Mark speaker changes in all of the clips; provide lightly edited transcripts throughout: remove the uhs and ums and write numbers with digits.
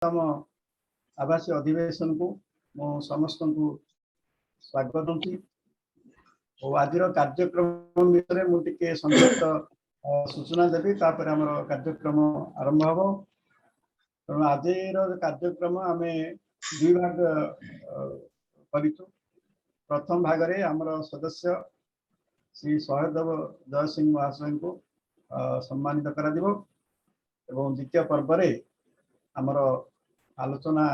Speaker 1: ତମ ଆଭାସୀ ଅଧିବେଶନକୁ ମୁଁ ସମସ୍ତଙ୍କୁ ସ୍ୱାଗତ କରୁଛି ଓ ଆଜିର କାର୍ଯ୍ୟକ୍ରମ ବିଷୟରେ ମୁଁ ଟିକେ ସଂକ୍ଷିପ୍ତ ସୂଚନା ଦେବି, ତାପରେ ଆମର କାର୍ଯ୍ୟକ୍ରମ ଆରମ୍ଭ ହବ। ତେଣୁ ଆଜିର କାର୍ଯ୍ୟକ୍ରମ ଆମେ ଦୁଇ ଭାଗ କରିଛୁ। ପ୍ରଥମ ଭାଗରେ ଆମର ସଦସ୍ୟ ଶ୍ରୀ ସହଦେବ ଜୟସିଂହ ମହାଶୟଙ୍କୁ ସମ୍ମାନିତ କରାଯିବ ଏବଂ ଦ୍ୱିତୀୟ ପର୍ବରେ ଆମର ଆଲୋଚନା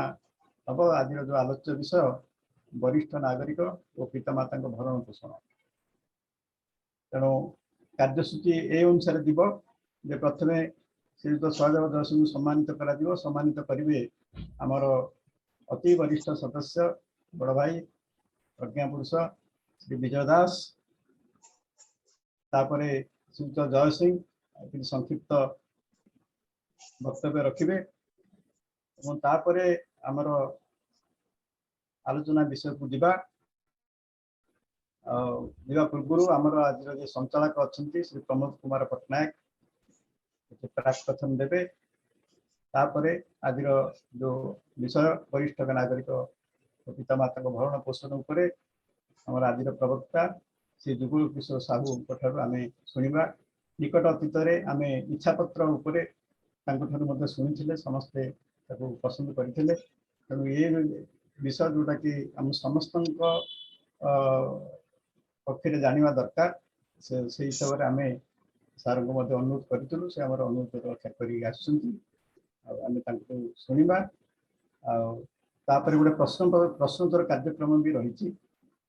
Speaker 1: ହବ। ଆଜିର ଯୋଉ ଆଲୋଚ୍ୟ ବିଷୟ, ବରିଷ୍ଠ ନାଗରିକ ଓ ପିତାମାତାଙ୍କ ଭରଣ ପୋଷଣ। ତେଣୁ କାର୍ଯ୍ୟସୂଚୀ ଏ ଅନୁସାରେ ଯିବ ଯେ ପ୍ରଥମେ ଶ୍ରୀଯୁକ୍ତ ସହଦେବ ଜୟସିଂହଙ୍କୁ ସମ୍ମାନିତ କରାଯିବ। ସମ୍ମାନିତ କରିବେ ଆମର ଅତି ବରିଷ୍ଠ ସଦସ୍ୟ, ବଡ଼ ଭାଇ, ପ୍ରଜ୍ଞା ପୁରୁଷ ଶ୍ରୀ ବିଜୟ ଦାସ। ତାପରେ ଶ୍ରୀଯୁକ୍ତ ଜୟସିଂହ କିଛି ସଂକ୍ଷିପ୍ତ ବକ୍ତବ୍ୟ ରଖିବେ ଏବଂ ତାପରେ ଆମର ଆଲୋଚନା ବିଷୟକୁ ଯିବା। ଆଉ ଯିବା ପୂର୍ବରୁ ଆମର ଆଜିର ଯେ ସଞ୍ଚାଳକ ଅଛନ୍ତି, ଶ୍ରୀ ପ୍ରମୋଦ କୁମାର ପଟ୍ଟନାୟକ, କିଛି ପ୍ରାକ୍ କଥନ ଦେବେ। ତାପରେ ଆଜିର ଯୋଉ ବିଷୟ, ବରିଷ୍ଠ ନାଗରିକ ଓ ପିତାମାତାଙ୍କ ଭରଣ ପୋଷଣ ଉପରେ ଆମର ଆଜିର ପ୍ରବକ୍ତା ଶ୍ରୀ ଯୁଗଳ କିଶୋର ସାହୁଙ୍କ ଠାରୁ ଆମେ ଶୁଣିବା। ନିକଟ ଅତୀତରେ ଆମେ ଇଚ୍ଛାପତ୍ର ଉପରେ ତାଙ୍କଠାରୁ ମଧ୍ୟ ଶୁଣିଥିଲେ, ସମସ୍ତେ ତାକୁ ପସନ୍ଦ କରିଥିଲେ। ତେଣୁ ଏ ବିଷୟ ଯୋଉଟା କି ଆମ ସମସ୍ତଙ୍କ ପକ୍ଷରେ ଜାଣିବା ଦରକାର, ସେଇ ହିସାବରେ ଆମେ ସାରଙ୍କୁ ମଧ୍ୟ ଅନୁରୋଧ କରିଥିଲୁ। ସେ ଆମର ଅନୁରୋଧ ରକ୍ଷା କରିକି ଆସିଛନ୍ତି ଆଉ ଆମେ ତାଙ୍କୁ ଶୁଣିବା। ଆଉ ତାପରେ ଗୋଟେ ପ୍ରଶ୍ନୋତ୍ତର କାର୍ଯ୍ୟକ୍ରମ ବି ରହିଛି।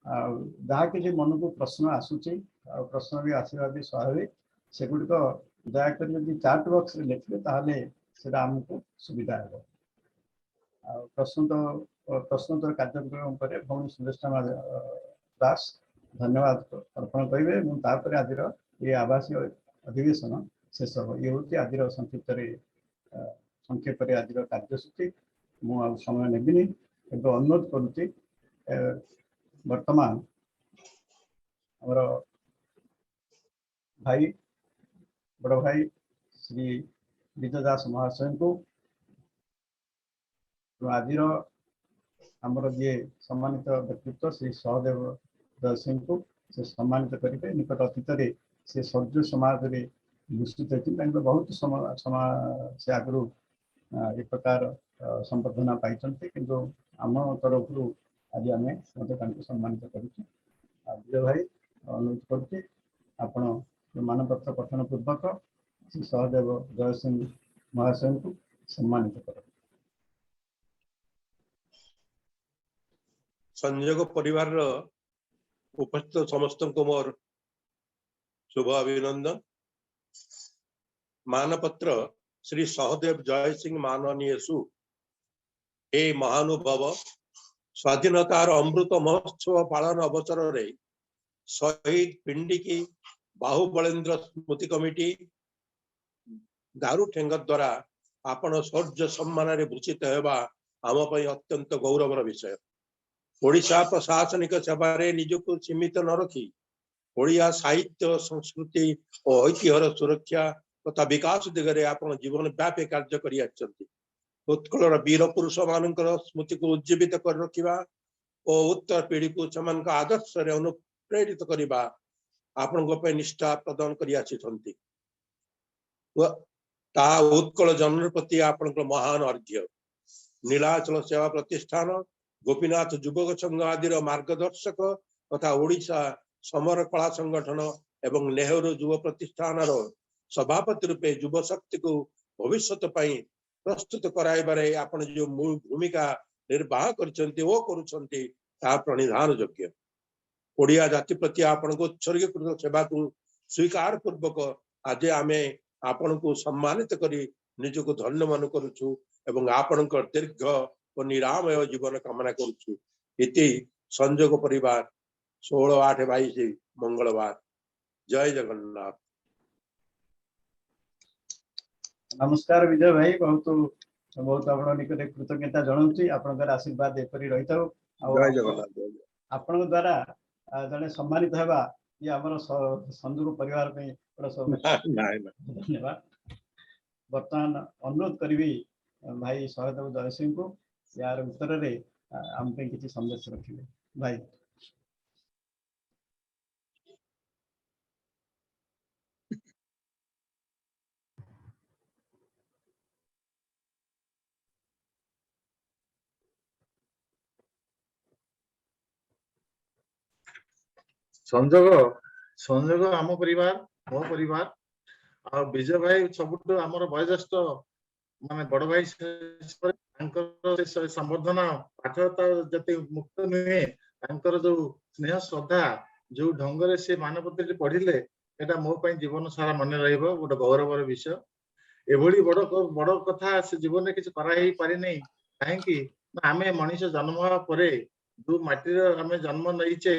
Speaker 1: ଆଉ ଯାହା କିଛି ମନକୁ ପ୍ରଶ୍ନ ଆସୁଛି, ଆଉ ପ୍ରଶ୍ନ ବି ଆସିବା ବି ସ୍ୱାଭାବିକ, ସେଗୁଡ଼ିକ ଦୟାକରି ଯଦି ଚାଟ୍ ବକ୍ସରେ ଲେଖିବେ, ତାହେଲେ ସେଟା ଆମକୁ ସୁବିଧା ହେବ। ଆଉ ପ୍ରଶ୍ନୋତ୍ତର କାର୍ଯ୍ୟକ୍ରମ ପରେ ଭଉଣୀ ସୁଦେଷ୍ଣା ଦାସ ଧନ୍ୟବାଦ ଅର୍ପଣ କରିବେ ଏବଂ ତାପରେ ଆଜିର ଏ ଆଭାସୀ ଅଧିବେଶନ ଶେଷ ହେବ। ଇଏ ହେଉଛି ଆଜିର ସଂକ୍ଷେପରେ ଆଜିର କାର୍ଯ୍ୟସୂଚୀ। ମୁଁ ଆଉ ସମୟ ନେବିନି। ଏବେ ଅନୁରୋଧ କରୁଛି, ବର୍ତ୍ତମାନ ଆମର ଭାଇ, ବଡ଼ ଭାଇ ଶ୍ରୀ ବିଜୟ ଦାସ ମହାଶୟଙ୍କୁ, ଆଜିର ଆମର ଯିଏ ସମ୍ମାନିତ ବ୍ୟକ୍ତିତ୍ୱ ଶ୍ରୀ ସହଦେବ ଜୟସିଂହଙ୍କୁ ସେ ସମ୍ମାନିତ କରିବେ। ନିକଟ ଅତୀତରେ ସେ ସୂର୍ଯ୍ୟ ସମାଜରେ ଭୂଷିତ ହେଇଛନ୍ତି। ତାଙ୍କର ବହୁତ ସେ ଆଗରୁ ଏ ପ୍ରକାର ସମ୍ବର୍ଦ୍ଧନା ପାଇଛନ୍ତି, କିନ୍ତୁ ଆମ ତରଫରୁ ଆଜି ଆମେ ମଧ୍ୟ ତାଙ୍କୁ ସମ୍ମାନିତ କରୁଛୁ। ଆଉ ବିଜୟ ଭାଇ, ଅନୁରୋଧ କରୁଛି, ଆପଣ ମାନପତ୍ର ପଠନ ପୂର୍ବକ ଶ୍ରୀ ସହଦେବ ଜୟସିଂହ ମହାଶୟଙ୍କୁ ସମ୍ମାନିତ କରନ୍ତୁ।
Speaker 2: ସଂଯୋଗ ପରିବାରର ଉପସ୍ଥିତ ସମସ୍ତଙ୍କୁ ମୋର ଶୁଭ ଅଭିନନ୍ଦନ। ମାନପତ୍ର ଶ୍ରୀ ସହଦେବ ଜୟସିଂହ ମାନନୀୟସୁ। ଏ ମହାନୁଭବ, ସ୍ୱାଧୀନତାର ଅମୃତ ମହୋତ୍ସବ ପାଳନ ଅବସରରେ ଶହୀଦ ପିଣ୍ଡିକି ବାହୁବଳେନ୍ଦ୍ର ସ୍ମୃତି କମିଟି ଦାରୁଠେଙ୍ଗ ଦ୍ୱାରା ଆପଣ ଶୌର୍ଯ୍ୟ ସମ୍ମାନରେ ଭୂଷିତ ହେବା ଆମ ପାଇଁ ଅତ୍ୟନ୍ତ ଗୌରବର ବିଷୟ। ଓଡ଼ିଶା ପ୍ରଶାସନିକ ସେବାରେ ନିଜକୁ ସୀମିତ ନ ରଖି ଓଡ଼ିଆ ସାହିତ୍ୟ, ସଂସ୍କୃତି ଓ ଐତିହ୍ୟର ସୁରକ୍ଷା ତଥା ବିକାଶ ଦିଗରେ ଆପଣ ଜୀବନ ବ୍ୟାପୀ କାର୍ଯ୍ୟ କରି ଆସିଛନ୍ତି। ଉତ୍କଳର ବୀର ପୁରୁଷ ମାନଙ୍କର ସ୍ମୃତିକୁ ଉଜ୍ଜୀବିତ କରି ରଖିବା ଓ ଉତ୍ତର ପିଢ଼ିକୁ ସେମାନଙ୍କ ଆଦର୍ଶରେ ଅନୁପ୍ରେରିତ କରିବା ଆପଣଙ୍କ ପାଇଁ ନିଷ୍ଠା ପ୍ରଦାନ କରି ଆସିଛନ୍ତି, ତାହା ଉତ୍କଳ ଜନନ ପ୍ରତି ଆପଣଙ୍କର ମହାନ ଅର୍ଘ୍ୟ। ନୀଳାଚଳ ସେବା ପ୍ରତିଷ୍ଠାନ, ଗୋପୀନାଥ ଯୁବକ ସଂଘ ଆଦିର ମାର୍ଗଦର୍ଶକ ତଥା ଓଡ଼ିଶା ସମର କଳା ସଂଗଠନ ଏବଂ ନେହେରୁ ଯୁବ ପ୍ରତିଷ୍ଠାନର ସଭାପତି ରୂପେ ଯୁବ ଶକ୍ତିକୁ ଭବିଷ୍ୟତ ପାଇଁ ପ୍ରସ୍ତୁତ କରାଇବାରେ ଆପଣ ଯେଉଁ ମୂଳ ଭୂମିକା ନିର୍ବାହ କରିଛନ୍ତି ଓ କରୁଛନ୍ତି, ତାହା ପ୍ରଣିଧାନ ଯୋଗ୍ୟ। ଓଡ଼ିଆ ଜାତି ପ୍ରତି ଆପଣଙ୍କ ଉତ୍ସର୍ଗୀକୃତ ସେବାକୁ ସ୍ୱୀକାର ପୂର୍ବକ ଆଜି ଆମେ ଆପଣଙ୍କୁ ସମ୍ମାନିତ କରି ନିଜକୁ ଧନ୍ୟ ମନେ କରୁଛୁ ଏବଂ ଆପଣଙ୍କ ଦୀର୍ଘ ଓ ନିରାମୟ ଜୀବନ କାମନା କରୁଛୁ। ଇତି ସଂଯୋଗ ପରିବାର, 16/8/22, ମଙ୍ଗଳବାର। ଜୟ ଜଗନ୍ନାଥ।
Speaker 1: ନମସ୍କାର ବିଜୟ ଭାଇ, ବହୁତ ବହୁତ ଆପଣଙ୍କ ନିକଟରେ କୃତଜ୍ଞତା ଜଣାଉଛି। ଆପଣଙ୍କର ଆଶୀର୍ବାଦ ଏପରି ରହିଥାଉ। ଆଉ
Speaker 2: ଜୟ ଜଗନ୍ନାଥ, ଜୟ ଜଗନ୍ନାଥ।
Speaker 1: ଆପଣଙ୍କ ଦ୍ୱାରା ଜଣେ ସମ୍ମାନିତ ହେବା ଇଏ ଆମର ସଂଯୋଗ ପରିବାର ପାଇଁ ଗୋଟେ ସୌଭାଗ୍ୟ।
Speaker 2: ନାଇଁ, ନାଇଁ।
Speaker 1: ଧନ୍ୟବାଦ। ବର୍ତ୍ତମାନ ଅନୁରୋଧ କରିବି ଭାଇ ସହଦେବ ଜୟସିଂଙ୍କୁ ୟାର ଉତ୍ତରରେ ଆମ ପାଇଁ କିଛି ସନ୍ଦେଶ ରଖିବେ। ଭାଇ।
Speaker 3: ସଂଯୋଗ, ସଂଯୋଗ ଆମ ପରିବାର, ମୋ ପରିବାର ଆଉ ବିଜୟ ଭାଇ ସବୁଠୁ ଆମର ବୟୋଜ୍ୟେଷ୍ଠ, ମାନେ ବଡ ଭାଇ ହିସାବରେ ତାଙ୍କର ସେ ସମ୍ବର୍ଦ୍ଧନା ପାଠ ତ ଯେତେ ମୁକ୍ତ ନୁହେଁ, ତାଙ୍କର ଯୋଉ ସ୍ନେହ ଶ୍ରଦ୍ଧା, ଯୋଉ ଢଙ୍ଗରେ ସେ ମାନପତ୍ରଟି ପଢିଲେ, ଏଟା ମୋ ପାଇଁ ଜୀବନ ସାରା ମନେ ରହିବ, ଗୋଟେ ଗୌରବର ବିଷୟ। ଏଭଳି ବଡ ବଡ କଥା ସେ ଜୀବନରେ କିଛି କରାହେଇ ପାରିନି। କାହିଁକି ନା ଆମେ ମଣିଷ ଜନ୍ମ ହେବା ପରେ ଯୋଉ ମାଟିର ଆମେ ଜନ୍ମ ନେଇଛେ,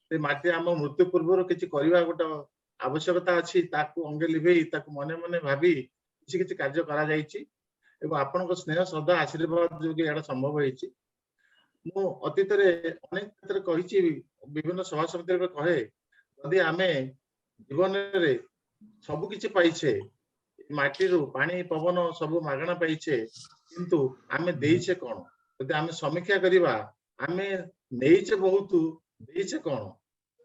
Speaker 3: ସେ ମାଟି ଆମ ମୃତ୍ୟୁ ପୂର୍ବରୁ କିଛି କରିବା ଗୋଟେ ଆବଶ୍ୟକତା ଅଛି। ତାକୁ ଅଙ୍ଗେ ଲିଭେଇ, ତାକୁ ମନେ ମନେ ଭାବି କିଛି କିଛି କାର୍ଯ୍ୟ କରାଯାଇଛି ଏବଂ ଆପଣଙ୍କ ସ୍ନେହ ଶ୍ରଦ୍ଧା ଆଶୀର୍ବାଦ ଯୋଗେ ଏଇଟା ସମ୍ଭବ ହେଇଛି। ମୁଁ ଅତୀତରେ ଅନେକ କ୍ଷେତ୍ରରେ କହିଛି, ବିଭିନ୍ନ ସଭା ସମିତିରେ କହେ, ଯଦି ଆମେ ଜୀବନରେ ସବୁ କିଛି ପାଇଛେ, ମାଟିରୁ ପାଣି ପବନ ସବୁ ମାଗଣା ପାଇଛେ, କିନ୍ତୁ ଆମେ ଦେଇଛେ କଣ? ଯଦି ଆମେ ସମୀକ୍ଷା କରିବା, ଆମେ ନେଇଛେ ବହୁତ, ଦେଇଛେ କଣ?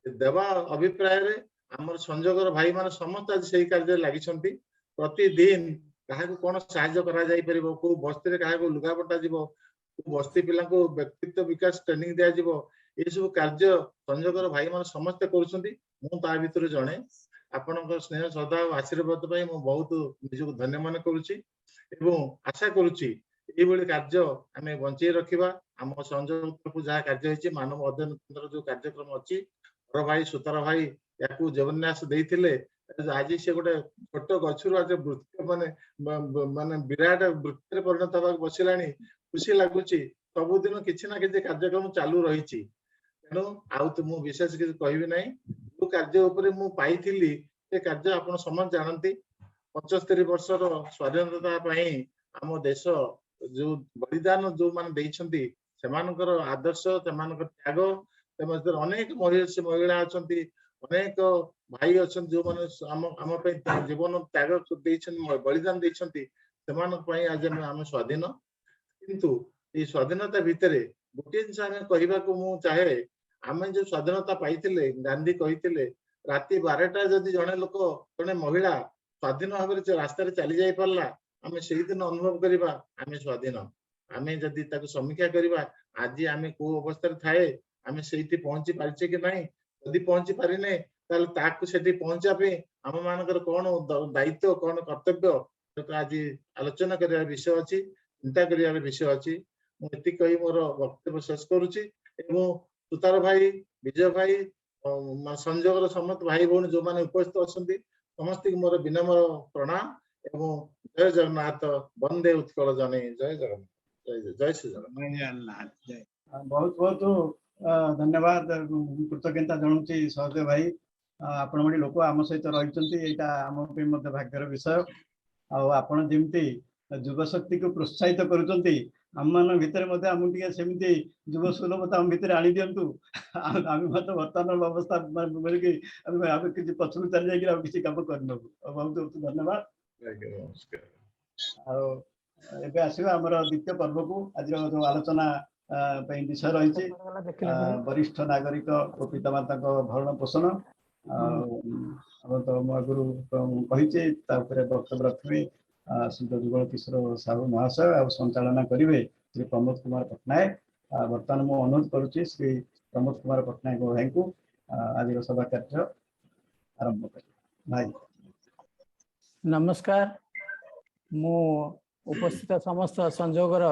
Speaker 3: ଦେବା ଅଭିପ୍ରାୟରେ ଆମର ସଂଯୋଗର ଭାଇମାନେ ସମସ୍ତେ ଆଜି ସେଇ କାର୍ଯ୍ୟରେ ଲାଗିଛନ୍ତି। ପ୍ରତିଦିନ କାହାକୁ କଣ ସାହାଯ୍ୟ କରାଯାଇ ପାରିବ, କୋଉ ବସ୍ତିରେ କାହାକୁ ଲୁଗାପଟା ଯିବ, କୋଉ ବସ୍ତି ପିଲାଙ୍କୁ ବ୍ୟକ୍ତିତ୍ୱ ବିକାଶ ଟ୍ରେନିଂ ଦିଆଯିବ, ଏସବୁ କାର୍ଯ୍ୟ ସଂଯୋଗର ଭାଇମାନେ ସମସ୍ତେ କରୁଛନ୍ତି। ମୁଁ ତା ଭିତରୁ ଜଣେ। ଆପଣଙ୍କ ସ୍ନେହ ଶ୍ରଦ୍ଧା ଓ ଆଶୀର୍ବାଦ ପାଇଁ ମୁଁ ବହୁତ ନିଜକୁ ଧନ୍ୟ ମନେ କରୁଛି ଏବଂ ଆଶା କରୁଛି ଏଇଭଳି କାର୍ଯ୍ୟ ଆମେ ବଞ୍ଚେଇ ରଖିବା। ଆମ ସଂଯୋଗ ତରଫରୁ ଯାହା କାର୍ଯ୍ୟ ହେଇଛି, ମାନବ ଅଧ୍ୟୟନ କେନ୍ଦ୍ର ଯୋଉ କାର୍ଯ୍ୟକ୍ରମ ଅଛି, ବଡ ଭାଇ ସୁତାର ଭାଇ ୟାକୁ ଜୀବନ୍ୟାସ ଦେଇଥିଲେ। ଆଜି ସେ ଗୋଟେ ଛୋଟ ଗଛରୁ ଆଜି ବୃକ୍ଷ ମାନେ ବିରାଟ ବୃକ୍ଷରେ ପରିଣତ ହେବାକୁ ବସିଲାଣି। ଖୁସି ଲାଗୁଛି, ସବୁଦିନ କିଛି ନା କିଛି କାର୍ଯ୍ୟକ୍ରମ ଚାଲୁ ରହିଛି। ତେଣୁ ଆଉ ତ ମୁଁ ବିଶେଷ କିଛି କହିବି ନାହିଁ। ଯୋଉ କାର୍ଯ୍ୟ ଉପରେ ମୁଁ ପାଇଥିଲି, ସେ କାର୍ଯ୍ୟ ଆପଣ ସମସ୍ତେ ଜାଣନ୍ତି। 75 ବର୍ଷର ସ୍ୱାଧୀନତା ପାଇଁ ଆମ ଦେଶ ଯୋଉ ବଳିଦାନ ଯୋଉମାନେ ଦେଇଛନ୍ତି, ସେମାନଙ୍କର ଆଦର୍ଶ, ସେମାନଙ୍କର ତ୍ୟାଗ, ସେ ମଧ୍ୟରେ ଅନେକ ମହିଳା ଅଛନ୍ତି, ଅନେକ ଭାଇ ଅଛନ୍ତି, ଯୋଉମାନେ ଆମ ପାଇଁ ଜୀବନ ତ୍ୟାଗ ଦେଇଛନ୍ତି, ବଳିଦାନ ଦେଇଛନ୍ତି, ସେମାନଙ୍କ ପାଇଁ ଆଜି ଆମେ ସ୍ୱାଧୀନ। କିନ୍ତୁ ଏଇ ସ୍ୱାଧୀନତା ଭିତରେ ଗୋଟିଏ ଜିନିଷ ଆମେ କହିବାକୁ ମୁଁ ଚାହେଁ, ଆମେ ଯୋଉ ସ୍ୱାଧୀନତା ପାଇଥିଲେ, ଗାନ୍ଧୀ କହିଥିଲେ, ରାତି 12ଟା ଯଦି ଜଣେ ଲୋକ, ଜଣେ ମହିଳା ସ୍ୱାଧୀନ ଭାବରେ ରାସ୍ତାରେ ଚାଲି ଯାଇ ପାରିଲା, ଆମେ ସେଇଦିନ ଅନୁଭବ କରିବା ଆମେ ସ୍ୱାଧୀନ। ଆମେ ଯଦି ତାକୁ ସମୀକ୍ଷା କରିବା, ଆଜି ଆମେ କୋଉ ଅବସ୍ଥାରେ ଥାଏ, ଆମେ ସେଇଠି ପହଞ୍ଚି ପାରିଛେ କି ନାହିଁ? ଯଦି ପହଞ୍ଚି ପାରିନେ, ତାହେଲେ ତାକୁ ସେଠି ପହଞ୍ଚିବା ପାଇଁ ଆମ ମାନଙ୍କର କଣ ଦାୟିତ୍ୱ, କଣ କର୍ତ୍ତବ୍ୟ, ସେଟା ଆଜି ଆଲୋଚନା କରିବାର ବିଷୟ ଅଛି, ଚିନ୍ତା କରିବାର ବିଷୟ ଅଛି। ମୁଁ ଏତିକି କହି ମୋର ବକ୍ତବ୍ୟ ଶେଷ କରୁଛି ଏବଂ ସୁତାର ଭାଇ, ବିଜୟ ଭାଇ, ସଂଯୋଗର ସମସ୍ତ ଭାଇ ଭଉଣୀ ଯୋଉମାନେ ଉପସ୍ଥିତ ଅଛନ୍ତି, ସମସ୍ତଙ୍କୁ ମୋର ବିନମ୍ର ପ୍ରଣାମ ଏବଂ ଜୟ ଜଗନ୍ନାଥ, ବନ୍ଦେ ଉତ୍କଳ ଜନନୀ, ଜୟ ଜଗନ୍ନାଥ, ଜୟ ଜୟ ଶ୍ରୀ ଜଗନ୍ନାଥ।
Speaker 4: ଜୟ।
Speaker 1: ବହୁତ ବହୁତ ଧନ୍ୟବାଦ, କୃତଜ୍ଞତା ଜଣାଉଛି ସହଦେବ ଭାଇ। ଆପଣ ଭଳି ଲୋକ ଆମ ସହିତ ରହିଛନ୍ତି, ଏଇଟା ଆମ ପାଇଁ ମଧ୍ୟ ଭାଗ୍ୟର ବିଷୟ। ଆଉ ଆପଣ ଯେମିତି ଯୁବଶକ୍ତିକୁ ପ୍ରୋତ୍ସାହିତ କରୁଛନ୍ତି, ଆମମାନଙ୍କ ଭିତରେ ମଧ୍ୟ ଆମକୁ ଟିକେ ସେମିତି ଯୁବ ସୁଲଭତା ଆମ ଭିତରେ ଆଣି ଦିଅନ୍ତୁ। ଆମେ ମଧ୍ୟ ବର୍ତ୍ତମାନର ଅବସ୍ଥା ବୋଲିକି ଆମେ କିଛି ପଛକୁ ଚାଲି ଯାଇକି ଆଉ କିଛି କାମ କରିନେବୁ। ଆଉ ବହୁତ ବହୁତ ଧନ୍ୟବାଦ।
Speaker 3: ଆଜ୍ଞା, ନମସ୍କାର।
Speaker 1: ଆଉ ଏବେ ଆସିବା ଆମର ଦ୍ୱିତୀୟ ପର୍ବକୁ। ଆଜିର ଯୋଉ ଆଲୋଚନା ପାଇଁ ବିଷୟ ରହିଛି, ବରିଷ୍ଠ ନାଗରିକ ଓ ପିତାମାତାଙ୍କ ଭରଣ ପୋଷଣ। ଆଉ ଆମର ତ ମୁଁ ଆଗରୁ କହିଛି, ତା ଉପରେ ବକ୍ତବ୍ୟ ରଖିବେ ଶ୍ରୀ ଯୁଗଳ କିଶୋର ସାହୁ ମହାଶୟ ଆଉ ସଞ୍ଚାଳନା କରିବେ ଶ୍ରୀ ପ୍ରମୋଦ କୁମାର ପଟ୍ଟନାୟକ। ବର୍ତ୍ତମାନ ମୁଁ ଅନୁରୋଧ କରୁଛି ଶ୍ରୀ ପ୍ରମୋଦ କୁମାର ପଟ୍ଟନାୟକ ଭାଇଙ୍କୁ ଆଜିର ସଭା କାର୍ଯ୍ୟ ଆରମ୍ଭ କରିବେ। ଭାଇ।
Speaker 5: ନମସ୍କାର। ମୁଁ ଉପସ୍ଥିତ ସମସ୍ତ ସଂଯୋଗର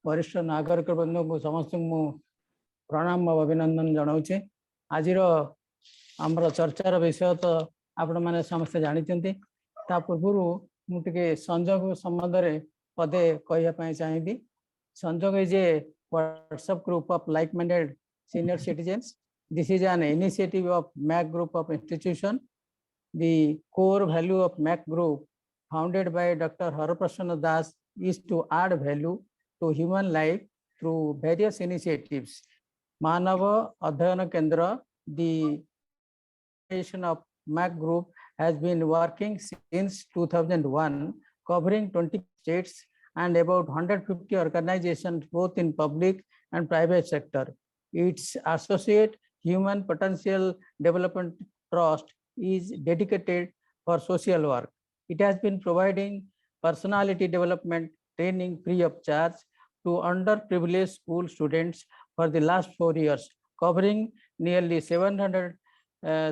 Speaker 5: ବରିଷ୍ଠ ନାଗରିକ ବୃନ୍ଦଙ୍କୁ ସମସ୍ତଙ୍କୁ ମୁଁ ପ୍ରଣାମ ଓ ଅଭିନନ୍ଦନ ଜଣାଉଛି। ଆଜିର ଆମର ଚର୍ଚ୍ଚାର ବିଷୟ ତ ଆପଣମାନେ ସମସ୍ତେ ଜାଣିଛନ୍ତି। ତା ପୂର୍ବରୁ ମୁଁ ଟିକେ ସଂଯୋଗ ସମ୍ବନ୍ଧରେ ପଦେ କହିବା ପାଇଁ ଚାହିଁବି। ସଂଯୋଗ is a WhatsApp group of like-minded senior citizens. This is an initiative of MAC Group of Institution. The core value of MAC Group, founded by Dr. Haraprasanna Das, is to add value to human life through various initiatives. Manava Adhyayana Kendra, the foundation of MAC Group, has been working since 2001, covering 20 states and about 150 organizations both in public and private sector. Its associate Human Potential Development Trust is dedicated for social work. It has been providing personality development training free of charge to underprivileged school students for the last 4 years, covering nearly 700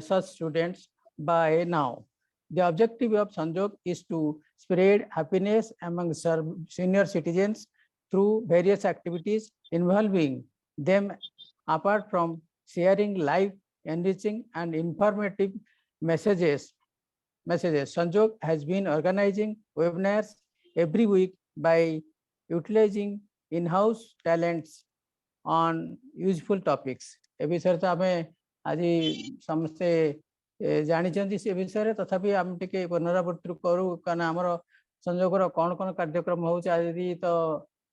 Speaker 5: such students by now. The objective of Sanjog is to spread happiness among senior citizens through various activities involving them, apart from sharing life enriching and informative messages. Sanjog has been organizing webinars every week by utilizing in-house talents on useful topics. ଏ ବିଷୟରେ ତ ଆମେ ଆଜି ସମସ୍ତେ ଜାଣିଛନ୍ତି ସେ ବିଷୟରେ, ତଥାପି ଆମେ ଟିକେ ପୁନରାବୃତ୍ତି କରୁ, କାରଣ ଆମର ସଂଯୋଗର କଣ କଣ କାର୍ଯ୍ୟକ୍ରମ ହଉଛି। ଆଜି ତ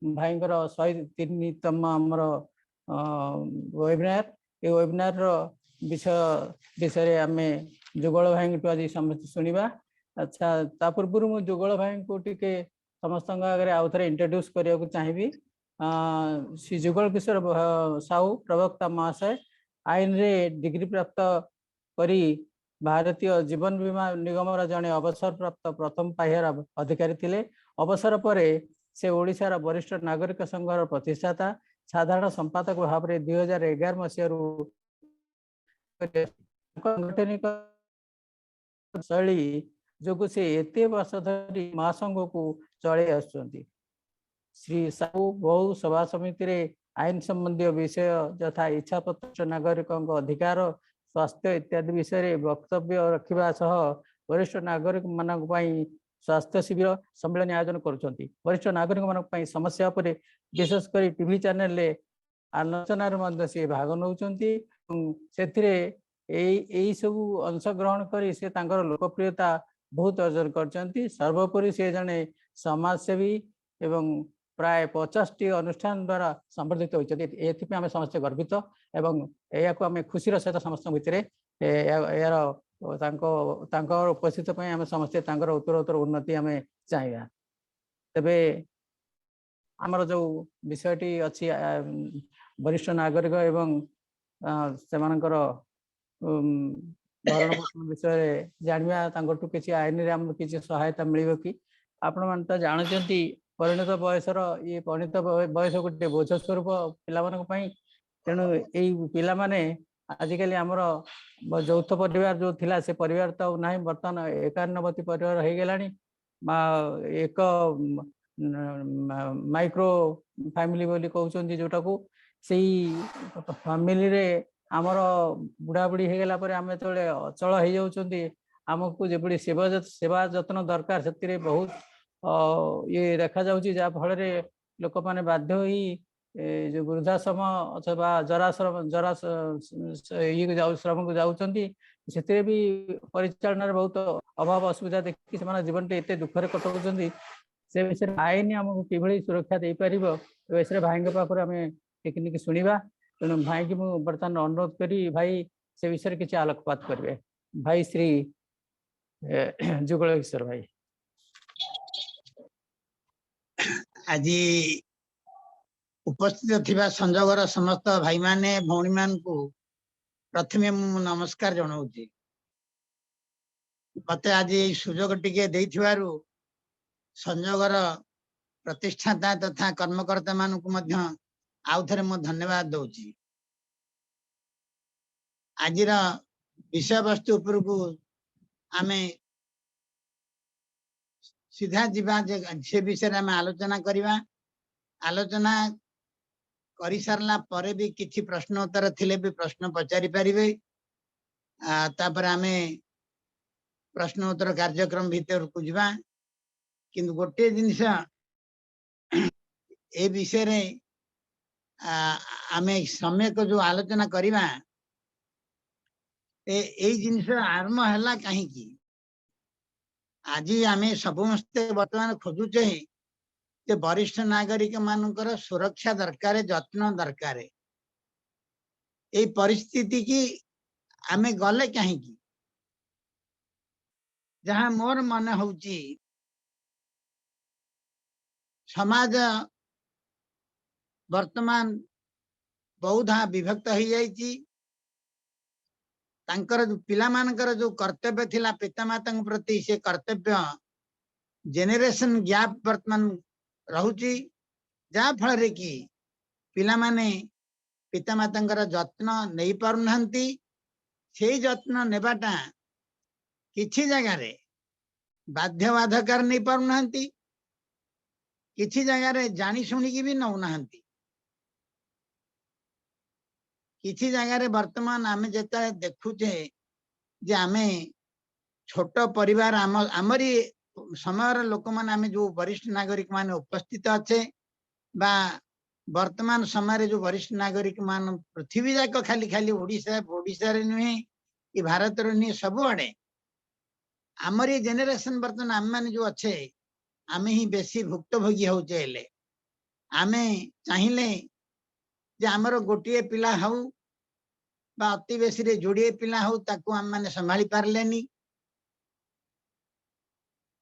Speaker 5: ଭାଇଙ୍କର 103ତମ ଆମର ୱେବିନାର। ଏ ୱେବିନାର ର ବିଷୟରେ ଆମେ ଯୁଗଳ ଭାଇଙ୍କଠୁ ଆଜି ସମସ୍ତେ ଶୁଣିବା। ଆଚ୍ଛା, ତା ପୂର୍ବରୁ ମୁଁ ଯୁଗଳ ଭାଇଙ୍କୁ ଟିକେ ସମସ୍ତଙ୍କ ଆଗରେ ଆଉ ଥରେ ଇଣ୍ଟ୍ରୋଡ୍ୟୁସ କରିବାକୁ ଚାହିଁବି। ଶ୍ରୀ ଯୁଗଳ କିଶୋର ସାହୁ ପ୍ରବକ୍ତା ମହାଶୟ ଆଇନରେ ଡିଗ୍ରୀ ପ୍ରାପ୍ତ କରି ଭାରତୀୟ ଜୀବନ ବୀମା ନିଗମର ଜଣେ ଅବସରପ୍ରାପ୍ତ ପ୍ରଥମ ପାହ୍ୟାର ଅଧିକାରୀ ଥିଲେ। ଅବସର ପରେ ସେ ଓଡ଼ିଶାର ବରିଷ୍ଠ ନାଗରିକ ସଂଘର ପ୍ରତିଷ୍ଠାତା ସାଧାରଣ ସମ୍ପାଦକ ଭାବରେ 2011 ମସିହାରୁ ସାଙ୍ଗଠନିକ ଶୈଳୀ ଯୋଗୁଁ ସେ ଏତେ ବର୍ଷ ଧରି ମହାସଂଘକୁ ଚଳେଇ ଆସୁଛନ୍ତି। ଶ୍ରୀ ସାହୁ ବହୁ ସଭା ସମିତିରେ ଆଇନ ସମ୍ବନ୍ଧୀୟ ବିଷୟ ଯଥା ଇଚ୍ଛାପତ୍ର, ନାଗରିକଙ୍କ ଅଧିକାର, ସ୍ୱାସ୍ଥ୍ୟ ଇତ୍ୟାଦି ବିଷୟରେ ବକ୍ତବ୍ୟ ରଖିବା ସହ ବରିଷ୍ଠ ନାଗରିକ ମାନଙ୍କ ପାଇଁ ସ୍ୱାସ୍ଥ୍ୟ ଶିବିର, ସମ୍ମିଳନୀ ଆୟୋଜନ କରୁଛନ୍ତି। ବରିଷ୍ଠ ନାଗରିକ ମାନଙ୍କ ପାଇଁ ସମସ୍ୟା ଉପରେ ବିଶେଷ କରି ଟିଭି ଚ୍ୟାନେଲରେ ଆଲୋଚନାରେ ମଧ୍ୟ ସେ ଭାଗ ନେଉଛନ୍ତି ଏବଂ ସେଥିରେ ଏଇ ସବୁ ଅଂଶଗ୍ରହଣ କରି ସେ ତାଙ୍କର ଲୋକପ୍ରିୟତା ବହୁତ ଅର୍ଜନ କରିଛନ୍ତି। ସର୍ବୋପରି ସେ ଜଣେ ସମାଜସେବୀ ଏବଂ ପ୍ରାୟ 50ଟି ଅନୁଷ୍ଠାନ ଦ୍ୱାରା ସମ୍ବର୍ଦ୍ଧିତ ହୋଇଛନ୍ତି। ଏଥିପାଇଁ ଆମେ ସମସ୍ତେ ଗର୍ବିତ ଏବଂ ଏହାକୁ ଆମେ ଖୁସିର ସହିତ ସମସ୍ତଙ୍କ ଭିତରେ ଏହାର ତାଙ୍କର ଉପସ୍ଥିତ ପାଇଁ ଆମେ ସମସ୍ତେ ତାଙ୍କର ଉତ୍ତରୋତ୍ତର ଉନ୍ନତି ଆମେ ଚାହିଁବା। ତେବେ ଆମର ଯୋଉ ବିଷୟଟି ଅଛି, ବରିଷ୍ଠ ନାଗରିକ ଏବଂ ସେମାନଙ୍କର ଭରଣ ପୋଷଣ ବିଷୟରେ ଜାଣିବା, ତାଙ୍କଠୁ କିଛି ଆଇନରେ ଆମକୁ କିଛି ସହାୟତା ମିଳିବ କି? ଆପଣମାନେ ତ ଜାଣୁଛନ୍ତି, ପରିଣତ ବୟସର ଇଏ ପରିଣତ ବୟସ ଗୋଟେ ବୋଝ ସ୍ୱରୂପ ପିଲାମାନଙ୍କ ପାଇଁ। ତେଣୁ ଏଇ ପିଲାମାନେ ଆଜିକାଲି ଆମର ଯୌଥ ପରିବାର ଯୋଉ ଥିଲା, ସେ ପରିବାର ତ ଆଉ ନାହିଁ। ବର୍ତ୍ତମାନ ଏକାନ୍ନବର୍ତ୍ତୀ ପରିବାର ହେଇଗଲାଣି ବା ଏକ ମାଇକ୍ରୋ ଫ୍ୟାମିଲି ବୋଲି କହୁଛନ୍ତି ଯୋଉଟାକୁ। ସେଇ ଫ୍ୟାମିଲିରେ ଆମର ବୁଢା ବୁଢୀ ହେଇଗଲା ପରେ ଆମେ ଯେତେବେଳେ ଅଚଳ ହେଇଯାଉଛନ୍ତି, ଆମକୁ ଯେଭଳି ସେବା ଯତ୍ନ ଦରକାର, ସେଥିରେ ବହୁତ ଇଏ ଦେଖାଯାଉଛି, ଯାହା ଫଳରେ ଲୋକମାନେ ବାଧ୍ୟ ହୋଇ ଏ ଯୋଉ ବୃଦ୍ଧାଶ୍ରମ ଅଥବା ଜରାଶ୍ରମ ଜରା ଇଏ ଯାଉ ଶ୍ରମକୁ ଯାଉଛନ୍ତି। ସେଥିରେ ବି ପରିଚାଳନାରେ ବହୁତ ଅଭାବ ଅସୁବିଧା ଦେଖିକି ସେମାନେ ଜୀବନଟି ଏତେ ଦୁଃଖରେ କଟାଉଛନ୍ତି। ସେ ବିଷୟରେ ଆଇନ ଆମକୁ କିଭଳି ସୁରକ୍ଷା ଦେଇପାରିବ, ଏ ବିଷୟରେ ଭାଇଙ୍କ ପାଖରୁ ଆମେ ଟିକିନିକି ଶୁଣିବା। ତେଣୁ ଭାଇକି ମୁଁ ବର୍ତ୍ତମାନ ଅନୁରୋଧ କରି ଭାଇ ସେ ବିଷୟରେ କିଛି ଆଲୋକପାତ କରିବେ। ଭାଇ ଶ୍ରୀ ଯୁଗଳ କିଶୋର ଭାଇ।
Speaker 4: ଆଜି ଉପସ୍ଥିତ ଥିବା ସଂଯୋଗର ସମସ୍ତ ଭାଇମାନେ, ଭଉଣୀମାନଙ୍କୁ ପ୍ରଥମେ ମୁଁ ନମସ୍କାର ଜଣାଉଛି। ମତେ ଆଜି ଏଇ ସୁଯୋଗ ଟିକେ ଦେଇଥିବାରୁ ସଂଯୋଗର ପ୍ରତିଷ୍ଠାତା ତଥା କର୍ମକର୍ତ୍ତା ମାନଙ୍କୁ ମଧ୍ୟ ଆଉ ଥରେ ମୁଁ ଧନ୍ୟବାଦ ଦଉଛି। ଆଜିର ବିଷୟବସ୍ତୁ ଉପରକୁ ଆମେ ସିଧା ଯିବା ଯେ ସେ ବିଷୟରେ ଆମେ ଆଲୋଚନା କରିବା। ଆଲୋଚନା କରିସାରିଲା ପରେ ବି କିଛି ପ୍ରଶ୍ନ ଉତ୍ତର ଥିଲେ ବି ପ୍ରଶ୍ନ ପଚାରି ପାରିବେ। ତାପରେ ଆମେ ପ୍ରଶ୍ନ ଉତ୍ତର କାର୍ଯ୍ୟକ୍ରମ ଭିତରକୁ ଯିବା। କିନ୍ତୁ ଗୋଟିଏ ଜିନିଷ ଏ ବିଷୟରେ ଆମେ ସମ୍ୟକ ଯୋଉ ଆଲୋଚନା କରିବା, ଏଇ ଜିନିଷ ଆରମ୍ଭ ହେଲା କାହିଁକି? ଆଜି ଆମେ ସମସ୍ତେ ବର୍ତ୍ତମାନ ଖୋଜୁଛେ ଯେ ବରିଷ୍ଠ ନାଗରିକ ମାନଙ୍କର ସୁରକ୍ଷା ଦରକାର, ଯତ୍ନ ଦରକାର। ଏଇ ପରିସ୍ଥିତି କି ଆମେ ଗଲେ କାହିଁକି? ଯାହା ମୋର ମନେ ହଉଛି, ସମାଜ ବର୍ତ୍ତମାନ ବହୁଧା ବିଭକ୍ତ ହେଇଯାଇଛି। ତାଙ୍କର ଯୋଉ ପିଲାମାନଙ୍କର ଯୋଉ କର୍ତ୍ତବ୍ୟ ଥିଲା ପିତାମାତାଙ୍କ ପ୍ରତି, ସେ କର୍ତ୍ତବ୍ୟ ଜେନେରେସନ ଗ୍ୟାପ୍ ବର୍ତ୍ତମାନ ରହୁଛି, ଯାହା ଫଳରେ କି ପିଲାମାନେ ପିତାମାତାଙ୍କର ଯତ୍ନ ନେଇ ପାରୁନାହାନ୍ତି। ସେଇ ଯତ୍ନ ନେବାଟା କିଛି ଜାଗାରେ ବାଧ୍ୟବାଧକରେ ନେଇ ପାରୁନାହାନ୍ତି, କିଛି ଜାଗାରେ ଜାଣି ଶୁଣିକି ବି ନଉନାହାନ୍ତି। କିଛି ଜାଗାରେ ବର୍ତ୍ତମାନ ଆମେ ଯେତେବେଳେ ଦେଖୁଛେ ଯେ ଆମେ ଛୋଟ ପରିବାର, ଆମରି ସମୟର ଲୋକମାନେ, ଆମେ ଯୋଉ ବରିଷ୍ଠ ନାଗରିକ ମାନେ ଉପସ୍ଥିତ ଅଛେ ବା ବର୍ତ୍ତମାନ ସମୟରେ ଯୋଉ ବରିଷ୍ଠ ନାଗରିକ ମାନ ପୃଥିବୀ ଯାକ, ଖାଲି ଖାଲି ଓଡ଼ିଶାରେ ନୁହେଁ କି ଭାରତରେ ନୁହେଁ, ସବୁଆଡେ ଆମରି ଜେନେରେସନ ବର୍ତ୍ତମାନ ଆମେମାନେ ଯୋଉ ଅଛେ, ଆମେ ହିଁ ବେଶୀ ଭୁକ୍ତଭୋଗୀ ହଉଛେ। ହେଲେ ଆମେ ଚାହିଁଲେ ଯେ ଆମର ଗୋଟିଏ ପିଲା ହଉ ବା ଅତି ବେଶୀରେ ଯୋଡ଼ିଏ ପିଲା ହଉ, ତାକୁ ଆମେମାନେ ସମ୍ଭାଳି ପାରିଲେନି।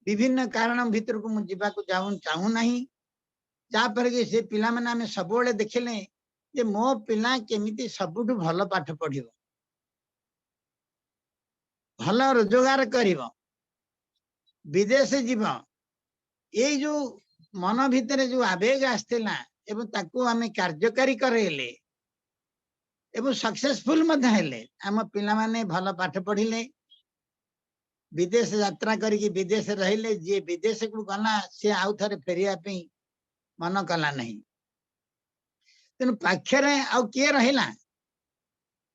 Speaker 4: ବିଭିନ୍ନ କାରଣ ଭିତରକୁ ମୁଁ ଯିବାକୁ ଚାହୁଁନାହିଁ। ଯାହାଫଳରେ କି ସେ ପିଲାମାନେ, ଆମେ ସବୁବେଳେ ଦେଖିଲେ ଯେ ମୋ ପିଲା କେମିତି ସବୁଠୁ ଭଲ ପାଠ ପଢିବ, ଭଲ ରୋଜଗାର କରିବ, ବିଦେଶ ଯିବ, ଏଇ ଯୋଉ ମନ ଭିତରେ ଯୋଉ ଆବେଗ ଆସିଥିଲା ଏବଂ ତାକୁ ଆମେ କାର୍ଯ୍ୟକାରୀ କରେଇଲେ ଏବଂ ସକ୍ସେସଫୁଲ ମଧ୍ୟ ହେଲେ। ଆମ ପିଲାମାନେ ଭଲ ପାଠ ପଢିଲେ, ବିଦେଶ ଯାତ୍ରା କରିକି ବିଦେଶରେ ରହିଲେ। ଯିଏ ବିଦେଶକୁ ଗଲା, ସିଏ ଆଉ ଥରେ ଫେରିବା ପାଇଁ ମନ କଲା ନାହିଁ। ତେଣୁ ପାଖରେ ଆଉ କିଏ ରହିଲା?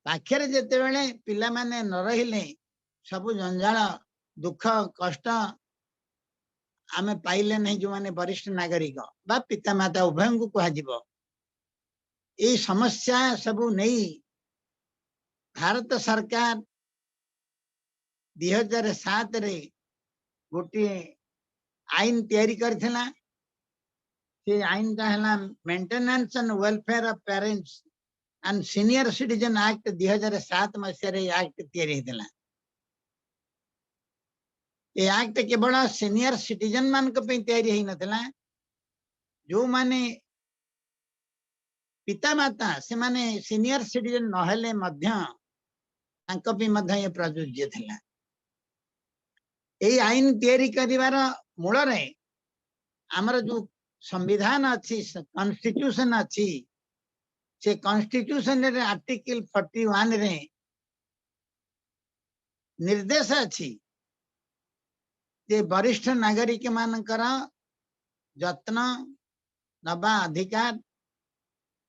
Speaker 4: ପାଖରେ ଯେତେବେଳେ ପିଲାମାନେ ନ ରହିଲେ, ସବୁ ଜଞ୍ଜାଳ, ଦୁଃଖ, କଷ୍ଟ ଆମେ ପାଇଲେ ନାହିଁ। ଯୋଉମାନେ ବରିଷ୍ଠ ନାଗରିକ ବା ପିତାମାତା, ଉଭୟଙ୍କୁ କୁହାଯିବ। ଏଇ ସମସ୍ୟା ସବୁ ନେଇ ଭାରତ ସରକାର 2007ରେ ଗୋଟିଏ ଆଇନ ତିଆରି କରିଥିଲା। ସେ ଆଇନଟା ହେଲା Maintenance and Welfare of Parents and Senior Citizen Act। 2007 ମସିହାରେ ଏଇ ଆକ୍ଟ ତିଆରି ହେଇଥିଲା। ଏ ଆକ୍ଟ କେବଳ ସିନିୟର ସିଟିଜେନ ମାନଙ୍କ ପାଇଁ ତିଆରି ହେଇନଥିଲା। ଯୋଉମାନେ ପିତାମାତା, ସେମାନେ ସିନିୟର ସିଟିଜେନ ନହେଲେ ମଧ୍ୟ ତାଙ୍କ ପାଇଁ ମଧ୍ୟ ଏ ପ୍ରଯୁଜ୍ୟ ଥିଲା। ଏଇ ଆଇନ ତିଆରି କରିବାର ମୂଳରେ ଆମର ଯୋଉ ସମ୍ବିଧାନ ଅଛି, କନଷ୍ଟିଟ୍ୟୁସନ ଅଛି, ସେ କନଷ୍ଟିଟ୍ୟୁସନରେ ଆର୍ଟିକଲ 41ରେ ନିର୍ଦ୍ଦେଶ ଅଛି ଯେ ବରିଷ୍ଠ ନାଗରିକ ମାନଙ୍କର ଯତ୍ନ ନବା ଅଧିକାର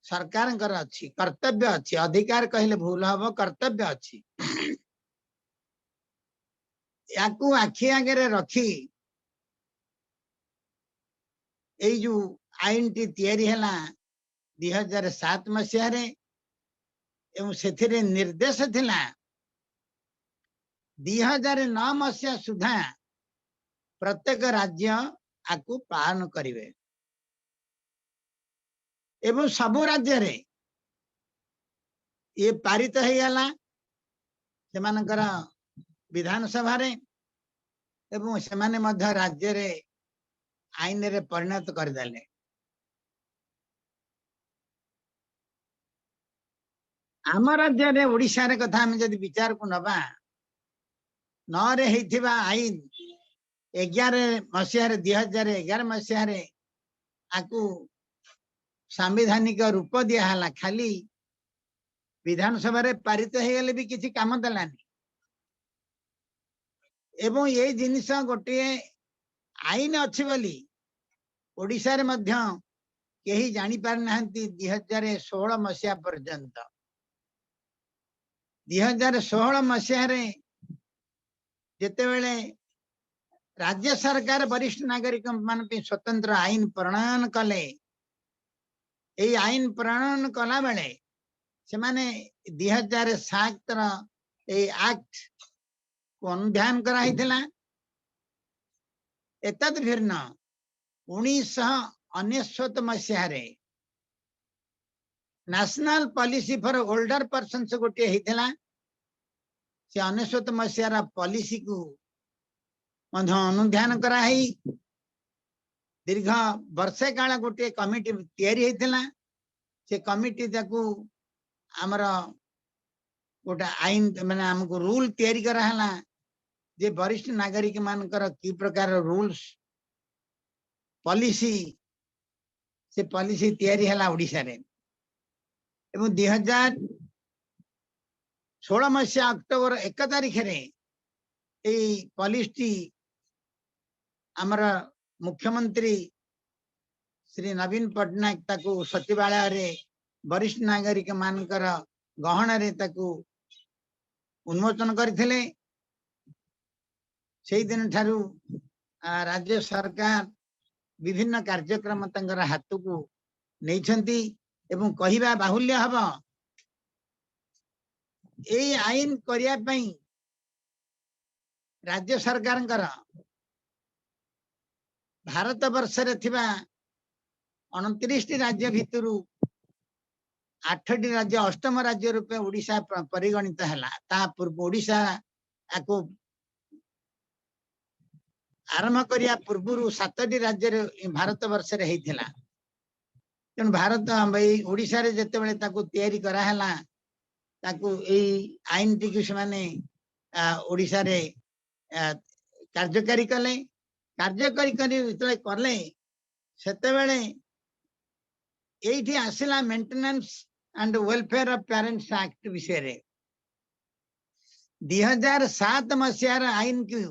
Speaker 4: ସରକାରଙ୍କର ଅଛି, କର୍ତ୍ତବ୍ୟ ଅଛି। ଅଧିକାର କହିଲେ ଭୁଲ ହବ, କର୍ତ୍ତବ୍ୟ ଅଛି। ୟାକୁ ଆଖି ଆଗରେ ରଖି ଏଇ ଯୋଉ ଆଇନଟି ତିଆରି ହେଲା 2007 ମସିହାରେ ଏବଂ ସେଥିରେ ନିର୍ଦ୍ଦେଶ ଥିଲା, 2009 ମସିହା ସୁଦ୍ଧା ପ୍ରତ୍ୟେକ ରାଜ୍ୟ ଆକୁ ପାଳନ କରିବେ ଏବଂ ସବୁ ରାଜ୍ୟରେ ଇଏ ପାରିତ ହେଇଗଲା ସେମାନଙ୍କର ବିଧାନସଭାରେ ଏବଂ ସେମାନେ ମଧ୍ୟ ରାଜ୍ୟରେ ଆଇନରେ ପରିଣତ କରିଦେଲେ। ଆମ ରାଜ୍ୟରେ, ଓଡିଶାରେ କଥା ଆମେ ଯଦି ବିଚାରକୁ ନବା, 9ରେ ହେଇଥିବା ଆଇନ 11 ମସିହାରେ, 2011 ମସିହାରେ ଆକୁ ସାମ୍ବିଧାନିକ ରୂପ ଦିଆହେଲା। ଖାଲି ବିଧାନସଭାରେ ପାରିତ ହେଇଗଲେ ବି କିଛି କାମ ଦେଲାନି। ଏବଂ ଏଇ ଜିନିଷ ଗୋଟିଏ ଆଇନ ଅଛି ବୋଲି ଓଡିଶାରେ ମଧ୍ୟ କେହି ଜାଣିପାରିନାହାନ୍ତି 2016 ମସିହା ପର୍ଯ୍ୟନ୍ତ। 2016 ମସିହାରେ ଯେତେବେଳେ ରାଜ୍ୟ ସରକାର ବରିଷ୍ଠ ନାଗରିକ ମାନଙ୍କ ପାଇଁ ସ୍ୱତନ୍ତ୍ର ଆଇନ ପ୍ରଣୟନ କଲେ, ଏଇ ଆଇନ ପ୍ରଣୟନ କଲା ବେଳେ ସେମାନେ 2007ର ଏଇ ଆକ୍ଟ କୁ ଅନୁଧ୍ୟାନ କରାହେଇଥିଲା। ଏତଦ୍ ଭିନ୍ନ 1999 ମସିହାରେ National Policy for Older Persons ଗୋଟିଏ ହେଇଥିଲା। ସେ 99 ମସିହାର ପଲିସିକୁ ମଧ୍ୟ ଅନୁଧ୍ୟାନ କରାହେଇ ଦୀର୍ଘ ବର୍ଷେ କାଳ ଗୋଟିଏ କମିଟି ତିଆରି ହେଇଥିଲା। ସେ କମିଟି ତାକୁ ଆମର ଗୋଟେ ଆଇନ, ମାନେ ଆମକୁ ରୁଲ ତିଆରି କରାହେଲା ଯେ ବରିଷ୍ଠ ନାଗରିକ ମାନଙ୍କର କି ପ୍ରକାର ରୁଲସ, ପଲିସି। ସେ ପଲିସି ତିଆରି ହେଲା ଓଡ଼ିଶାରେ ଏବଂ 2016 ମସିହା ଅକ୍ଟୋବର 1 ତାରିଖରେ ଏଇ ପଲିସିଟି ଆମର ମୁଖ୍ୟମନ୍ତ୍ରୀ ଶ୍ରୀ ନବୀନ ପଟ୍ଟନାୟକ ତାକୁ ସଚିବାଳୟରେ ବରିଷ୍ଠ ନାଗରିକ ମାନଙ୍କର ଗହଣରେ ତାକୁ ଉନ୍ମୋଚନ କରିଥିଲେ। ସେଇଦିନ ଠାରୁ ରାଜ୍ୟ ସରକାର ବିଭିନ୍ନ କାର୍ଯ୍ୟକ୍ରମ ତାଙ୍କର ହାତକୁ ନେଇଛନ୍ତି ଏବଂ କହିବା ବାହୁଲ୍ୟ ହବ, ଏଇ ଆଇନ କରିବା ପାଇଁ ରାଜ୍ୟ ସରକାରଙ୍କର ଭାରତ ବର୍ଷରେ ଥିବା 29ଟି ରାଜ୍ୟ ଭିତରୁ 8ଟି ରାଜ୍ୟ, ଅଷ୍ଟମ ରାଜ୍ୟ ରୂପେ ଓଡ଼ିଶା ପରିଗଣିତ ହେଲା। ତା ପୂର୍ବ ଓଡ଼ିଶା ଆକୁ ଆରମ୍ଭ କରିବା ପୂର୍ବରୁ 7ଟି ରାଜ୍ୟରେ ଭାରତ ବର୍ଷରେ ହେଇଥିଲା। ତେଣୁ ଭାରତ ଏଇ ଓଡ଼ିଶାରେ ଯେତେବେଳେ ତାକୁ ତିଆରି କରାହେଲା, ତାକୁ ଏଇ ଆଇନଟିକୁ ସେମାନେ ଓଡ଼ିଶାରେ କାର୍ଯ୍ୟକାରୀ କଲେ। କାର୍ଯ୍ୟକାରୀ କରି ଯେତେବେଳେ କଲେ, ସେତେବେଳେ ଏଇଠି ଆସିଲା Maintenance and Welfare of Parents Act ବିଷୟରେ। 2007 ମସିହାର ଆଇନକୁ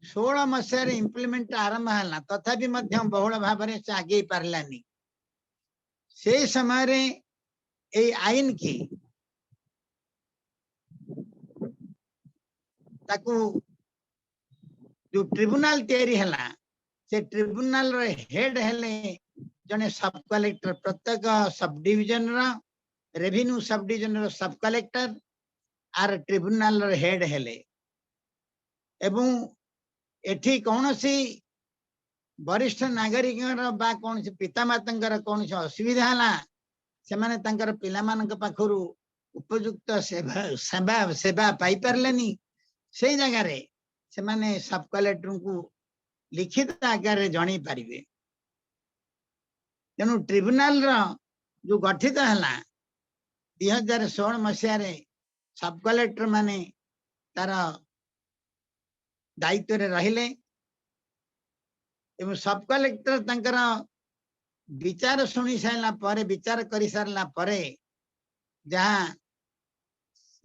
Speaker 4: 16 ମସିହାରେ ଇମ୍ପ୍ଲିମେଣ୍ଟ ଆରମ୍ଭ ହେଲା। ତଥାପି ମଧ୍ୟ ବହୁଳ ଭାବରେ ସେ ଆଗେଇ ପାରିଲାନି। ସେଇ ସମୟରେ ଏଇ ଆଇନ କି ତାକୁ ଯୋଉ ଟ୍ରିବ୍ୟୁନାଲ ତିଆରି ହେଲା, ସେ ଟ୍ରିବ୍ୟୁନାଲର ହେଡ ହେଲେ ଜଣେ ସବ କଲେକ୍ଟର। ପ୍ରତ୍ୟେକ ସବ ଡିଭିଜନର, ରେଭିନ୍ୟୁ ସବ ଡିଭିଜନର ସବ କଲେକ୍ଟର ଆର ଟ୍ରିବ୍ୟୁନାଲର ହେଡ ହେଲେ ଏବଂ ଏଠି କୌଣସି ବରିଷ୍ଠ ନାଗରିକଙ୍କର ବା କୌଣସି ପିତାମାତାଙ୍କର କୌଣସି ଅସୁବିଧା ହେଲା, ସେମାନେ ତାଙ୍କର ପିଲାମାନଙ୍କ ପାଖରୁ ଉପଯୁକ୍ତ ସେବା ପାଇପାରିଲେନି, ସେଇ ଜାଗାରେ ସେମାନେ ସବ କଲେକ୍ଟରଙ୍କୁ ଲିଖିତ ଆକାରରେ ଜଣେଇ ପାରିବେ। ତେଣୁ ଟ୍ରିବ୍ୟୁନାଲର ଯୋଉ ଗଠିତ ହେଲା 2016 ମସିହାରେ, ସବ କଲେକ୍ଟର ମାନେ ତାର ଦାୟିତ୍ୱରେ ରହିଲେ ଏବଂ ସବ କଲେକ୍ଟର ତାଙ୍କର ବିଚାର ଶୁଣି ସାରିଲା ପରେ, ବିଚାର କରିସାରିଲା ପରେ ଯାହା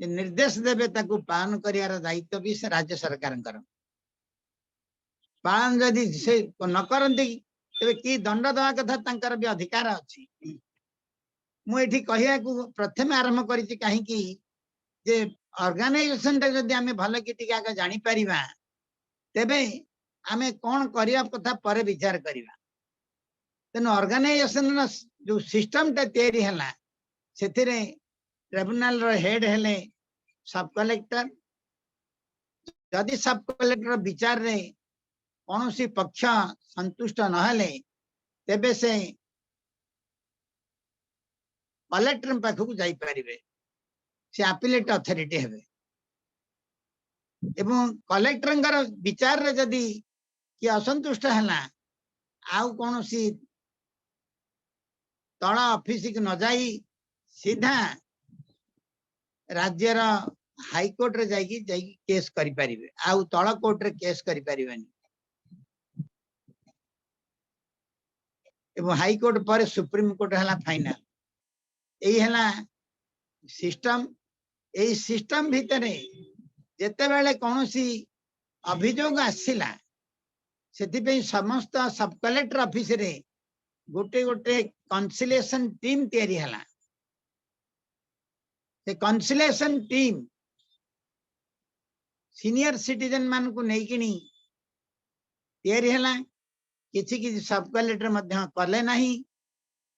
Speaker 4: ସେ ନିର୍ଦ୍ଦେଶ ଦେବେ, ତାକୁ ପାଳନ କରିବାର ଦାୟିତ୍ୱ ବି ସେ ରାଜ୍ୟ ସରକାରଙ୍କର। ପାଳନ ଯଦି ସେ ନ କରନ୍ତି, ତେବେ କି ଦଣ୍ଡ ଦେବା କଥା ତାଙ୍କର ବି ଅଧିକାର ଅଛି। ମୁଁ ଏଠି କହିବାକୁ ପ୍ରଥମେ ଆରମ୍ଭ କରିଛି କାହିଁକି ଯେ ଅର୍ଗାନାଇଜେସନ ଟା ଯଦି ଆମେ ଭଲ କି ଟିକେ ଆଗ ଜାଣିପାରିବା, ତେବେ ଆମେ କଣ କରିବା କଥା ପରେ ବିଚାର କରିବା। ତେଣୁ ଅର୍ଗାନାଇଜେସନର ଯୋଉ ସିଷ୍ଟମଟା ତିଆରି ହେଲା, ସେଥିରେ ଟ୍ରିବ୍ୟୁନାଲର ହେଡ ହେଲେ ସବ କଲେକ୍ଟର। ଯଦି ସବ କଲେକ୍ଟର ବିଚାରରେ କୌଣସି ପକ୍ଷ ସନ୍ତୁଷ୍ଟ ନହେଲେ, ତେବେ ସେ କଲେକ୍ଟର ପାଖକୁ ଯାଇପାରିବେ। ସେ ଆପିଲେଟ ଅଥରିଟି ହେବେ ଏବଂ କଲେକ୍ଟରଙ୍କର ବିଚାରରେ ଯଦି କିଏ ଅସନ୍ତୁଷ୍ଟ ହେଲା, ଆଉ କୌଣସି ତଳ ଅଫିସକୁ ନ ଯାଇ ସିଧା ରାଜ୍ୟର ହାଇକୋର୍ଟରେ ଯାଇକି କେସ୍ କରିପାରିବେ। ଆଉ ତଳ କୋର୍ଟରେ କେସ୍ କରିପାରିବେନି ଏବଂ ହାଇକୋର୍ଟ ପରେ ସୁପ୍ରିମକୋର୍ଟ ହେଲା ଫାଇନାଲ। ଏଇ ହେଲା ସିଷ୍ଟମ। ଏଇ ସିଷ୍ଟମ ଭିତରେ ଯେତେବେଳେ କୌଣସି ଅଭିଯୋଗ ଆସିଲା, ସେଥିପାଇଁ ସମସ୍ତ ସବ କଲେକ୍ଟର ଅଫିସରେ ଗୋଟେ ଗୋଟେ କନସିଲେସନ ଟିମ୍ ତିଆରି ହେଲା। ସେ କନସିଲେସନ ଟିମ୍ ସିନିୟର ସିଟିଜେନ ମାନଙ୍କୁ ନେଇକିଣି ତିଆରି ହେଲା। କିଛି କିଛି ସବ କଲେକ୍ଟର ମଧ୍ୟ କଲେ ନାହିଁ,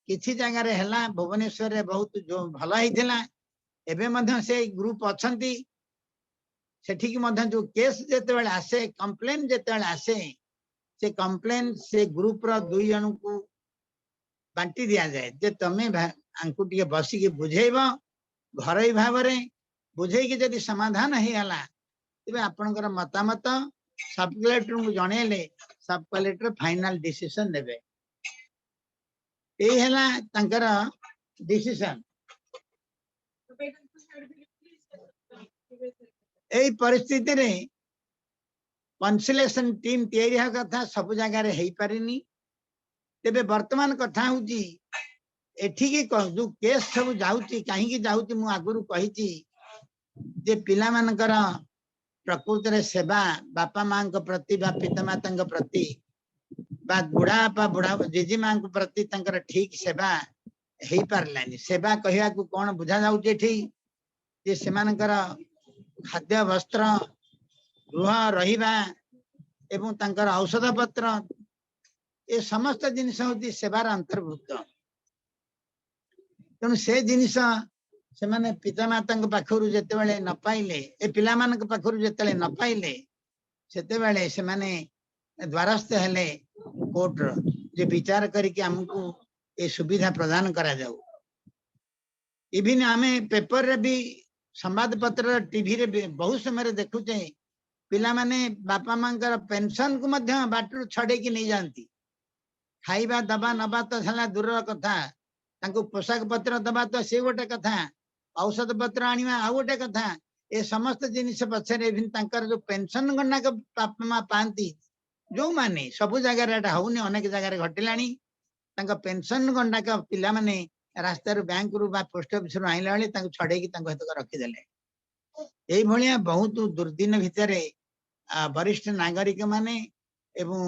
Speaker 4: କିଛି ଜାଗାରେ ହେଲା। ଭୁବନେଶ୍ୱରରେ ବହୁତ ଭଲ ହେଇଥିଲା। ଏବେ ମଧ୍ୟ ସେ ଗ୍ରୁପ ଅଛନ୍ତି। ସେଠିକି ମଧ୍ୟ ଯୋଉ କେସ୍ ଯେତେବେଳେ ଆସେ, କମ୍ପ୍ଲେନ ଯେତେବେଳେ ଆସେ, ସେ କମ୍ପ୍ଲେନ ସେ ଗ୍ରୁପର 2 ଜଣଙ୍କୁ ବାଣ୍ଟି ଦିଆଯାଏ ଯେ ତମେ ଆଙ୍କୁ ଟିକେ ବସିକି ବୁଝେଇବ। ଘରୋଇ ଭାବରେ ବୁଝେଇକି ଯଦି ସମାଧାନ ହେଇଗଲା, ତେବେ ଆପଣଙ୍କର ମତାମତ ସବ୍ କଲେକ୍ଟରଙ୍କୁ ଜଣେଇଲେ ସବ୍ କଲେକ୍ଟର ଫାଇନାଲ ଡିସିସନ ନେବେ। ଏଇ ହେଲା ତାଙ୍କର ଡିସିସନ। ଏଇ ପରିସ୍ଥିତିରେ କନସିଲେସନ ଟିମ୍ ତିଆରି ହେବା କଥା ସବୁ ଜାଗାରେ ହେଇପାରିନି। ତେବେ ବର୍ତ୍ତମାନ କଥା ହଉଛି ଏଠିକି ଯୋଉ କେସ୍ ସବୁ ଯାଉଛି, କାହିଁକି ଯାଉଛି, ମୁଁ ଆଗରୁ କହିଛି ଯେ ପିଲାମାନଙ୍କର ପ୍ରକୃତରେ ସେବା ବାପା ମାଙ୍କ ପ୍ରତି ବା ପିତାମାତାଙ୍କ ପ୍ରତି ବା ବୁଢା ବାପା ବୁଢା ଜେଜେମାଙ୍କ ପ୍ରତି ତାଙ୍କର ଠିକ ସେବା ହେଇପାରିଲାନି। ସେବା କହିବାକୁ କଣ ବୁଝା ଯାଉଛି ଏଠି, ଯେ ସେମାନଙ୍କର ଖାଦ୍ୟ, ବସ୍ତ୍ର, ଗୃହ ରହିବା ଏବଂ ତାଙ୍କର ଔଷଧ ପତ୍ର, ଏ ସମସ୍ତ ଜିନିଷ ହଉଛି ସେବାର ଅନ୍ତର୍ଭୁକ୍ତ। ତେଣୁ ସେ ଜିନିଷ ସେମାନେ ପିତାମାତାଙ୍କ ପାଖରୁ ଯେତେବେଳେ ନ ପାଇଲେ, ଏ ପିଲାମାନଙ୍କ ପାଖରୁ ଯେତେବେଳେ ନ ପାଇଲେ, ସେତେବେଳେ ସେମାନେ ଦ୍ୱାରସ୍ଥ ହେଲେ କୋର୍ଟର, ଯେ ବିଚାର କରିକି ଆମକୁ ଏ ସୁବିଧା ପ୍ରଦାନ କରାଯାଉ। ଇଭିନ୍ ଆମେ ପେପରରେ ବି, ସମ୍ବାଦପତ୍ର, ଟିଭିରେ ବି ବହୁତ ସମୟରେ ଦେଖୁଛେ ପିଲାମାନେ ବାପା ମାଙ୍କର ପେନସନକୁ ମଧ୍ୟ ବାଟରୁ ଛଡେଇକି ନେଇଯାଆନ୍ତି। ଖାଇବା ଦବା ନବା ତ ହେଲା ଦୂରର କଥା, ତାଙ୍କୁ ପୋଷାକ ପତ୍ର ଦବା ତ ସେ ଗୋଟେ କଥା, ଔଷଧ ପତ୍ର ଆଣିବା ଆଉ ଗୋଟେ କଥା। ଏ ସମସ୍ତ ଜିନିଷ ପଛରେ ଇଭିନ୍ ତାଙ୍କର ଯୋଉ ପେନସନ ଗଣ୍ଡାକ ବାପା ମା ପାଆନ୍ତି, ଯୋଉମାନେ ସବୁ ଜାଗାରେ ଏଟା ହଉନି, ଅନେକ ଜାଗାରେ ଘଟିଲାଣି, ତାଙ୍କ ପେନସନ ଗଣ୍ଡାକ ପିଲାମାନେ ରାସ୍ତାରୁ, ବ୍ୟାଙ୍କରୁ ବା ପୋଷ୍ଟ ଅଫିସରୁ ଆଣିଲା ବେଳେ ତାଙ୍କୁ ଛଡେଇକି ତାଙ୍କ ହାତକୁ ରଖିଦେଲେ। ଏଇଭଳିଆ ବହୁତ ଦୁର୍ଦିନ ଭିତରେ ବରିଷ୍ଠ ନାଗରିକ ମାନେ ଏବଂ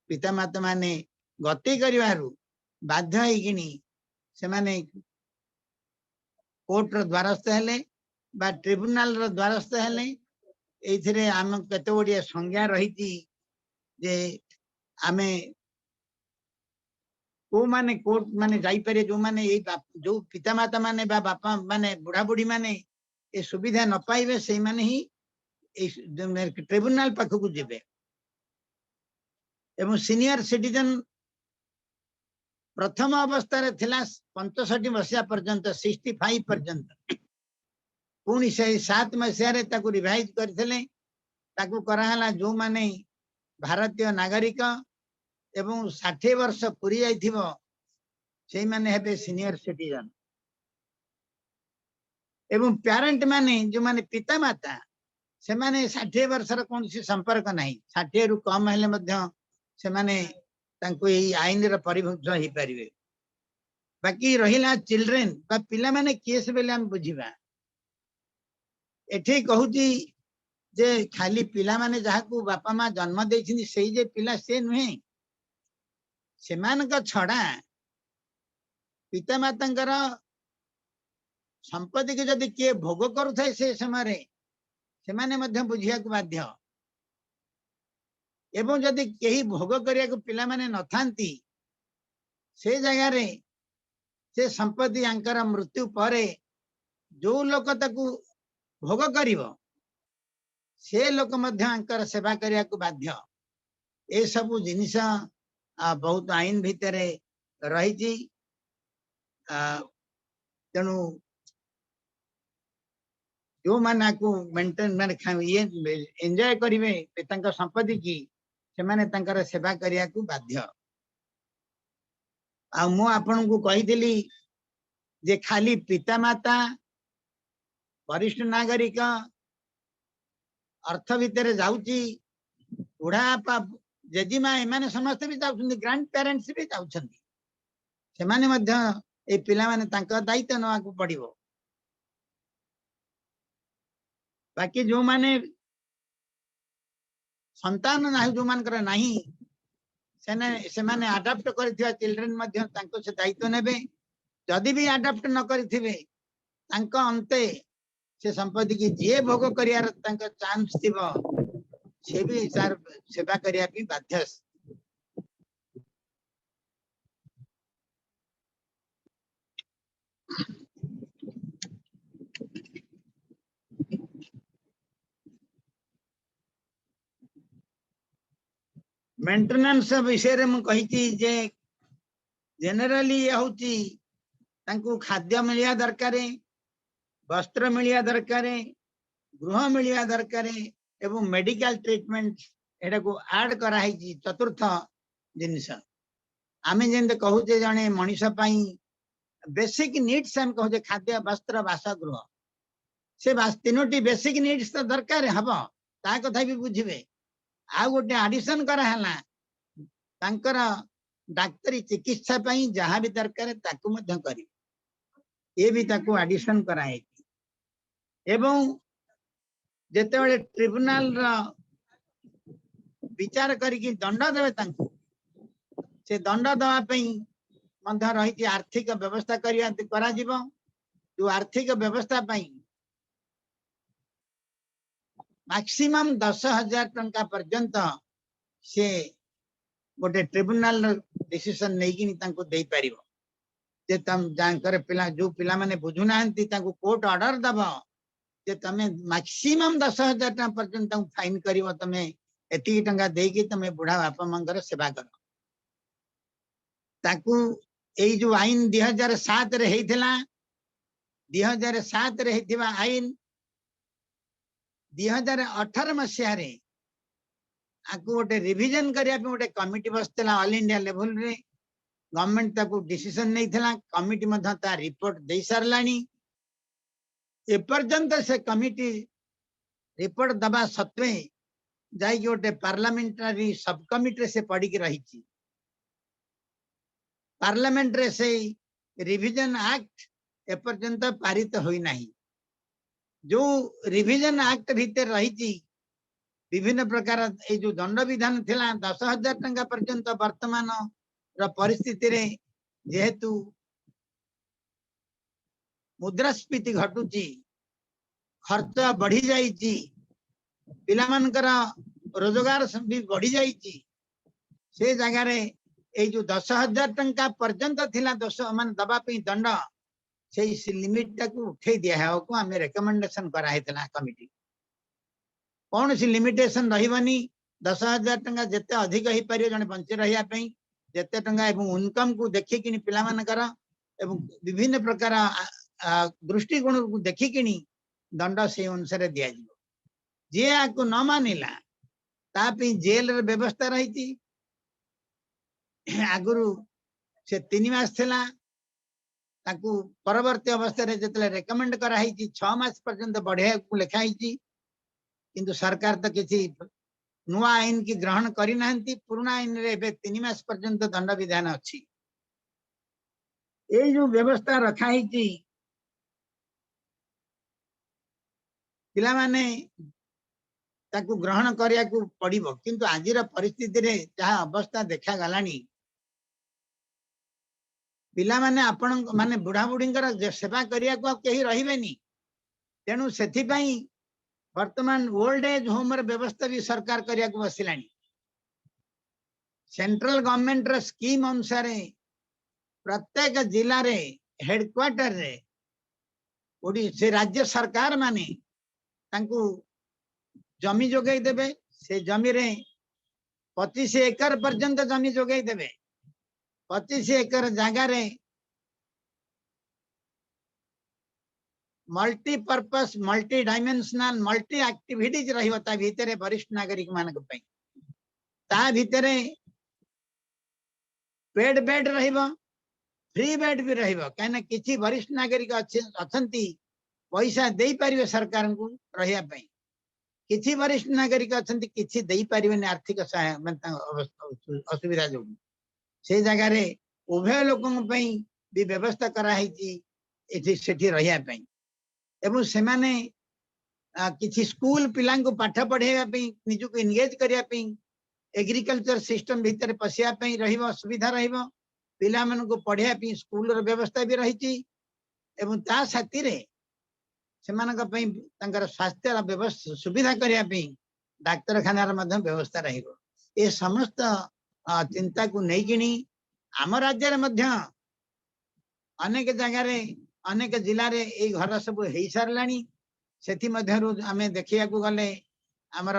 Speaker 4: ପିତାମାତା ମାନେ ଗତି କରିବାରୁ ବାଧ୍ୟ ହେଇକିନି ସେମାନେ କୋର୍ଟର ଦ୍ୱାରସ୍ଥ ହେଲେ ବା ଟ୍ରିବ୍ୟୁନାଲର ଦ୍ୱାରସ୍ଥ ହେଲେ। ଏଇଥିରେ ଆମ କେତେ ଗୁଡ଼ିଏ ସଂଜ୍ଞା ରହିଛି ଯେ ଆମେ କୋଉମାନେ କୋର୍ଟ ମାନେ ଯାଇପାରିବେ, ଯୋଉମାନେ ଏଇ ଯୋଉ ପିତାମାତା ମାନେ ବା ବାପା ମାନେ ବୁଢା ବୁଢୀ ମାନେ ଏ ସୁବିଧା ନ ପାଇବେ, ସେଇମାନେ ହିଁ ଏଇ ଟ୍ରିବ୍ୟୁନାଲ ପାଖକୁ ଯିବେ। ଏବଂ ସିନିୟର ସିଟିଜେନ ପ୍ରଥମ ଅବସ୍ଥାରେ ଥିଲା 65 ମସିହା ପର୍ଯ୍ୟନ୍ତ, 65 ପର୍ଯ୍ୟନ୍ତ। ପୁଣି ସେଇ 7 ମସିହାରେ ତାକୁ ରିଭାଇଜ କରିଥିଲେ। ତାକୁ କରାହେଲା ଯୋଉମାନେ ଭାରତୀୟ ନାଗରିକ ଏବଂ 60 ବର୍ଷ ପୁରି ଯାଇଥିବ ସେଇମାନେ ହେବେ ସିନିୟର ସିଟିଜେନ। ଏବଂ ପ୍ୟାରେଣ୍ଟ ମାନେ ଯୋଉମାନେ ପିତାମାତା, ସେମାନେ 60 ବର୍ଷର କୌଣସି ସମ୍ପର୍କ ନାହିଁ, 60ରୁ କମ ହେଲେ ମଧ୍ୟ ସେମାନେ ତାଙ୍କୁ ଏଇ ଆଇନର ପରିଭୁକ୍ତ ହେଇପାରିବେ। ବାକି ରହିଲା ଚିଲଡ୍ରେନ ବା ପିଲାମାନେ କିଏ ସେ ବୋଲି ଆମେ ବୁଝିବା। ଏଠି କହୁଛି ଯେ ଖାଲି ପିଲାମାନେ ଯାହାକୁ ବାପା ମା ଜନ୍ମ ଦେଇଛନ୍ତି ସେଇ ଯେ ପିଲା ସେ ନୁହେଁ, ସେମାନଙ୍କ ଛଡା ପିତାମାତାଙ୍କର ସମ୍ପତ୍ତିକୁ ଯଦି କିଏ ଭୋଗ କରୁଥାଏ ସେ ସମୟରେ ସେମାନେ ମଧ୍ୟ ବୁଝିବାକୁ ବାଧ୍ୟ। ଏବଂ ଯଦି କେହି ଭୋଗ କରିବାକୁ ପିଲାମାନେ ନଥାନ୍ତି, ସେ ଜାଗାରେ ସେ ସମ୍ପତ୍ତି ୟାଙ୍କର ମୃତ୍ୟୁ ପରେ ଯୋଉ ଲୋକ ତାକୁ ଭୋଗ କରିବ ସେ ଲୋକ ମଧ୍ୟ ୟାଙ୍କର ସେବା କରିବାକୁ ବାଧ୍ୟ। ଏସବୁ ଜିନିଷ ବହୁତ ଆଇନ ଭିତରେ ରହିଛି। ତେଣୁ ଯୋଉମାନେ ଆକୁ ମେଣ୍ଟେନ ମାନେ ଇଏ ଏନ୍ଜୟ କରିବେ ତାଙ୍କ ସମ୍ପତ୍ତି କି, ସେମାନେ ତାଙ୍କର ସେବା କରିବାକୁ ବାଧ୍ୟ। ଆଉ ମୁଁ ଆପଣଙ୍କୁ କହିଥିଲି ଯେ ଖାଲି ପିତାମାତା, ବରିଷ୍ଠ ନାଗରିକ ଅର୍ଥ ଭିତରେ ଯାଉଛି, ବୁଢା ବାପା ଜେଜେମା ଏମାନେ ସମସ୍ତେ ବି ଯାଉଛନ୍ତି, ଗ୍ରାଣ୍ଡ ପ୍ୟାରେଣ୍ଟସ ବି ଯାଉଛନ୍ତି, ସେମାନେ ମଧ୍ୟ ଏଇ ପିଲାମାନେ ତାଙ୍କ ଦାୟିତ୍ୱ ନେବାକୁ ପଡିବ। ବାକି ଯୋଉମାନେ ସନ୍ତାନ ନାହିଁ, ଯୋଉମାନଙ୍କର ନାହିଁ, ସେମାନେ ଆଡପ୍ଟ କରିଥିବା ଚିଲଡ୍ରେନ ମଧ୍ୟ ତାଙ୍କୁ ସେ ଦାୟିତ୍ୱ ନେବେ। ଯଦି ବି ଆଡପ୍ଟ ନ କରିଥିବେ, ତାଙ୍କ ଅନ୍ତେ ସେ ସମ୍ପତ୍ତିକି ଯିଏ ଭୋଗ କରିବାର ତାଙ୍କ ଚାନ୍ସ ଥିବ, ସେ ବି ତାର ସେବା କରିବା ପାଇଁ ବାଧ୍ୟ। ମେଣ୍ଟେନାନ୍ସ ବିଷୟରେ ମୁଁ କହିଛି ଯେ ଜେନେରାଲି ଇଏ ହଉଛି ତାଙ୍କୁ ଖାଦ୍ୟ ମିଳିବା ଦରକାର, ବସ୍ତ୍ର ମିଳିବା ଦରକାର, ଗୃହ ମିଳିବା ଦରକାର ଏବଂ ମେଡିକାଲ ଟ୍ରିଟମେଣ୍ଟ ଏଟାକୁ ଆଡ କରାହେଇଛି ଚତୁର୍ଥ ଜିନିଷ। ଆମେ ଯେମିତି କହୁଛେ, ଜଣେ ମଣିଷ ପାଇଁ ବେସିକ ନିଡ୍ସ ଆମେ କହୁଛେ ଖାଦ୍ୟ, ବସ୍ତ୍ର, ବାସଗୃହ। ସେ ତିନୋଟି ବେସିକ ନିଡ୍ସ ତ ଦରକାର ହବ, ତା କଥା ବି ବୁଝିବେ। ଆଉ ଗୋଟେ ଆଡିସନ କରାହେଲା, ତାଙ୍କର ଡାକ୍ତରୀ ଚିକିତ୍ସା ପାଇଁ ଯାହା ବି ଦରକାର ତାକୁ ମଧ୍ୟ କରିବେ। ଏ ବି ତାକୁ ଆଡିସନ କରାହେଇଛି। ଏବଂ ଯେତେବେଳେ ଟ୍ରିବ୍ୟୁନାଲର ବିଚାର କରିକି ଦଣ୍ଡ ଦେବେ ତାଙ୍କୁ, ସେ ଦଣ୍ଡ ଦେବା ପାଇଁ ମଧ୍ୟ ରହିଛି ଆର୍ଥିକ ବ୍ୟବସ୍ଥା କରିବା କରାଯିବ। ଯୋଉ ଆର୍ଥିକ ବ୍ୟବସ୍ଥା ପାଇଁ ମାକ୍ସିମମ୍ 10,000 ଟଙ୍କା ପର୍ଯ୍ୟନ୍ତ ସେ ଗୋଟେ ଟ୍ରିବ୍ୟୁନାଲ ଡିସିସନ ନେଇକିନି ତାଙ୍କୁ ଦେଇପାରିବ ଯେ ତମ ଯାଙ୍କର ପିଲା, ଯୋଉ ପିଲାମାନେ ବୁଝୁନାହାନ୍ତି, ତାଙ୍କୁ କୋର୍ଟ ଅର୍ଡର ଦବ ଯେ ତମେ ମାକ୍ସିମମ୍ 10,000 ଟଙ୍କା ପର୍ଯ୍ୟନ୍ତ ତାଙ୍କୁ ଫାଇନ କରିବ। ତମେ ଏତିକି ଟଙ୍କା ଦେଇକି ତମେ ବୁଢା ବାପା ମାଙ୍କର ସେବା କର। ତାକୁ ଏଇ ଯୋଉ ଆଇନ 2007ରେ ହେଇଥିଲା, 2007ରେ ହେଇଥିବା ଆଇନ 2018 ମସିହାରେ ଆକୁ ଗୋଟେ ରିଭିଜନ କରିବା ପାଇଁ ଗୋଟେ କମିଟି ବସିଥିଲା ଅଲ ଇଣ୍ଡିଆ ଲେଭେଲରେ। ଗଭର୍ଣମେଣ୍ଟ ତାକୁ ଡିସିସନ ନେଇଥିଲା। କମିଟି ମଧ୍ୟ ତା ରିପୋର୍ଟ ଦେଇ ସାରିଲାଣି। ଏପର୍ଯ୍ୟନ୍ତ ସେ କମିଟି ରିପୋର୍ଟ ଦବା ସତ୍ତ୍ୱେ ଯାଇକି ଗୋଟେ ପାର୍ଲାମେଣ୍ଟାରୀ ସବ କମିଟିରେ ସେ ପଡିକି ରହିଛି। ପାର୍ଲାମେଣ୍ଟରେ ସେଇ ରିଭିଜନ ଆକ୍ଟ ଏପର୍ଯ୍ୟନ୍ତ ପାରିତ ହୋଇନାହିଁ। ଯୋଉ ରିଭିଜନ ଆକ୍ଟ ଭିତରେ ରହିଛି ବିଭିନ୍ନ ପ୍ରକାର, ଏଇ ଯୋଉ ଦଣ୍ଡ ବିଧାନ ଥିଲା 10,000 ଟଙ୍କା ପର୍ଯ୍ୟନ୍ତ, ବର୍ତ୍ତମାନ ର ପରିସ୍ଥିତିରେ ଯେହେତୁ ମୁଦ୍ରାସ୍ଫୀତି ଘଟୁଛି, ଖର୍ଚ୍ଚ ବଢି ଯାଇଛି, ପିଲାମାନଙ୍କର ରୋଜଗାର ବି ବଢି ଯାଇଛି, ସେ ଜାଗାରେ ଏଇ ଯୋଉ 10,000 ଟଙ୍କା ପର୍ଯ୍ୟନ୍ତ ଥିଲା ଦୋଷ ମାନେ ଦବା ପାଇଁ ଦଣ୍ଡ, ସେଇ ଲିମିଟ ଟାକୁ ଉଠେଇ ଦିଆହେବାକୁ ଆମେ ରେକମେଣ୍ଡେସନ କରାହେଇଥିଲା କମିଟି। କୌଣସି ଲିମିଟେସନ ରହିବନି। 10,000 ଟଙ୍କା ଯେତେ ଅଧିକ ହେଇପାରିବ, ଜଣେ ବଞ୍ଚି ରହିବା ପାଇଁ ଯେତେ ଟଙ୍କା ଏବଂ ଇନକମ କୁ ଦେଖିକିନି ପିଲାମାନଙ୍କର ଏବଂ ବିଭିନ୍ନ ପ୍ରକାର ଦୃଷ୍ଟିକୋଣକୁ ଦେଖିକିନି ଦଣ୍ଡ ସେଇ ଅନୁସାରେ ଦିଆଯିବ। ଯିଏ ଆକୁ ନ ମାନିଲା, ତା ପାଇଁ ଜେଲର ବ୍ୟବସ୍ଥା ରହିଛି। ଆଗରୁ ସେ 3 ମାସ ଥିଲା। ତାକୁ ପରବର୍ତ୍ତୀ ଅବସ୍ଥାରେ ଯେତେବେଳେ ରେକମେଣ୍ଡ କରାହେଇଛି, 6 ମାସ ପର୍ଯ୍ୟନ୍ତ ବଢେଇବାକୁ ଲେଖା ହେଇଛି। କିନ୍ତୁ ସରକାର ତ କିଛି ନୂଆ ଆଇନ କି ଗ୍ରହଣ କରିନାହାନ୍ତି। ପୁରୁଣା ଆଇନରେ ଏବେ 3 ମାସ ପର୍ଯ୍ୟନ୍ତ ଦଣ୍ଡ ବିଧାନ ଅଛି। ଏଇ ଯୋଉ ବ୍ୟବସ୍ଥା ରଖା ହେଇଛି, ପିଲାମାନେ ତାକୁ ଗ୍ରହଣ କରିବାକୁ ପଡିବ। କିନ୍ତୁ ଆଜିର ପରିସ୍ଥିତିରେ ଯାହା ଅବସ୍ଥା ଦେଖାଗଲାଣି, ପିଲାମାନେ ଆପଣଙ୍କ ମାନେ ବୁଢା ବୁଢୀଙ୍କର ସେବା କରିବାକୁ ଆଉ କେହି ରହିବେନି। ତେଣୁ ସେଥିପାଇଁ ବର୍ତ୍ତମାନ ଓଲ୍ଡ ଏଜ ହୋମର ବ୍ୟବସ୍ଥା ବି ସରକାର କରିବାକୁ ବସିଲାଣି। ସେଣ୍ଟ୍ରାଲ ଗଭର୍ଣମେଣ୍ଟର ସ୍କିମ୍ ଅନୁସାରେ ପ୍ରତ୍ୟେକ ଜିଲ୍ଲାରେ ହେଡକ୍ୱାର୍ଟରରେ ସେ ରାଜ୍ୟ ସରକାର ମାନେ ତାଙ୍କୁ ଜମି ଯୋଗାଇ ଦେବେ। ସେ ଜମିରେ 25 ଏକର ପର୍ଯ୍ୟନ୍ତ ଜମି ଯୋଗାଇ ଦେବେ। 25 ଏକର ଜାଗାରେ multi-purpose, multi dimensional, multi activities ରହିବ ତା ଭିତରେ ବରିଷ୍ଠ ନାଗରିକ ମାନଙ୍କ ପାଇଁ। ତା ଭିତରେ ପେଡ୍ ବେଡ୍ ରହିବ, ଫ୍ରି ବେଡ୍ ବି ରହିବ। କାହିଁକିନା କିଛି ବରିଷ୍ଠ ନାଗରିକ ଅଛନ୍ତି, ପଇସା ଦେଇପାରିବେ ସରକାରଙ୍କୁ ରହିବା ପାଇଁ। କିଛି ବରିଷ୍ଠ ନାଗରିକ ଅଛନ୍ତି, କିଛି ଦେଇପାରିବେନି ଆର୍ଥିକ ସହାୟ ମାନେ ତାଙ୍କ ଅସୁବିଧା ଯୋଗୁଁ। ସେଇ ଜାଗାରେ ଉଭୟ ଲୋକଙ୍କ ପାଇଁ ବି ବ୍ୟବସ୍ଥା କରାହେଇଛି ଏଠି ସେଠି ରହିବା ପାଇଁ। ଏବଂ ସେମାନେ କିଛି ସ୍କୁଲ ପିଲାଙ୍କୁ ପାଠ ପଢେଇବା ପାଇଁ, ନିଜକୁ ଏନଗେଜ କରିବା ପାଇଁ, ଏଗ୍ରିକଲଚର ସିଷ୍ଟମ ଭିତରେ ପଶିବା ପାଇଁ ରହିବ, ସୁବିଧା ରହିବ। ପିଲାମାନଙ୍କୁ ପଢେଇବା ପାଇଁ ସ୍କୁଲର ବ୍ୟବସ୍ଥା ବି ରହିଛି। ଏବଂ ତା ସାଥିରେ ସେମାନଙ୍କ ପାଇଁ ତାଙ୍କର ସ୍ୱାସ୍ଥ୍ୟର ବ୍ୟବସ୍ଥା ସୁବିଧା କରିବା ପାଇଁ ଡାକ୍ତରଖାନାର ମଧ୍ୟ ବ୍ୟବସ୍ଥା ରହିବ। ଏ ସମସ୍ତ ଚିନ୍ତାକୁ ନେଇକିଣି ଆମ ରାଜ୍ୟରେ ମଧ୍ୟ ଅନେକ ଜାଗାରେ, ଅନେକ ଜିଲ୍ଲାରେ ଏଇ ଘର ସବୁ ହେଇସାରିଲାଣି। ସେଥିମଧ୍ୟରୁ ଆମେ ଦେଖିବାକୁ ଗଲେ ଆମର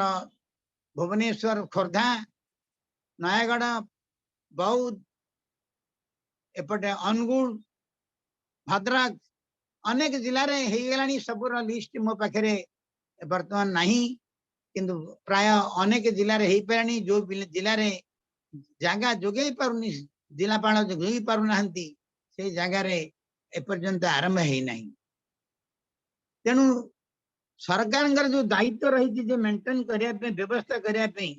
Speaker 4: ଭୁବନେଶ୍ୱର, ଖୋର୍ଦ୍ଧା, ନୟାଗଡ଼, ବୌଦ୍ଧ, ଏପଟେ ଅନୁଗୁଳ, ଭଦ୍ରକ, ଅନେକ ଜିଲ୍ଲାରେ ହେଇଗଲାଣି। ସବୁର ଲିଷ୍ଟ ମୋ ପାଖରେ ବର୍ତ୍ତମାନ ନାହିଁ। କିନ୍ତୁ ପ୍ରାୟ ଅନେକ ଜିଲ୍ଲାରେ ହେଇପାରିନି। ଯୋଉ ଜିଲ୍ଲାରେ ଜାଗା ଯୋଗେଇ ପାରୁନି, ଜିଲ୍ଲାପାଳ ଯୋଗେଇ ପାରୁନାହାନ୍ତି, ସେଇ ଜାଗାରେ ଏପର୍ଯ୍ୟନ୍ତ ଆରମ୍ଭ ହେଇନାହିଁ। ତେଣୁ ସରକାରଙ୍କର ଯୋଉ ଦାୟିତ୍ୱ ରହିଛି ଯେ ମେଣ୍ଟେନ କରିବା ପାଇଁ, ବ୍ୟବସ୍ଥା କରିବା ପାଇଁ,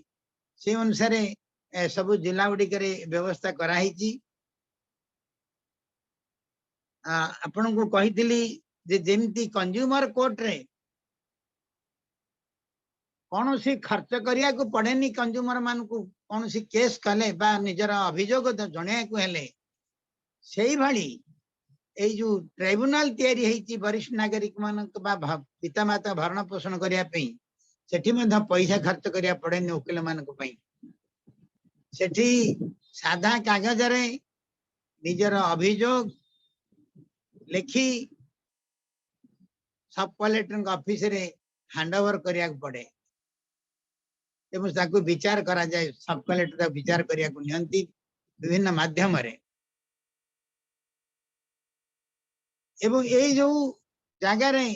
Speaker 4: ସେ ଅନୁସାରେ ସବୁ ଜିଲ୍ଲା ଗୁଡିକରେ ବ୍ୟବସ୍ଥା କରାହେଇଛି। ଆପଣଙ୍କୁ କହିଥିଲି ଯେ ଯେମିତି କନଜ୍ୟୁମର କୋର୍ଟରେ କୌଣସି ଖର୍ଚ୍ଚ କରିବାକୁ ପଡେନି କନଜ୍ୟୁମର ମାନଙ୍କୁ, କୌଣସି କେସ୍ କଲେ ବା ନିଜର ଅଭିଯୋଗ ଜଣେଇବାକୁ ହେଲେ, ସେଇଭଳି ଏଇ ଯୋଉ ଟ୍ରାଇବୁନାଲ ତିଆରି ହେଇଛି ବରିଷ୍ଠ ନାଗରିକ ମାନଙ୍କ ବା ପିତାମାତା ଭରଣ ପୋଷଣ କରିବା ପାଇଁ, ସେଠି ମଧ୍ୟ ପଇସା ଖର୍ଚ୍ଚ କରିବାକୁ ପଡେନି ଓକିଲ ମାନଙ୍କ ପାଇଁ। ସେଠି ସାଧା କାଗଜରେ ନିଜର ଅଭିଯୋଗ ଲେଖି ସବ୍ କଲେକ୍ଟରଙ୍କ ଅଫିସରେ ହ୍ୟାଣ୍ଡ ଓଭର କରିବାକୁ ପଡେ ଏବଂ ତାକୁ ବିଚାର କରାଯାଏ। ସବ୍ କଲେକ୍ଟର ତାକୁ ବିଚାର କରିବାକୁ ନିଅନ୍ତି ବିଭିନ୍ନ ମାଧ୍ୟମରେ। ଏବଂ ଏଇ ଯୋଉ ଜାଗାରେ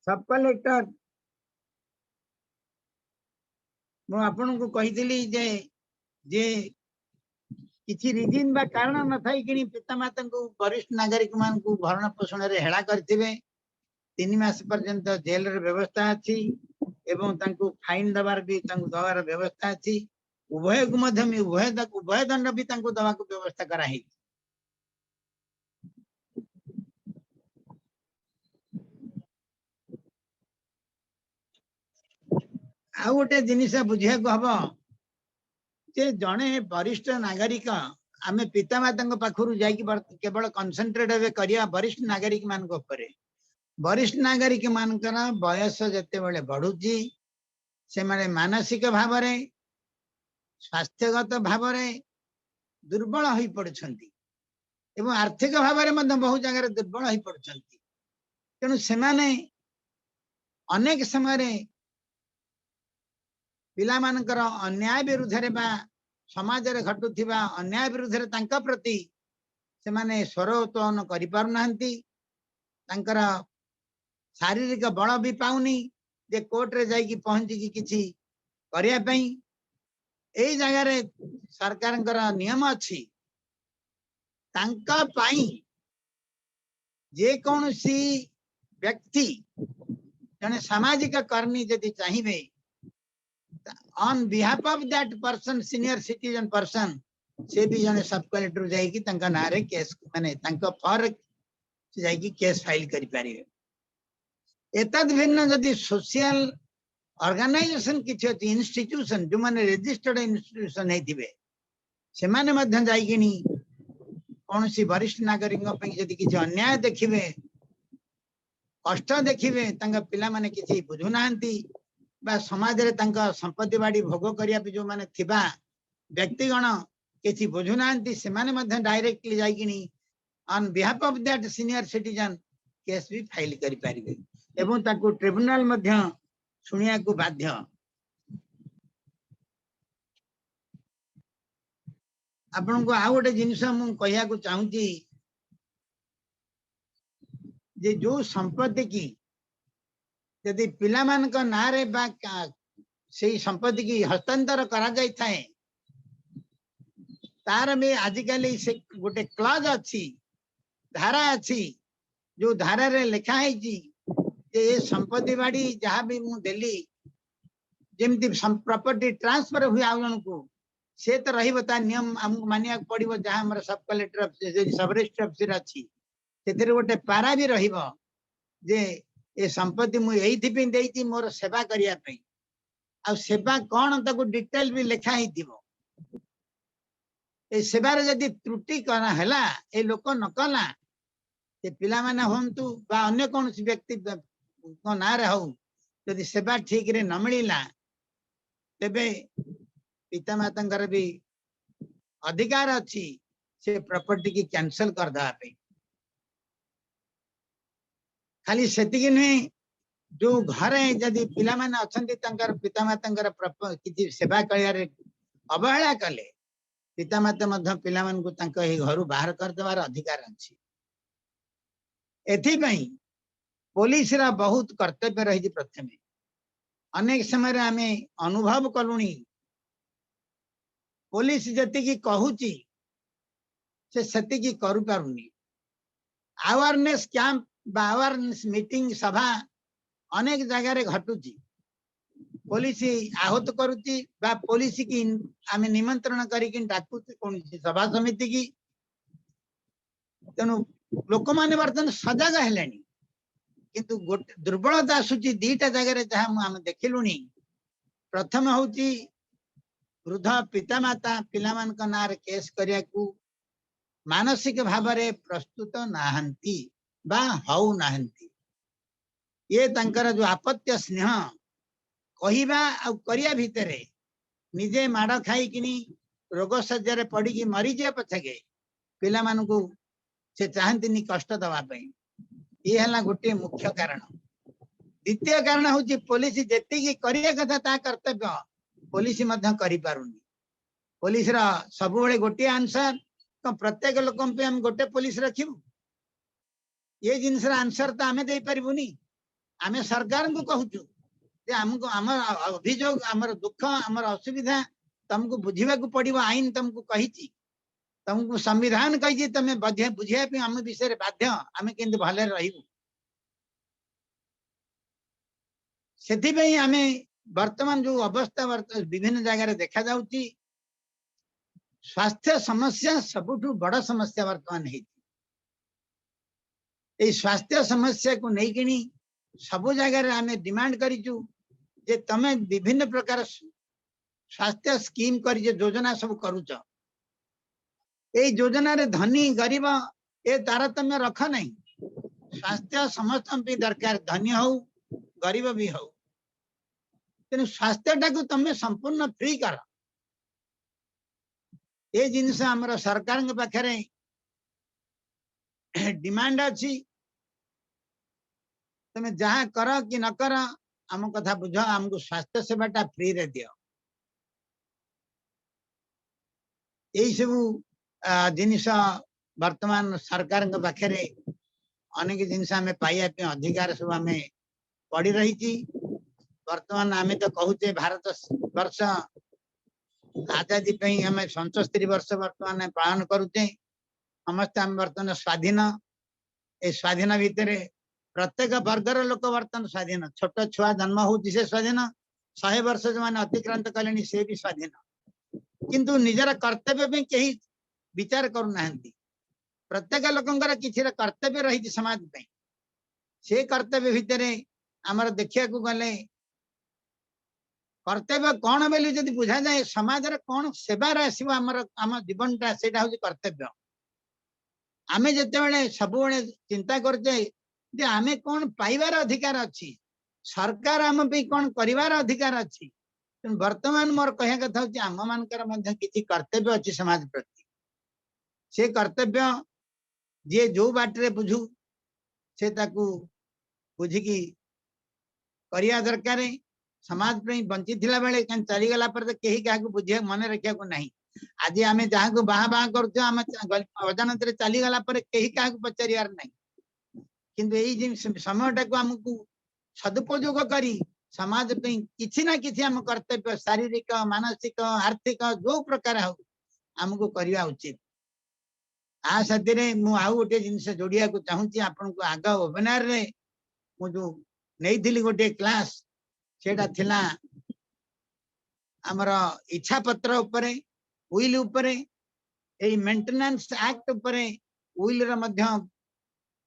Speaker 4: ସବ୍ କଲେକ୍ଟର, ମୁଁ ଆପଣଙ୍କୁ କହିଥିଲି ଯେ କିଛି ରିଜିନ ବା କାରଣ ନଥାଇ କିଣି ପିତାମାତାଙ୍କୁ, ବରିଷ୍ଠ ନାଗରିକ ମାନଙ୍କୁ ଭରଣ ପୋଷଣରେ ହେଳା କରିଥିବେ, 3 ମାସ ପର୍ଯ୍ୟନ୍ତ ଜେଲର ବ୍ୟବସ୍ଥା ଅଛି ଏବଂ ତାଙ୍କୁ ଫାଇନ ଦବାର ବି ତାଙ୍କୁ ଦବାର ବ୍ୟବସ୍ଥା ଅଛି। ଉଭୟକୁ ମଧ୍ୟ ଉଭୟ ଦଣ୍ଡ ବି ତାଙ୍କୁ ଦବାକୁ ବ୍ୟବସ୍ଥା କରାହେଇଛି। ଆଉ ଗୋଟେ ଜିନିଷ ବୁଝିବାକୁ ହବ ଯେ ଜଣେ ବରିଷ୍ଠ ନାଗରିକ, ଆମେ ପିତାମାତାଙ୍କ ପାଖରୁ ଯାଇକି କେବଳ କନସେନ୍ଟ୍ରେଟ ଏବେ କରିବା ବରିଷ୍ଠ ନାଗରିକ ମାନଙ୍କ ଉପରେ। ବରିଷ୍ଠ ନାଗରିକ ମାନଙ୍କର ବୟସ ଯେତେବେଳେ ବଢୁଛି, ସେମାନେ ମାନସିକ ଭାବରେ, ସ୍ୱାସ୍ଥ୍ୟଗତ ଭାବରେ ଦୁର୍ବଳ ହୋଇ ପଡୁଛନ୍ତି ଏବଂ ଆର୍ଥିକ ଭାବରେ ମଧ୍ୟ ବହୁ ଜାଗାରେ ଦୁର୍ବଳ ହୋଇ ପଡୁଛନ୍ତି। ତେଣୁ ସେମାନେ ଅନେକ ସମୟରେ ପିଲାମାନଙ୍କର ଅନ୍ୟାୟ ବିରୁଦ୍ଧରେ ବା ସମାଜରେ ଘଟୁଥିବା ଅନ୍ୟାୟ ବିରୁଦ୍ଧରେ ତାଙ୍କ ପ୍ରତି ସେମାନେ ସ୍ୱର ଉତ୍ତୋଳନ କରିପାରୁନାହାନ୍ତି। ତାଙ୍କର ଶାରୀରିକ ବଳ ବି ପାଉନି ଯେ କୋର୍ଟରେ ଯାଇକି ପହଞ୍ଚିକି କିଛି କରିବା ପାଇଁ। ଏଇ ଜାଗାରେ ସରକାରଙ୍କର ନିୟମ ଅଛି, ତାଙ୍କ ପାଇଁ ଯେକୌଣସି ବ୍ୟକ୍ତି, ଜଣେ ସାମାଜିକ କର୍ମୀ ଯଦି ଚାହିଁବେ, on behalf of that person, senior citizen person, ସେ ବି ଜଣେ ସବ୍ କଲେକ୍ଟର ଯାଇକି ତାଙ୍କ ନାଁରେ କେସ୍, ମାନେ ତାଙ୍କ ଫର ସେ ଯାଇକି କେସ୍ ଫାଇଲ କରିପାରିବେ। ଏତଦ୍ ଭିନ୍ନ ଯଦି ସୋସିଆଲ ଅର୍ଗାନାଇଜେସନ କିଛି ଅଛି, ଇନଷ୍ଟିଟ୍ୟୁସନ, ଯୋଉମାନେ ରେଜିଷ୍ଟର୍ଡ ଇନଷ୍ଟିଟ୍ୟୁସନ ହେଇଥିବେ, ସେମାନେ ମଧ୍ୟ ଯାଇକିନି କୌଣସି ବରିଷ୍ଠ ନାଗରିକଙ୍କ ପାଇଁ ଯଦି କିଛି ଅନ୍ୟାୟ ଦେଖିବେ, କଷ୍ଟ ଦେଖିବେ, ତାଙ୍କ ପିଲାମାନେ କିଛି ବୁଝୁନାହାନ୍ତି ବା ସମାଜରେ ତାଙ୍କ ସମ୍ପତ୍ତି ବାଡି ଭୋଗ କରିବା ପାଇଁ ଯୋଉମାନେ ଥିବା ବ୍ୟକ୍ତିଗଣ କିଛି ବୁଝୁନାହାନ୍ତି, ସେମାନେ ମଧ୍ୟ directly ଯାଇକିନି on behalf of that senior citizen case B file କରିପାରିବେ ଏବଂ ତାକୁ ଟ୍ରିବ୍ୟୁନାଲ ମଧ୍ୟ ଶୁଣିବାକୁ ବାଧ୍ୟ। ଆପଣଙ୍କୁ ଆଉ ଗୋଟେ ଜିନିଷ ମୁଁ କହିବାକୁ ଚାହୁଁଛି ଯେ ଯୋଉ ସମ୍ପତ୍ତି କି ଯଦି ପିଲାମାନଙ୍କ ନାଁରେ ବା ସେଇ ସମ୍ପତ୍ତି କି ହସ୍ତାନ୍ତର କରାଯାଇଥାଏ, ତାର ବି ଆଜିକାଲି ସେ ଗୋଟେ କ୍ଲଜ ଅଛି, ଧାରା ଅଛି, ଯୋଉ ଧାରାରେ ଲେଖା ହେଇଛି ଯେ ଏ ସମ୍ପତ୍ତି ବାଡି ଯାହା ବି ମୁଁ ଦେଲି, ଯେମିତି ପ୍ରପର୍ଟି ଟ୍ରାନ୍ସଫର ହୁଏ ଆଉ ଜଣକୁ, ସେ ତ ରହିବ, ତା ନିୟମ ଆମକୁ ମାନିବାକୁ ପଡିବ, ଯାହା ଆମର ସବ୍ କଲେକ୍ଟର ଅଫିସ, ସବ୍ ରେଜିଷ୍ଟ୍ର ଅଫିସରେ ଅଛି, ସେଥିରେ ଗୋଟେ ପାରା ବି ରହିବ ଯେ ଏ ସମ୍ପତ୍ତି ମୁଁ ଏଇଥିପାଇଁ ଦେଇଛି ମୋର ସେବା କରିବା ପାଇଁ, ଆଉ ସେବା କଣ ତାକୁ ଡିଟେଲ ବି ଲେଖା ହେଇଥିବ। ଏ ସେବାରେ ଯଦି ତ୍ରୁଟି କରା ହେଲା, ଏ ଲୋକ ନ କଲା, ସେ ପିଲାମାନେ ହୁଅନ୍ତୁ ବା ଅନ୍ୟ କୌଣସି ବ୍ୟକ୍ତି ନାଁରେ ହଉ, ଯଦି ସେବା ଠିକରେ ନ ମିଳିଲା, ତେବେ ପିତାମାତାଙ୍କର ବି ଅଧିକାର ଅଛି ସେ ପ୍ରପର୍ଟି କି କ୍ୟାନସଲ କରିଦେବା ପାଇଁ। ଖାଲି ସେତିକି ନୁହେଁ, ଯୋଉ ଘରେ ଯଦି ପିଲାମାନେ ଅଛନ୍ତି ତାଙ୍କର ପିତାମାତାଙ୍କର କିଛି ସେବା କରିବାରେ ଅବହେଳା କଲେ, ପିତାମାତା ମଧ୍ୟ ପିଲାମାନଙ୍କୁ ତାଙ୍କ ଏହି ଘରୁ ବାହାର କରିଦେବାର ଅଧିକାର ଅଛି। ଏଥିପାଇଁ ପୋଲିସର ବହୁତ କର୍ତ୍ତବ୍ୟ ରହିଛି। ପ୍ରଥମେ ଅନେକ ସମୟରେ ଆମେ ଅନୁଭବ କଲୁଣି, ପୋଲିସ ଯେତିକି କହୁଛି ସେ ସେତିକି କରିପାରୁନି। ଆୱାରନେସ୍ କ୍ୟାମ୍ପ ବା ଆୱାରନେସ୍ ମିଟିଂ, ସଭା ଅନେକ ଜାଗାରେ ଘଟୁଛି। ପୋଲିସ ଆହତ କରୁଛି ବା ପୋଲିସ କି ଆମେ ନିମନ୍ତ୍ରଣ କରିକି ଡାକୁଛୁ କୌଣସି ସଭା ସମିତି କି। ତେଣୁ ଲୋକମାନେ ବର୍ତ୍ତମାନ ସଜାଗ ହେଲେଣି, କିନ୍ତୁ ଗୋଟେ ଦୁର୍ବଳତା ଆସୁଛି ଦିଟା ଜାଗାରେ, ଯାହା ମୁଁ ଆମେ ଦେଖିଲୁଣି। ପ୍ରଥମ ହଉଛି, ବୃଦ୍ଧ ପିତାମାତା ପିଲାମାନଙ୍କ ନାଁରେ କେସ୍ କରିବାକୁ ମାନସିକ ଭାବରେ ପ୍ରସ୍ତୁତ ନାହାନ୍ତି ବା ହଉନାହାନ୍ତି। ଇଏ ତାଙ୍କର ଯୋଉ ଆପତ୍ୟ ସ୍ନେହ, କହିବା ଆଉ କରିବା ଭିତରେ ନିଜେ ମାଡ ଖାଇକିନି ରୋଗ ଶଯ୍ୟାରେ ପଡିକି ମରିଯିବା ପଛକେ ପିଲାମାନଙ୍କୁ ସେ ଚାହାନ୍ତିନି କଷ୍ଟ ଦବା ପାଇଁ। ଇଏ ହେଲା ଗୋଟିଏ ମୁଖ୍ୟ କାରଣ। ଦ୍ୱିତୀୟ କାରଣ ହଉଛି, ପୋଲିସ ଯେତିକି କରିବା କଥା ତା କର୍ତ୍ତବ୍ୟ, ପୋଲିସ ମଧ୍ୟ କରିପାରୁନି। ପୋଲିସର ସବୁବେଳେ ଗୋଟିଏ ଆନ୍ସର, କଣ ପ୍ରତ୍ୟେକ ଲୋକଙ୍କ ପାଇଁ ଆମେ ଗୋଟେ ପୋଲିସ ରଖିବୁ? ଏ ଜିନିଷର ଆନ୍ସର ତ ଆମେ ଦେଇପାରିବୁନି। ଆମେ ସରକାରଙ୍କୁ କହୁଛୁ ଯେ ଆମକୁ ଆମ ଅଭିଯୋଗ, ଆମର ଦୁଃଖ, ଆମର ଅସୁବିଧା ତମକୁ ବୁଝିବାକୁ ପଡିବ। ଆଇନ ତମକୁ କହିଛି, ତମକୁ ସମ୍ବିଧାନ କହିଛି, ତମେ ବୁଝିବା ପାଇଁ ଆମ ବିଷୟରେ ବାଧ୍ୟ, ଆମେ କେମିତି ଭଲରେ ରହିବୁ। ସେଥିପାଇଁ ଆମେ ବର୍ତ୍ତମାନ ଯୋଉ ଅବସ୍ଥା ବିଭିନ୍ନ ଜାଗାରେ ଦେଖାଯାଉଛି, ସ୍ୱାସ୍ଥ୍ୟ ସମସ୍ୟା ସବୁଠୁ ବଡ ସମସ୍ୟା ବର୍ତ୍ତମାନ ହେଇଛି। ଏଇ ସ୍ୱାସ୍ଥ୍ୟ ସମସ୍ୟାକୁ ନେଇକିଣି ସବୁ ଜାଗାରେ ଆମେ ଡିମାଣ୍ଡ କରିଛୁ ଯେ ତମେ ବିଭିନ୍ନ ପ୍ରକାର ସ୍ୱାସ୍ଥ୍ୟ ସ୍କିମ୍ କରିଛ, ଯୋଜନା ସବୁ କରୁଛ, ଏଇ ଯୋଜନାରେ ଧନୀ ଗରିବ ଏ ତାରତମ୍ୟ ରଖ ନାହିଁ। ସ୍ୱାସ୍ଥ୍ୟ ସମସ୍ତଙ୍କ ପାଇଁ ଦରକାର, ଧନୀ ହଉ ଗରିବ ବି ହଉ। ତେଣୁ ସ୍ୱାସ୍ଥ୍ୟଟାକୁ ତମେ ସମ୍ପୂର୍ଣ୍ଣ ଫ୍ରି କର। ଏ ଜିନିଷ ଆମର ସରକାରଙ୍କ ପାଖରେ ଡିମାଣ୍ଡ ଅଛି। ତମେ ଯାହା କର କି ନ କର, ଆମ କଥା ବୁଝ, ଆମକୁ ସ୍ୱାସ୍ଥ୍ୟ ସେବାଟା ଫ୍ରିରେ ଦିଅ। ଏଇ ସବୁ ଜିନିଷ ବର୍ତ୍ତମାନ ସରକାରଙ୍କ ପାଖରେ ଅନେକ ଜିନିଷ ଆମେ ପାଇବା ପାଇଁ ଅଧିକାର ସବୁ ଆମେ ପଡି ରହିଛି। ବର୍ତ୍ତମାନ ଆମେ ତ କହୁଛେ ଭାରତ ବର୍ଷ ଆଜାଦି ପାଇଁ ଆମେ 75 ବର୍ଷ ବର୍ତ୍ତମାନ ପାଳନ କରୁଛେ। ସମସ୍ତେ ଆମେ ବର୍ତ୍ତମାନ ସ୍ୱାଧୀନ। ଏ ସ୍ୱାଧୀନ ଭିତରେ ପ୍ରତ୍ୟେକ ବର୍ଗର ଲୋକ ବର୍ତ୍ତମାନ ସ୍ୱାଧୀନ। ଛୋଟ ଛୁଆ ଜନ୍ମ ହଉଛି ସେ ସ୍ୱାଧୀନ, 100 ବର୍ଷ ଯୋଉମାନେ ଅତିକ୍ରାନ୍ତ କଲେଣି ସେ ବି ସ୍ୱାଧୀନ। କିନ୍ତୁ ନିଜର କର୍ତ୍ତବ୍ୟ ପାଇଁ କେହି ବିଚାର କରୁନାହାନ୍ତି। ପ୍ରତ୍ୟେକ ଲୋକଙ୍କର କିଛିଟା କର୍ତ୍ତବ୍ୟ ରହିଛି ସମାଜ ପାଇଁ। ସେ କର୍ତ୍ତବ୍ୟ ଭିତରେ ଆମର ଦେଖିବାକୁ ଗଲେ କର୍ତ୍ତବ୍ୟ କଣ ବୋଲି ଯଦି ବୁଝାଯାଏ, ସମାଜର କଣ ସେବାରେ ଆସିବ ଆମର ଆମ ଜୀବନଟା, ସେଇଟା ହଉଛି କର୍ତ୍ତବ୍ୟ। ଆମେ ଯେତେବେଳେ ସବୁବେଳେ ଚିନ୍ତା କରୁଛେ ଯେ ଆମେ କଣ ପାଇବାର ଅଧିକାର ଅଛି, ସରକାର ଆମ ପାଇଁ କଣ କରିବାର ଅଧିକାର ଅଛି, ତେଣୁ ବର୍ତ୍ତମାନ ମୋର କହିବା କଥା ହଉଛି ଆମ ମାନଙ୍କର ମଧ୍ୟ କିଛି କର୍ତ୍ତବ୍ୟ ଅଛି ସମାଜ ପ୍ରତି। ସେ କର୍ତ୍ତବ୍ୟ ଯିଏ ଯୋଉ ବାଟରେ ବୁଝୁ ସେ ତାକୁ ବୁଝିକି କରିବା ଦରକାର। ସମାଜ ପାଇଁ ବଞ୍ଚିଥିଲା ବେଳେ, କାହିଁ ଚାଲିଗଲା ପରେ ତ କେହି କାହାକୁ ବୁଝିବା ମନେ ରଖିବାକୁ ନାହିଁ। ଆଜି ଆମେ ଯାହାକୁ ବାହା ବାହା କରୁଛୁ, ଆମେ ଅଜାଣତରେ ଚାଲିଗଲା ପରେ କେହି କାହାକୁ ପଚାରିବାର ନାହିଁ। କିନ୍ତୁ ଏଇ ଜିନିଷ ସମୟଟାକୁ ଆମକୁ ସଦୁପଯୋଗ କରି ସମାଜ ପାଇଁ କିଛି ନା କିଛି ଆମ କର୍ତ୍ତବ୍ୟ, ଶାରୀରିକ, ମାନସିକ, ଆର୍ଥିକ, ଯୋଉ ପ୍ରକାର ହଉ ଆମକୁ କରିବା ଉଚିତ। ଆ ସାଥିରେ ମୁଁ ଆଉ ଗୋଟେ ଜିନିଷ ଯୋଡିବାକୁ ଚାହୁଁଛି ଆପଣଙ୍କୁ। ଆଗ ୱେବିନାରରେ ମୁଁ ଯୋଉ ନେଇଥିଲି ଗୋଟେ କ୍ଲାସ, ସେଇଟା ଥିଲା ଆମର ଇଚ୍ଛା ପତ୍ର ଉପରେ, will ଉପରେ, ଏଇ ମେଣ୍ଟେନାନ୍ସ ଆକ୍ଟ ଉପରେ। Will ର ମଧ୍ୟ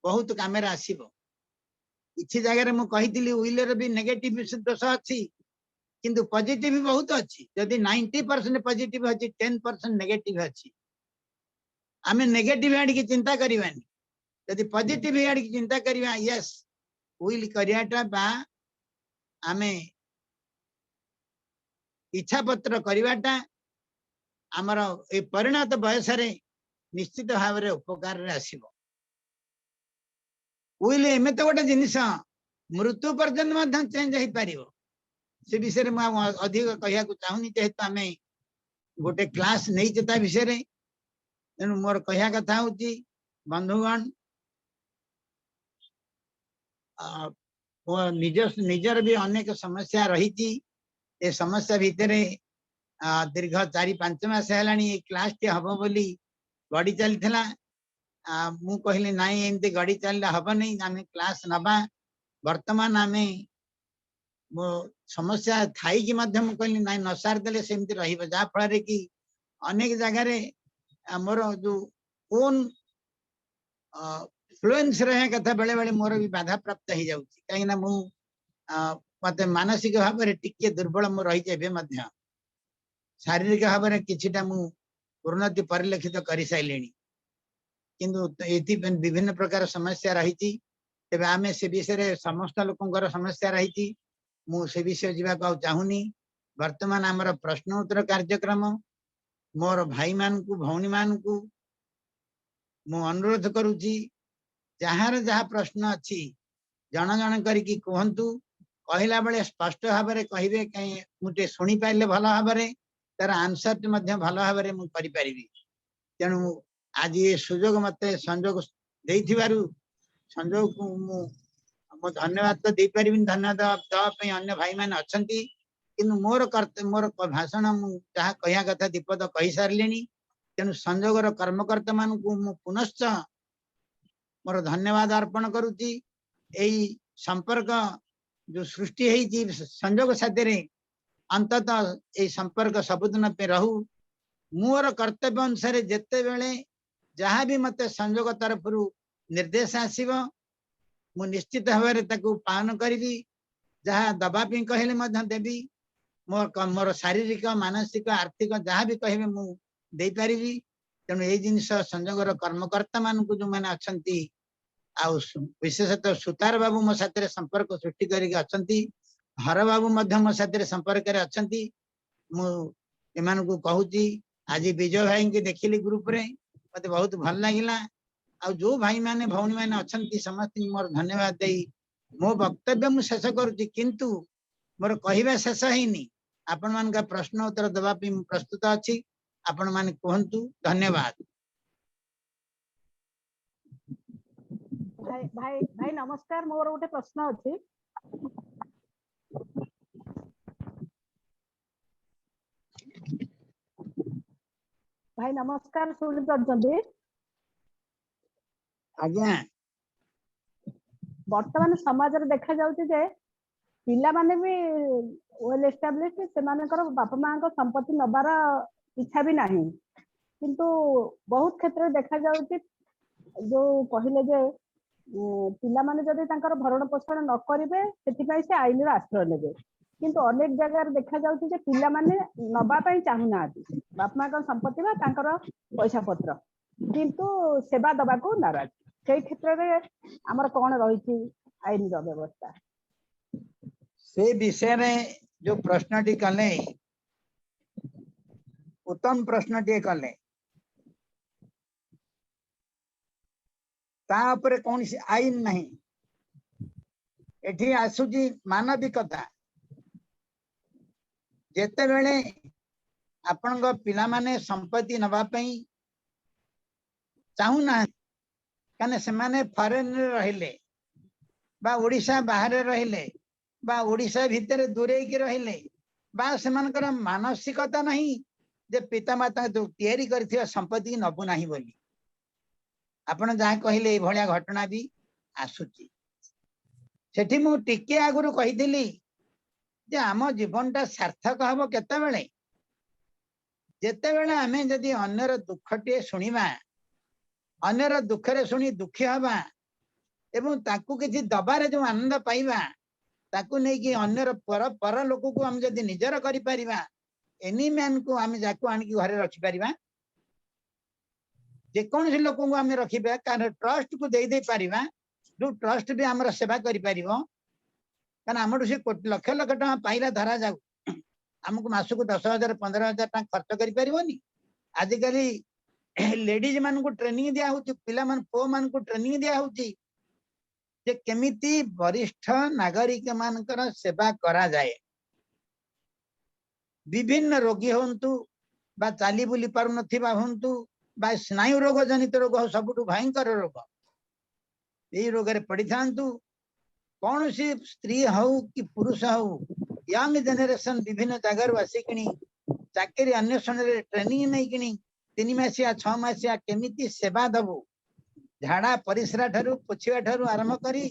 Speaker 4: ବହୁତ କାମରେ ଆସିବ। କିଛି ଜାଗାରେ ମୁଁ କହିଥିଲି will ର ବି ନେଗେଟିଭ ଦୋଷ ଅଛି, କିନ୍ତୁ ପଜିଟିଭ ବହୁତ ଅଛି। ଯଦି 90% ପଜିଟିଭ ଅଛି, 10% ନେଗେଟିଭ ଅଛି। ଆମେ ନେଗେଟିଭ ଆଡ଼ିକି ଚିନ୍ତା କରିବାନି, ଯଦି ପଜିଟିଭ ଆଡ଼ିକି ଚିନ୍ତା କରିବା, ୟେସ୍, will କରିବାଟା ବା ଆମେ ଇଚ୍ଛା ପତ୍ର କରିବାଟା ଆମର ଏଇ ପରିଣତ ବୟସରେ ନିଶ୍ଚିତ ଭାବରେ ଉପକାରରେ ଆସିବ। Will ଏମିତି ଗୋଟେ ଜିନିଷ, ମୃତ୍ୟୁ ପର୍ଯ୍ୟନ୍ତ ମଧ୍ୟ ଚେଞ୍ଜ ହେଇପାରିବ। ସେ ବିଷୟରେ ମୁଁ ଆଉ ଅଧିକ କହିବାକୁ ଚାହୁଁନି, ଯେହେତୁ ଆମେ ଗୋଟେ କ୍ଲାସ ନେଇଛେ ତା ବିଷୟରେ। ତେଣୁ ମୋର କହିବା କଥା ହଉଛି ବନ୍ଧୁଗଣ, ମୋ ନିଜର ବି ଅନେକ ସମସ୍ୟା ରହିଛି। ଏ ସମସ୍ୟା ଭିତରେ ଦୀର୍ଘ 4-5 ମାସ ହେଲାଣି ଏ କ୍ଲାସଟି ହବ ବୋଲି ଗଡି ଚାଲିଥିଲା। ମୁଁ କହିଲି ନାଇଁ, ଏମିତି ଗଡି ଚାଲିଲେ ହବନି, ଆମେ କ୍ଲାସ ନବା। ବର୍ତ୍ତମାନ ଆମେ ମୋ ସମସ୍ୟା ଥାଇକି ମଧ୍ୟ ମୁଁ କହିଲି ନାଇଁ, ନ ସାରିଦେଲେ ସେମିତି ରହିବ, ଯାହା ଫଳରେ କି ଅନେକ ଜାଗାରେ ମୋର ଯୋଉ ଓନ୍ ଫ୍ଲୁଏନ୍ସ ରହିବା କଥା ବେଳେ ବେଳେ ମୋର ବି ବାଧାପ୍ରାପ୍ତ ହେଇଯାଉଛି। କାହିଁକି ନା ମୁଁ ମତେ ମାନସିକ ଭାବରେ ଟିକେ ଦୁର୍ବଳ ମୁଁ ରହିଛି। ଏବେ ମଧ୍ୟ ଶାରୀରିକ ଭାବରେ କିଛିଟା ମୁଁ ଉନ୍ନତି ପରିଲକ୍ଷିତ କରିସାରିଲିଣି, କିନ୍ତୁ ଏଥିପାଇଁ ବିଭିନ୍ନ ପ୍ରକାର ସମସ୍ୟା ରହିଛି। ତେବେ ଆମେ ସେ ବିଷୟରେ, ସମସ୍ତ ଲୋକଙ୍କର ସମସ୍ୟା ରହିଛି, ମୁଁ ସେ ବିଷୟ ଯିବାକୁ ଆଉ ଚାହୁଁନି। ବର୍ତ୍ତମାନ ଆମର ପ୍ରଶ୍ନ ଉତ୍ତର କାର୍ଯ୍ୟକ୍ରମ। ମୋର ଭାଇମାନଙ୍କୁ ଭଉଣୀମାନଙ୍କୁ ମୁଁ ଅନୁରୋଧ କରୁଛି, ଯାହାର ଯାହା ପ୍ରଶ୍ନ ଅଛି ଜଣ ଜଣ କରିକି କୁହନ୍ତୁ। କହିଲା ବେଳେ ସ୍ପଷ୍ଟ ଭାବରେ କହିବେ, କାହିଁ ମୁଁ ଟିକେ ଶୁଣିପାରିଲେ ଭଲ ଭାବରେ ତାର ଆନ୍ସରଟି ମଧ୍ୟ ଭଲ ଭାବରେ ମୁଁ କରିପାରିବି। ତେଣୁ ଆଜି ଏ ସୁଯୋଗ ମତେ ସଂଯୋଗ ଦେଇଥିବାରୁ ସଂଯୋଗକୁ ମୁଁ ଧନ୍ୟବାଦ ତ ଦେଇପାରିବିନି, ଧନ୍ୟବାଦ ଦେବା ପାଇଁ ଅନ୍ୟ ଭାଇମାନେ ଅଛନ୍ତି, କିନ୍ତୁ ମୋର ମୋର ଭାଷଣ ମୁଁ ଯାହା କହିବା କଥା ଦୀପଦ କହିସାରିଲିଣି। ତେଣୁ ସଂଯୋଗର କର୍ମକର୍ତ୍ତା ମାନଙ୍କୁ ମୁଁ ପୁନଶ୍ଚ ମୋର ଧନ୍ୟବାଦ ଅର୍ପଣ କରୁଛି। ଏଇ ସମ୍ପର୍କ ଯୋଉ ସୃଷ୍ଟି ହେଇଛି ସଂଯୋଗ ସାଥିରେ, ଅନ୍ତତଃ ଏଇ ସମ୍ପର୍କ ସବୁଦିନ ପାଇଁ ରହୁ। ମୋର କର୍ତ୍ତବ୍ୟ ଅନୁସାରେ ଯେତେବେଳେ ଯାହା ବି ମତେ ସଂଯୋଗ ତରଫରୁ ନିର୍ଦ୍ଦେଶ ଆସିବ, ମୁଁ ନିଶ୍ଚିତ ଭାବରେ ତାକୁ ପାଳନ କରିବି। ଯାହା ଦବା ପାଇଁ କହିଲେ ମଧ୍ୟ ଦେବି। ମୋର ଶାରୀରିକ, ମାନସିକ, ଆର୍ଥିକ ଯାହା ବି କହିବେ ମୁଁ ଦେଇପାରିବି। ତେଣୁ ଏଇ ଜିନିଷ ସଂଯୋଗର କର୍ମକର୍ତ୍ତା ମାନଙ୍କୁ ଯୋଉମାନେ ଅଛନ୍ତି, ଆଉ ବିଶେଷତଃ ସୁତାର ବାବୁ ମୋ ସାଥିରେ ସମ୍ପର୍କ ସୃଷ୍ଟି କରିକି ଅଛନ୍ତି, ହର ବାବୁ ମଧ୍ୟ ମୋ ସାଥିରେ ସମ୍ପର୍କରେ ଅଛନ୍ତି। ମୁଁ ଏମାନଙ୍କୁ କହୁଛି, ଆଜି ବିଜୟ ଭାଇଙ୍କୁ ଦେଖିଲି ଗ୍ରୁପରେ, ମତେ ବହୁତ ଭଲ ଲାଗିଲା। ଆଉ ଯୋଉ ଭାଇମାନେ ଭଉଣୀମାନେ ଅଛନ୍ତି ସମସ୍ତଙ୍କୁ ମୋର ଧନ୍ୟବାଦ ଦେଇ ମୋ ବକ୍ତବ୍ୟ ମୁଁ ଶେଷ କରୁଛି। କିନ୍ତୁ ମୋର କହିବା ଶେଷ ହେଇନି। ଆପଣମାନଙ୍କ ପ୍ରଶ୍ନ ଉତ୍ତର ଦେବା ପାଇଁ ମୁଁ ପ୍ରସ୍ତୁତ ଅଛି, ଆପଣମାନେ କୁହନ୍ତୁ। ଧନ୍ୟବାଦ।
Speaker 6: ଭାଇ ଭାଇ ଭାଇ ନମସ୍କାର। ମୋର ଗୋଟେ ପ୍ରଶ୍ନ ଅଛି। ଭାଇ ନମସ୍କାର, ଶୁଣିପାରୁଛନ୍ତି?
Speaker 4: ଆଜ୍ଞା।
Speaker 6: ବର୍ତ୍ତମାନ ସମାଜରେ ଦେଖାଯାଉଛି ଯେ ପିଲାମାନେ ବି ୱେଲ ଏଷ୍ଟାବ୍ଲିଶ, ସେମାନଙ୍କର ବାପା ମାଙ୍କ ସମ୍ପତ୍ତି ନବାର ଇଚ୍ଛା ବି ନାହିଁ, କିନ୍ତୁ ବହୁତ କ୍ଷେତ୍ରରେ ଦେଖାଯାଉଛି ଯୋଉ କହିଲେ ଯେ ପିଲାମାନେ ଯଦି ତାଙ୍କର ଭରଣ ପୋଷଣ ନ କରିବେ ସେଥିପାଇଁ ସେ ଆଇନର ଆଶ୍ରୟ ନେବେ, କିନ୍ତୁ ଅନେକ ଜାଗାରେ ଦେଖାଯାଉଛି ଯେ ପିଲାମାନେ ନବା ପାଇଁ ଚାହୁଁନାହାନ୍ତି ବାପା ମାଙ୍କ ସମ୍ପତ୍ତି ବା ତାଙ୍କର ପଇସା ପତ୍ର, କିନ୍ତୁ ସେବା ଦବାକୁ ନାରାଜ। ସେଇ କ୍ଷେତ୍ରରେ ଆମର କଣ ରହିଛି ଆଇନର ବ୍ୟବସ୍ଥା?
Speaker 4: ସେ ବିଷୟରେ ଯୋଉ ପ୍ରଶ୍ନଟି କଲେ, ଉତ୍ତମ ପ୍ରଶ୍ନଟିଏ କଲେ। ତା ଉପରେ କୌଣସି ଆଇନ ନାହିଁ। ଏଠି ଆସୁଛି ମାନବିକତା। ଯେତେବେଳେ ଆପଣଙ୍କ ପିଲାମାନେ ସମ୍ପତ୍ତି ନବା ପାଇଁ ଚାହୁଁନାହାନ୍ତି, କାହିଁକିନା ସେମାନେ ଫରେନରେ ରହିଲେ ବା ଓଡ଼ିଶା ବାହାରେ ରହିଲେ ବା ଓଡ଼ିଶା ଭିତରେ ଦୂରେଇକି ରହିଲେ, ବା ସେମାନଙ୍କର ମାନସିକତା ନାହିଁ ଯେ ପିତାମାତା ଯୋଉ ତିଆରି କରିଥିବା ସମ୍ପତ୍ତି ନବୁ ନାହିଁ ବୋଲି। ଆପଣ ଯାହା କହିଲେ ଏଇଭଳିଆ ଘଟଣା ବି ଆସୁଛି। ସେଠି ମୁଁ ଟିକେ ଆଗରୁ କହିଥିଲି ଯେ ଆମ ଜୀବନଟା ସାର୍ଥକ ହବ କେତେବେଳେ, ଯେତେବେଳେ ଆମେ ଯଦି ଅନ୍ୟର ଦୁଃଖଟିଏ ଶୁଣିବା, ଅନ୍ୟର ଦୁଃଖରେ ଶୁଣି ଦୁଃଖୀ ହବା ଏବଂ ତାକୁ କିଛି ଦବାରେ ଯୋଉ ଆନନ୍ଦ ପାଇବା, ତାକୁ ନେଇକି ଅନ୍ୟର ପର ଲୋକକୁ ଆମେ ଯଦି ନିଜର କରିପାରିବା, ଏନି ମ୍ୟାନକୁ ଆମେ ଯାକୁ ଆଣିକି ଘରେ ରଖିପାରିବା, ଯେକୌଣସି ଲୋକଙ୍କୁ ଆମେ ରଖିବା, କାରଣ ଟ୍ରଷ୍ଟକୁ ଦେଇ ପାରିବା, ଯୋଉ ଟ୍ରଷ୍ଟ ବି ଆମର ସେବା କରିପାରିବ। କାରଣ ଆମଠୁ ସେ ଲକ୍ଷ ଲକ୍ଷ ଟଙ୍କା ପାଇଲା ଧରାଯାଉ, ଆମକୁ ମାସକୁ 10,000 15,000 ଟଙ୍କା ଖର୍ଚ୍ଚ କରିପାରିବନି। ଆଜିକାଲି ଲେଡିଜ ମାନଙ୍କୁ ଟ୍ରେନିଂ ଦିଆ ହଉଛି, ପିଲାମାନେ ପୁଅ ମାନଙ୍କୁ ଟ୍ରେନିଂ ଦିଆ ହଉଛି ଯେ କେମିତି ବରିଷ୍ଠ ନାଗରିକ ମାନଙ୍କର ସେବା କରାଯାଏ। ବିଭିନ୍ନ ରୋଗୀ ହୁଅନ୍ତୁ ବା ଚାଲି ବୁଲି ପାରୁନଥିବା ହୁଅନ୍ତୁ ବା ସ୍ନାୟୁ ରୋଗ ଜନିତ ରୋଗ ସବୁଠୁ ଭୟଙ୍କର ରୋଗ, ଏଇ ରୋଗରେ ପଡିଥାନ୍ତୁ, କୌଣସି ସ୍ତ୍ରୀ ହଉ କି ପୁରୁଷ ହଉ, ୟଙ୍ଗ ଜେନେରେସନ ବିଭିନ୍ନ ଜାଗାରୁ ଆସିକିଣି ଚାକିରି ଅନ୍ୱେଷଣରେ ଟ୍ରେନିଂ ନେଇକିଣି 3 ମାସିଆ, 6 ମାସିଆ କେମିତି ସେବା ଦବୁ, ଝାଡା ପରିସ୍ରା ଠାରୁ ପୋଛିବା ଠାରୁ ଆରମ୍ଭ କରି,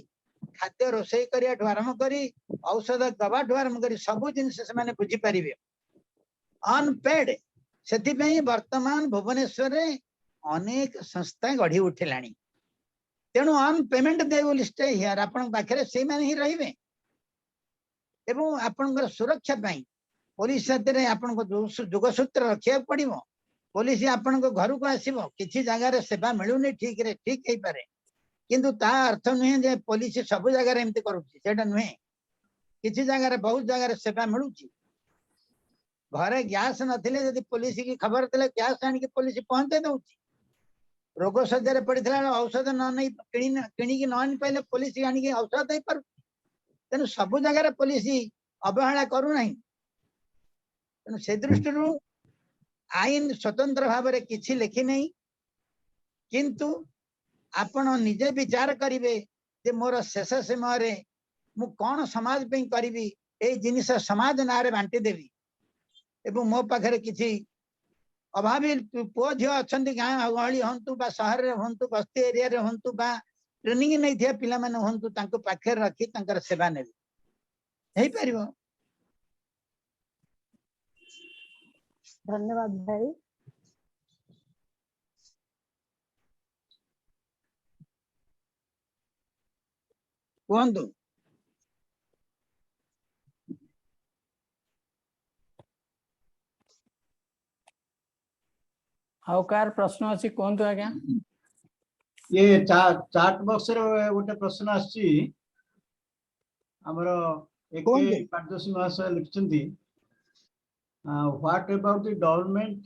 Speaker 4: ଖାଦ୍ୟ ରୋଷେଇ କରିବା ଠୁ ଆରମ୍ଭ କରି, ଔଷଧ ଦବାଠୁ ଆରମ୍ଭ କରି ସବୁ ଜିନିଷ ସେମାନେ ବୁଝିପାରିବେ ଅନପେଡ୍। ସେଥିପାଇଁ ବର୍ତ୍ତମାନ ଭୁବନେଶ୍ୱରରେ ଅନେକ ସଂସ୍ଥା ଗଢି ଉଠିଲାଣି। ତେଣୁ on payment they will stay here. ଆପଣଙ୍କ ପାଖରେ ସେଇମାନେ ହିଁ ରହିବେ ଏବଂ ଆପଣଙ୍କର ସୁରକ୍ଷା ପାଇଁ ପୋଲିସ ସାଥିରେ ଆପଣଙ୍କ ଯୋଗସୂତ୍ର ରଖିବାକୁ ପଡିବ। ପୋଲିସ ଆପଣଙ୍କ ଘରକୁ ଆସିବ। କିଛି ଜାଗାରେ ସେବା ମିଳୁନି ଠିକରେ, ଠିକ ହେଇପାରେ, କିନ୍ତୁ ତା ଅର୍ଥ ନୁହେଁ ଯେ ପୋଲିସ ସବୁ ଜାଗାରେ ଏମିତି କରୁଛି, ସେଇଟା ନୁହେଁ। କିଛି ଜାଗାରେ, ବହୁତ ଜାଗାରେ ସେବା ମିଳୁଛି। ଘରେ ଗ୍ୟାସ ନଥିଲେ ଯଦି ପୋଲିସ କି ଖବର ଦେଲେ ଗ୍ୟାସ ଆଣିକି ପୋଲିସ ପହଞ୍ଚେଇ ଦଉଛି। ରୋଗ ଶଯ୍ୟାରେ ପଡିଥିଲା ବେଳେ ଔଷଧ ନ ନେଇ କିଣିକି ନ ଆଣି ପାରିଲେ ପୋଲିସ ଆଣିକି ଔଷଧ ଦେଇପାରୁଛି। ତେଣୁ ସବୁ ଜାଗାରେ ପୋଲିସ ଅବହେଳା କରୁନାହିଁ। ତେଣୁ ସେ ଦୃଷ୍ଟିରୁ ଆଇନ ସ୍ୱତନ୍ତ୍ର ଭାବରେ କିଛି ଲେଖିନାହିଁ, କିନ୍ତୁ ଆପଣ ନିଜେ ବିଚାର କରିବେ ଯେ ମୋର ଶେଷ ସମୟରେ ମୁଁ କଣ ସମାଜ ପାଇଁ କରିବି। ଏଇ ଜିନିଷ ସମାଜ ନାଁରେ ବାଣ୍ଟି ଦେବି ଏବଂ ମୋ ପାଖରେ କିଛି ଅଭାବୀ ପୁଅ ଝିଅ ଅଛନ୍ତି, ଗାଁ ଗହଳି ହୁଅନ୍ତୁ ବା ସହରରେ ହୁଅନ୍ତୁ, ବସ୍ତି ଏରିଆରେ ହୁଅନ୍ତୁ ବା ଟ୍ରେନିଂ ନେଇଥିବା ପିଲାମାନେ ହୁଅନ୍ତୁ, ତାଙ୍କୁ ପାଖରେ ରଖି ତାଙ୍କର ସେବା ନେବି, ହେଇପାରିବ।
Speaker 6: ଧନ୍ୟବାଦ ଭାଇ।
Speaker 4: କୁହନ୍ତୁ।
Speaker 5: ଆଉ କାହାର ପ୍ରଶ୍ନ ଅଛି, କୁହନ୍ତୁ ଆଜ୍ଞା।
Speaker 1: ଇଏ ଚାଟ ବକ୍ସ ରେ ଗୋଟେ ପ୍ରଶ୍ନ ଆସିଛି ଆମର ଏକେ
Speaker 4: କୁହନ୍ତୁ।
Speaker 1: ପାଟଯୋଶୀ ମହାଶୟ ଲେଖିଛନ୍ତି, "What about the government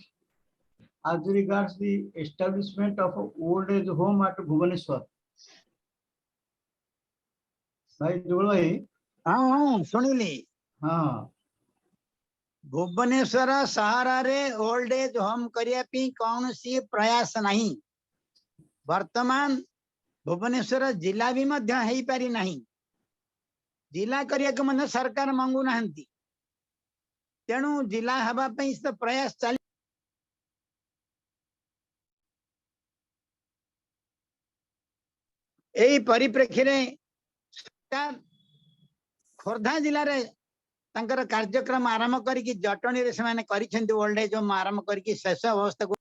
Speaker 1: as regards the establishment of old age home at Bhubaneswar?" ଭାଇ, ଯୁଗଳ ଭାଇ।
Speaker 4: ହଁ, ଶୁଣିଲି। ଭୁବନେଶ୍ୱର ସହରରେ ଓଲ୍ଡ ଏଜ ହୋମ କରିବା ପାଇଁ କୌଣସି ପ୍ରୟାସ ନାହିଁ। ବର୍ତ୍ତମାନ ଭୁବନେଶ୍ୱର ଜିଲ୍ଲା ବି ମଧ୍ୟ ହେଇପାରି ନାହିଁ। ଜିଲ୍ଲା କରିବାକୁ ମଧ୍ୟ ସରକାର ମଙ୍ଗୁନାହାନ୍ତି। ତେଣୁ ଜିଲ୍ଲା ହେବା ପାଇଁ ତ ପ୍ରୟାସ ଚାଲି ଏଇ ପରିପ୍ରେକ୍ଷୀରେ ସରକାର ଖୋର୍ଦ୍ଧା ଜିଲ୍ଲାରେ ତାଙ୍କର କାର୍ଯ୍ୟକ୍ରମ ଆରମ୍ଭ କରିକି ଜଟଣୀରେ ସେମାନେ କରିଛନ୍ତି। ଓଲ୍ଡ ଏଜ ହୋମ ଆରମ୍ଭ କରିକି ଶେଷ ଅବସ୍ଥାକୁ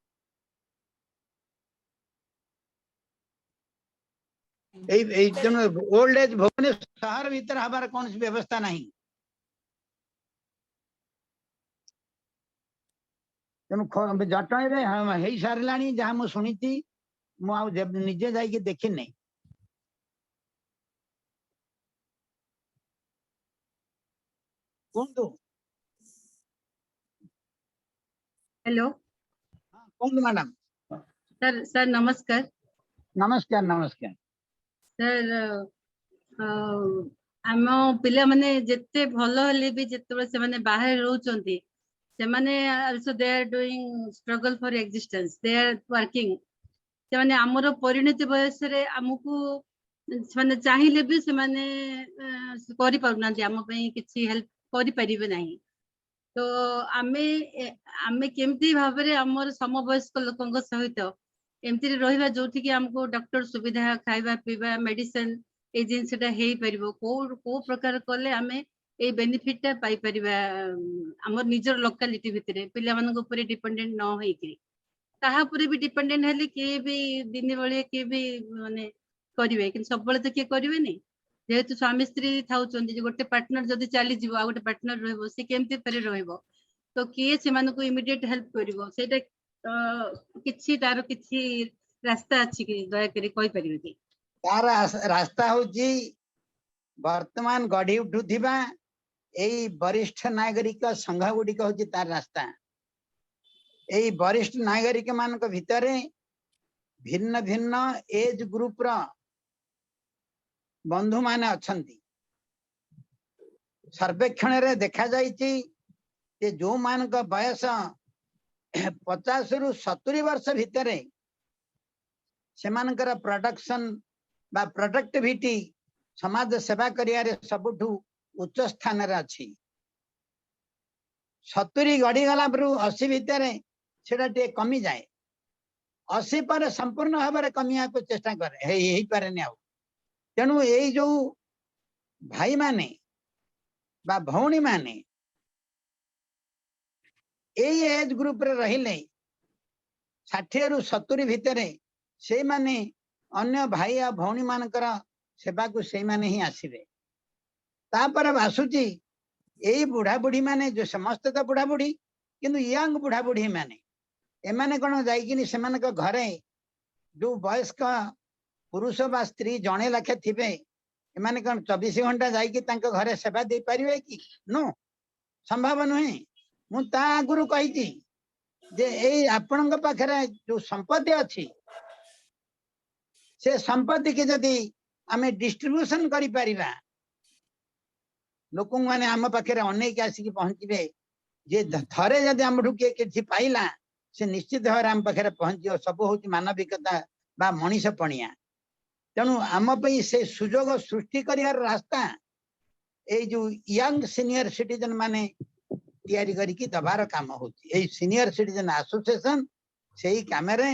Speaker 4: ଏଇ ତେଣୁ ଓଲ୍ଡ ଏଜ ଭୁବନେଶ୍ୱର ସହର ଭିତରେ ହବାର କୌଣସି ବ୍ୟବସ୍ଥା ନାହିଁ। ତେଣୁ ଜଟଣୀରେ ହେଇ ସାରିଲାଣି, ଯାହା ମୁଁ ଶୁଣିଛି। ମୁଁ ଆଉ ନିଜେ ଯାଇକି ଦେଖିନି। କୁହନ୍ତୁ।
Speaker 7: ହ୍ୟାଲୋ।
Speaker 4: କୁହନ୍ତୁ ମ୍ୟାଡାମ।
Speaker 7: ସାର୍, ସାର୍ ନମସ୍କାର।
Speaker 4: ନମସ୍କାର, ନମସ୍କାର।
Speaker 7: ସାର୍, ଆମ ପିଲାମାନେ ଯେତେ ଭଲ ହେଲେ ବି ଯେତେବେଳେ ସେମାନେ ବାହାରେ ରହୁଛନ୍ତି, ସେମାନେ also they are doing struggle for existence, they are working. ସେମାନେ ଆମର ପରିଣତି ବୟସରେ ଆମକୁ ସେମାନେ ଚାହିଁଲେ ବି ସେମାନେ କରିପାରୁନାହାନ୍ତି, ଆମ ପାଇଁ କିଛି ହେଲ୍ପ କରିପାରିବେ ନାହିଁ। ତ ଆମେ କେମିତି ଭାବରେ ଆମର ସମବୟସ୍କ ଲୋକଙ୍କ ସହିତ ଏମିତିରେ ରହିବା, ଯୋଉଠିକି ଆମକୁ ଡକ୍ଟର ସୁବିଧା, ଖାଇବା ପିଇବା, ମେଡିସିନ, ଏଇ ଜିନିଷଟା ହେଇପାରିବ? କୋଉ କୋଉ ପ୍ରକାର କଲେ ଆମେ ଏଇ ବେନିଫିଟ ଟା ପାଇପାରିବା ଆମର ନିଜର ଲୋକାଲିଟି ଭିତରେ, ପିଲାମାନଙ୍କ ଉପରେ ଡିପେଣ୍ଡେଣ୍ଟ ନ ହେଇକିରି? କାହା ଉପରେ ବି ଡିପେଣ୍ଡେଣ୍ଟ ହେଲେ କିଏ ବି ଦିନେ ଭଳିଆ କିଏ ବି ମାନେ କରିବେ, କିନ୍ତୁ ସବୁବେଳେ ତ କିଏ କରିବେନି। ଯେହେତୁ ସ୍ୱାମୀ ସ୍ତ୍ରୀ ଥାଉଛନ୍ତି ଯେ ଗୋଟେ ପାର୍ଟନର ଯଦି ଚାଲିଯିବ, ଆଉ ଗୋଟେ ପାର୍ଟନର ରହିବ, ସେ କେମିତି ଫେରେ ରହିବ? ତ କିଏ ସେମାନଙ୍କୁ ଇମିଡିଏଟ ହେଲ୍ପ କରିବ? ସେଇଟା କିଛି ତାର କିଛି ରାସ୍ତା ଅଛି କି, ଦୟାକରି କହିପାରିବେ କି?
Speaker 4: ତାର ରାସ୍ତା ହଉଛି ବର୍ତ୍ତମାନ ଗଢି ଉଠୁଥିବା ଏଇ ବରିଷ୍ଠ ନାଗରିକ ସଂଘ ଗୁଡିକ ହଉଛି ତାର ରାସ୍ତା। ଏଇ ବରିଷ୍ଠ ନାଗରିକ ମାନଙ୍କ ଭିତରେ ଭିନ୍ନ ଭିନ୍ନ ଏଜ ଗ୍ରୁପର ବନ୍ଧୁମାନେ ଅଛନ୍ତି। ସର୍ବେକ୍ଷଣରେ ଦେଖାଯାଇଛି ଯେ ଯୋଉମାନଙ୍କ ବୟସ 50ରୁ 70 ବର୍ଷ ଭିତରେ, ସେମାନଙ୍କର ପ୍ରଡକ୍ସନ ବା ପ୍ରଡକ୍ଟିଭିଟି ସମାଜ ସେବା କରିବାରେ ସବୁଠୁ ଉଚ୍ଚ ସ୍ଥାନରେ ଅଛି। 70 ଗଡ଼ିଗଲା ପରୁ 80 ଭିତରେ ସେଟା ଟିକେ କମିଯାଏ। 80 ପରେ ସମ୍ପୂର୍ଣ୍ଣ ଭାବରେ କମିବାକୁ ଚେଷ୍ଟା କରେ, ହେଇପାରେନି ଆଉ। ତେଣୁ ଏଇ ଯୋଉ ଭାଇମାନେ ବା ଭଉଣୀମାନେ ଏଇ ଏଜ ଗ୍ରୁପରେ ରହିଲେ, 60ରୁ 70 ଭିତରେ, ସେଇମାନେ ଅନ୍ୟ ଭାଇ ଆଉ ଭଉଣୀ ମାନଙ୍କର ସେବାକୁ ସେଇମାନେ ହିଁ ଆସିବେ। ତାପରେ ଆସୁଛି ଏଇ ବୁଢା ବୁଢୀ ମାନେ, ଯୋଉ ସମସ୍ତେ ତ ବୁଢା ବୁଢୀ, କିନ୍ତୁ ୟଙ୍ଗ ବୁଢା ବୁଢୀ ମାନେ, ଏମାନେ କଣ ଯାଇକିନି ସେମାନଙ୍କ ଘରେ ଯୋଉ ବୟସ୍କ ପୁରୁଷ ବା ସ୍ତ୍ରୀ ଜଣେ ଲେଖେ ଥିବେ, ଏମାନେ କଣ 24 ଘଣ୍ଟା ଯାଇକି ତାଙ୍କ ଘରେ ସେବା ଦେଇପାରିବେ କି? ନୋ, ସମ୍ଭବ ନୁହେଁ। ମୁଁ ତା ଆଗରୁ କହିଛି ଯେ ଏଇ ଆପଣଙ୍କ ପାଖରେ ଯୋଉ ସମ୍ପତ୍ତି ଅଛି, ସେ ସମ୍ପତ୍ତିକି ଯଦି ଆମେ ଡିଷ୍ଟ୍ରିବ୍ୟୁସନ କରିପାରିବା, ଲୋକମାନେ ଆମ ପାଖରେ ଅନେଇକି ଆସିକି ପହଞ୍ଚିବେ। ଯେ ଥରେ ଯଦି ଆମଠୁ କିଏ କିଛି ପାଇଲା, ସେ ନିଶ୍ଚିତ ଭାବରେ ଆମ ପାଖରେ ପହଞ୍ଚିବ। ସବୁ ହଉଛି ମାନବିକତା ବା ମଣିଷ ପଣିଆ। ତେଣୁ ଆମ ପାଇଁ ସେ ସୁଯୋଗ ସୃଷ୍ଟି କରିବାର ରାସ୍ତା ଏଇ ଯୋଉ ୟଙ୍ଗ ସିନିୟର ସିଟିଜେନ ମାନେ ତିଆରି କରିକି ଦବାର କାମ ହଉଛି ଏଇ ସିନିୟର ସିଟିଜେନ ଆସୋସିଏସନ। ସେଇ କାମରେ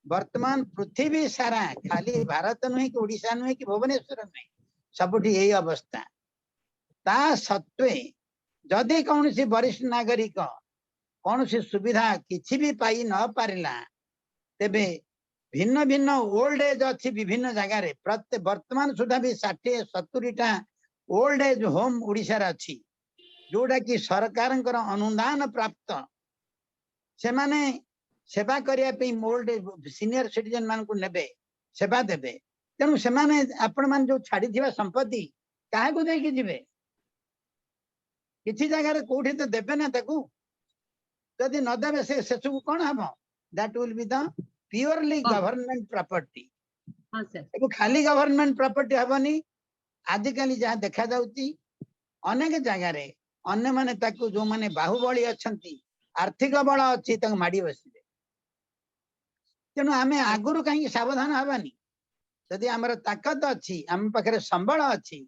Speaker 4: ବର୍ତ୍ତମାନ ପୃଥିବୀ ସାରା, ଖାଲି ଭାରତ ନୁହେଁ କି ଓଡିଶା ନୁହେଁ କି ଭୁବନେଶ୍ୱର ନୁହେଁ, ସବୁଠି ଏଇ ଅବସ୍ଥା। ତା ସତ୍ତ୍ୱେ ଯଦି କୌଣସି ବରିଷ୍ଠ ନାଗରିକ କୌଣସି ସୁବିଧା କିଛି ବି ପାଇ ନ ପାରିଲା, ତେବେ ଭିନ୍ନ ଭିନ୍ନ ଓଲ୍ଡ ଏଜ ଅଛି ବିଭିନ୍ନ ଜାଗାରେ। ପ୍ରତ୍ୟେକ ବର୍ତ୍ତମାନ ସୁଦ୍ଧା ବି 60 70ଟା ଓଲ୍ଡ ଏଜ ହୋମ ଓଡିଶାରେ ଅଛି, ଯୋଉଟା କି ସରକାରଙ୍କର ଅନୁଦାନ ପ୍ରାପ୍ତ। ସେମାନେ ସେବା କରିବା ପାଇଁ ଓଲ୍ଡ ସିନିୟର ସିଟିଜେନ ମାନଙ୍କୁ ନେବେ, ସେବା ଦେବେ। ତେଣୁ ସେମାନେ ଆପଣମାନେ ଯୋଉ ଛାଡିଥିବା ସମ୍ପତ୍ତି କାହାକୁ ଦେଇକି ଯିବେ? କିଛି ଜାଗାରେ କୋଉଠି ତ ଦେବେ ନା ତାକୁ। ଯଦି ନଦେବେ, ସେ ସେସବୁ କଣ ହବ? That will be the purely government property.
Speaker 7: ହଁ ସାର୍।
Speaker 4: ଏବଂ ଖାଲି ଗଭର୍ଣମେଣ୍ଟ ପ୍ରପର୍ଟି ହବନି। ଆଜିକାଲି ଯାହା ଦେଖାଯାଉଛି, ଅନେକ ଜାଗାରେ ଅନ୍ୟମାନେ ତାକୁ, ଯୋଉମାନେ ବାହୁବଳୀ ଅଛନ୍ତି, ଆର୍ଥିକ ବଳ ଅଛି, ତାକୁ ମାଡି ବସିବେ। ତେଣୁ ଆମେ ଆଗରୁ କାହିଁକି ସାବଧାନ ହବାନି? ଯଦି ଆମର ତାକତ ଅଛି, ଆମ ପାଖରେ ସମ୍ବଳ ଅଛି,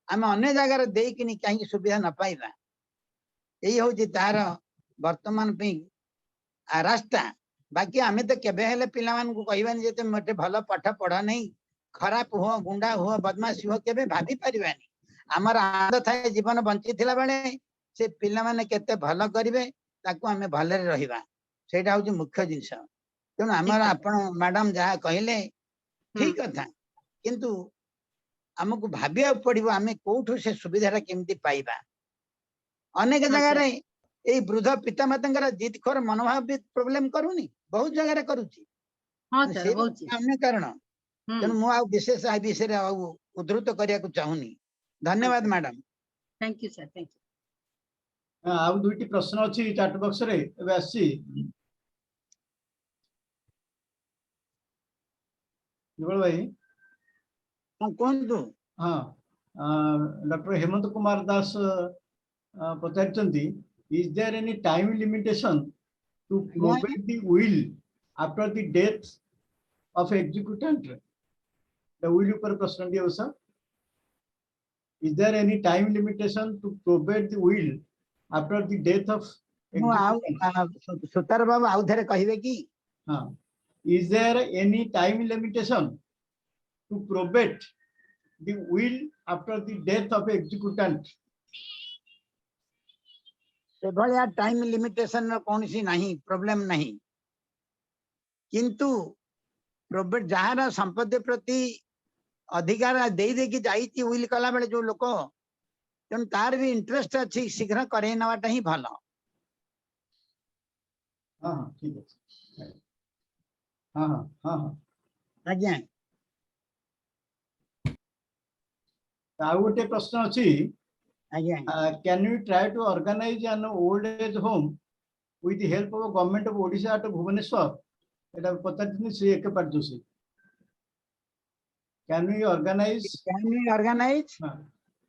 Speaker 4: ଆମେ ଅନ୍ୟ ଜାଗାରେ ଦେଇକିନି କାହିଁକି ସୁବିଧା ନ ପାଇବା? ଏଇ ହଉଛି ତାର ବର୍ତ୍ତମାନ ପାଇଁ ରାସ୍ତା। ବାକି ଆମେ ତ କେବେ ହେଲେ ପିଲାମାନଙ୍କୁ କହିବାନି ଯେ ତମେ ମୋତେ ଭଲ ପାଠ ପଢ ନାହିଁ, ଖରାପ ହୁଅ, ଗୁଣ୍ଡା ହୁଅ, ବଦମାସି ହୁଅ, କେବେ ଭାବି ପାରିବାନି। ଆମର ଆନନ୍ଦ ଥାଏ ଜୀବନ ବଞ୍ଚିଥିଲା ବେଳେ ସେ ପିଲାମାନେ କେତେ ଭଲ କରିବେ, ତାକୁ ଆମେ ଭଲରେ ରହିବା, ସେଇଟା ହଉଛି ମୁଖ୍ୟ ଜିନିଷ। ତେଣୁ ଆମର
Speaker 7: କଥା।
Speaker 4: ଆପଣ ମ୍ୟାଡାମ ଯାହା କହିଲେ ଠିକ କଥା, କିନ୍ତୁ ଆମକୁ ଭାବିବାକୁ ପଡିବ ଆମେ କୋଉଠୁ ସେ ସୁବିଧାଟା କେମିତି ପାଇବା। ଅନେକ ଜାଗାରେ ଏଇ ବୃଦ୍ଧ ପିତାମାତାଙ୍କର ଜିଦଖୋର ମନୋଭାବ ବି ପ୍ରୋବ୍ଲେମ କରୁନି? ବହୁତ ଜାଗାରେ କରୁଛି।
Speaker 7: ହଁ ସାର୍,
Speaker 4: ସେ
Speaker 7: ହଉଛି।
Speaker 4: ଅନ୍ୟ କାରଣ। ତେଣୁ ମୁଁ ଆଉ ବିଶେଷ ଏ ବିଷୟରେ ଆଉ ଉଦ୍ଧୃତ କରିବାକୁ ଚାହୁଁନି। ଧନ୍ୟବାଦ madam.
Speaker 7: Thank you sir, thank you.
Speaker 1: ହଁ, ଆଉ ଦୁଇଟି ପ୍ରଶ୍ନ ଅଛି ଚାଟ ବକ୍ସରେ ଏବେ ଆସିଛି, ଯୁଗଳ ଭାଇ।
Speaker 4: ହଁ, କୁହନ୍ତୁ।
Speaker 1: ହଁ, ଡକ୍ଟର ହେମନ୍ତ କୁମାର ଦାସ ପଚାରିଛନ୍ତି, is there any time limitation to probate the will after the death of executant? The will ଉପରେ ପ୍ରଶ୍ନଟି ଅବଶ୍ୟ। Is there any time limitation to probate the will after the death of
Speaker 4: ମୁଁ ଆଉ
Speaker 1: executant?
Speaker 4: Sutar ବାବୁ, ଆଉ ଥରେ କହିବେ କି?
Speaker 1: ହଁ, is there any time limitation to probate the will after the death of executant?
Speaker 4: ସେଭଳିଆ ଟାଇମ ଲିମିଟେସନ ର କୌଣସି ନାହିଁ, ପ୍ରୋବ୍ଲେମ ନାହିଁ। କିନ୍ତୁ ପ୍ରୋବେଟ, ଯାହାର ସମ୍ପତ୍ତି ପ୍ରତି ଅଧିକାର ଦେଇ ଦେଇକି ଯାଇଛି will କଲା ବେଳେ ଯୋଉ ଲୋକ, ତେଣୁ ତାର ବି ଇଣ୍ଟରେଷ୍ଟ ଅଛି, ଶୀଘ୍ର କରେଇ ନେବାଟା ହିଁ ଭଲ।
Speaker 1: ହଁ ହଁ, ଠିକ ଅଛି। ହଁ ହଁ ହଁ ହଁ।
Speaker 4: ଆଜ୍ଞା।
Speaker 1: ଆଉ ଗୋଟେ ପ୍ରଶ୍ନ ଅଛି।
Speaker 4: ଆଜ୍ଞା।
Speaker 1: Can you try to organize an old age home with the help of government of Odisha at Bhubaneswar? ଏଟା ପଚାରିଛନ୍ତି ଶ୍ରୀ ଏକେ Patjoshi. Can we organize
Speaker 4: Can we organize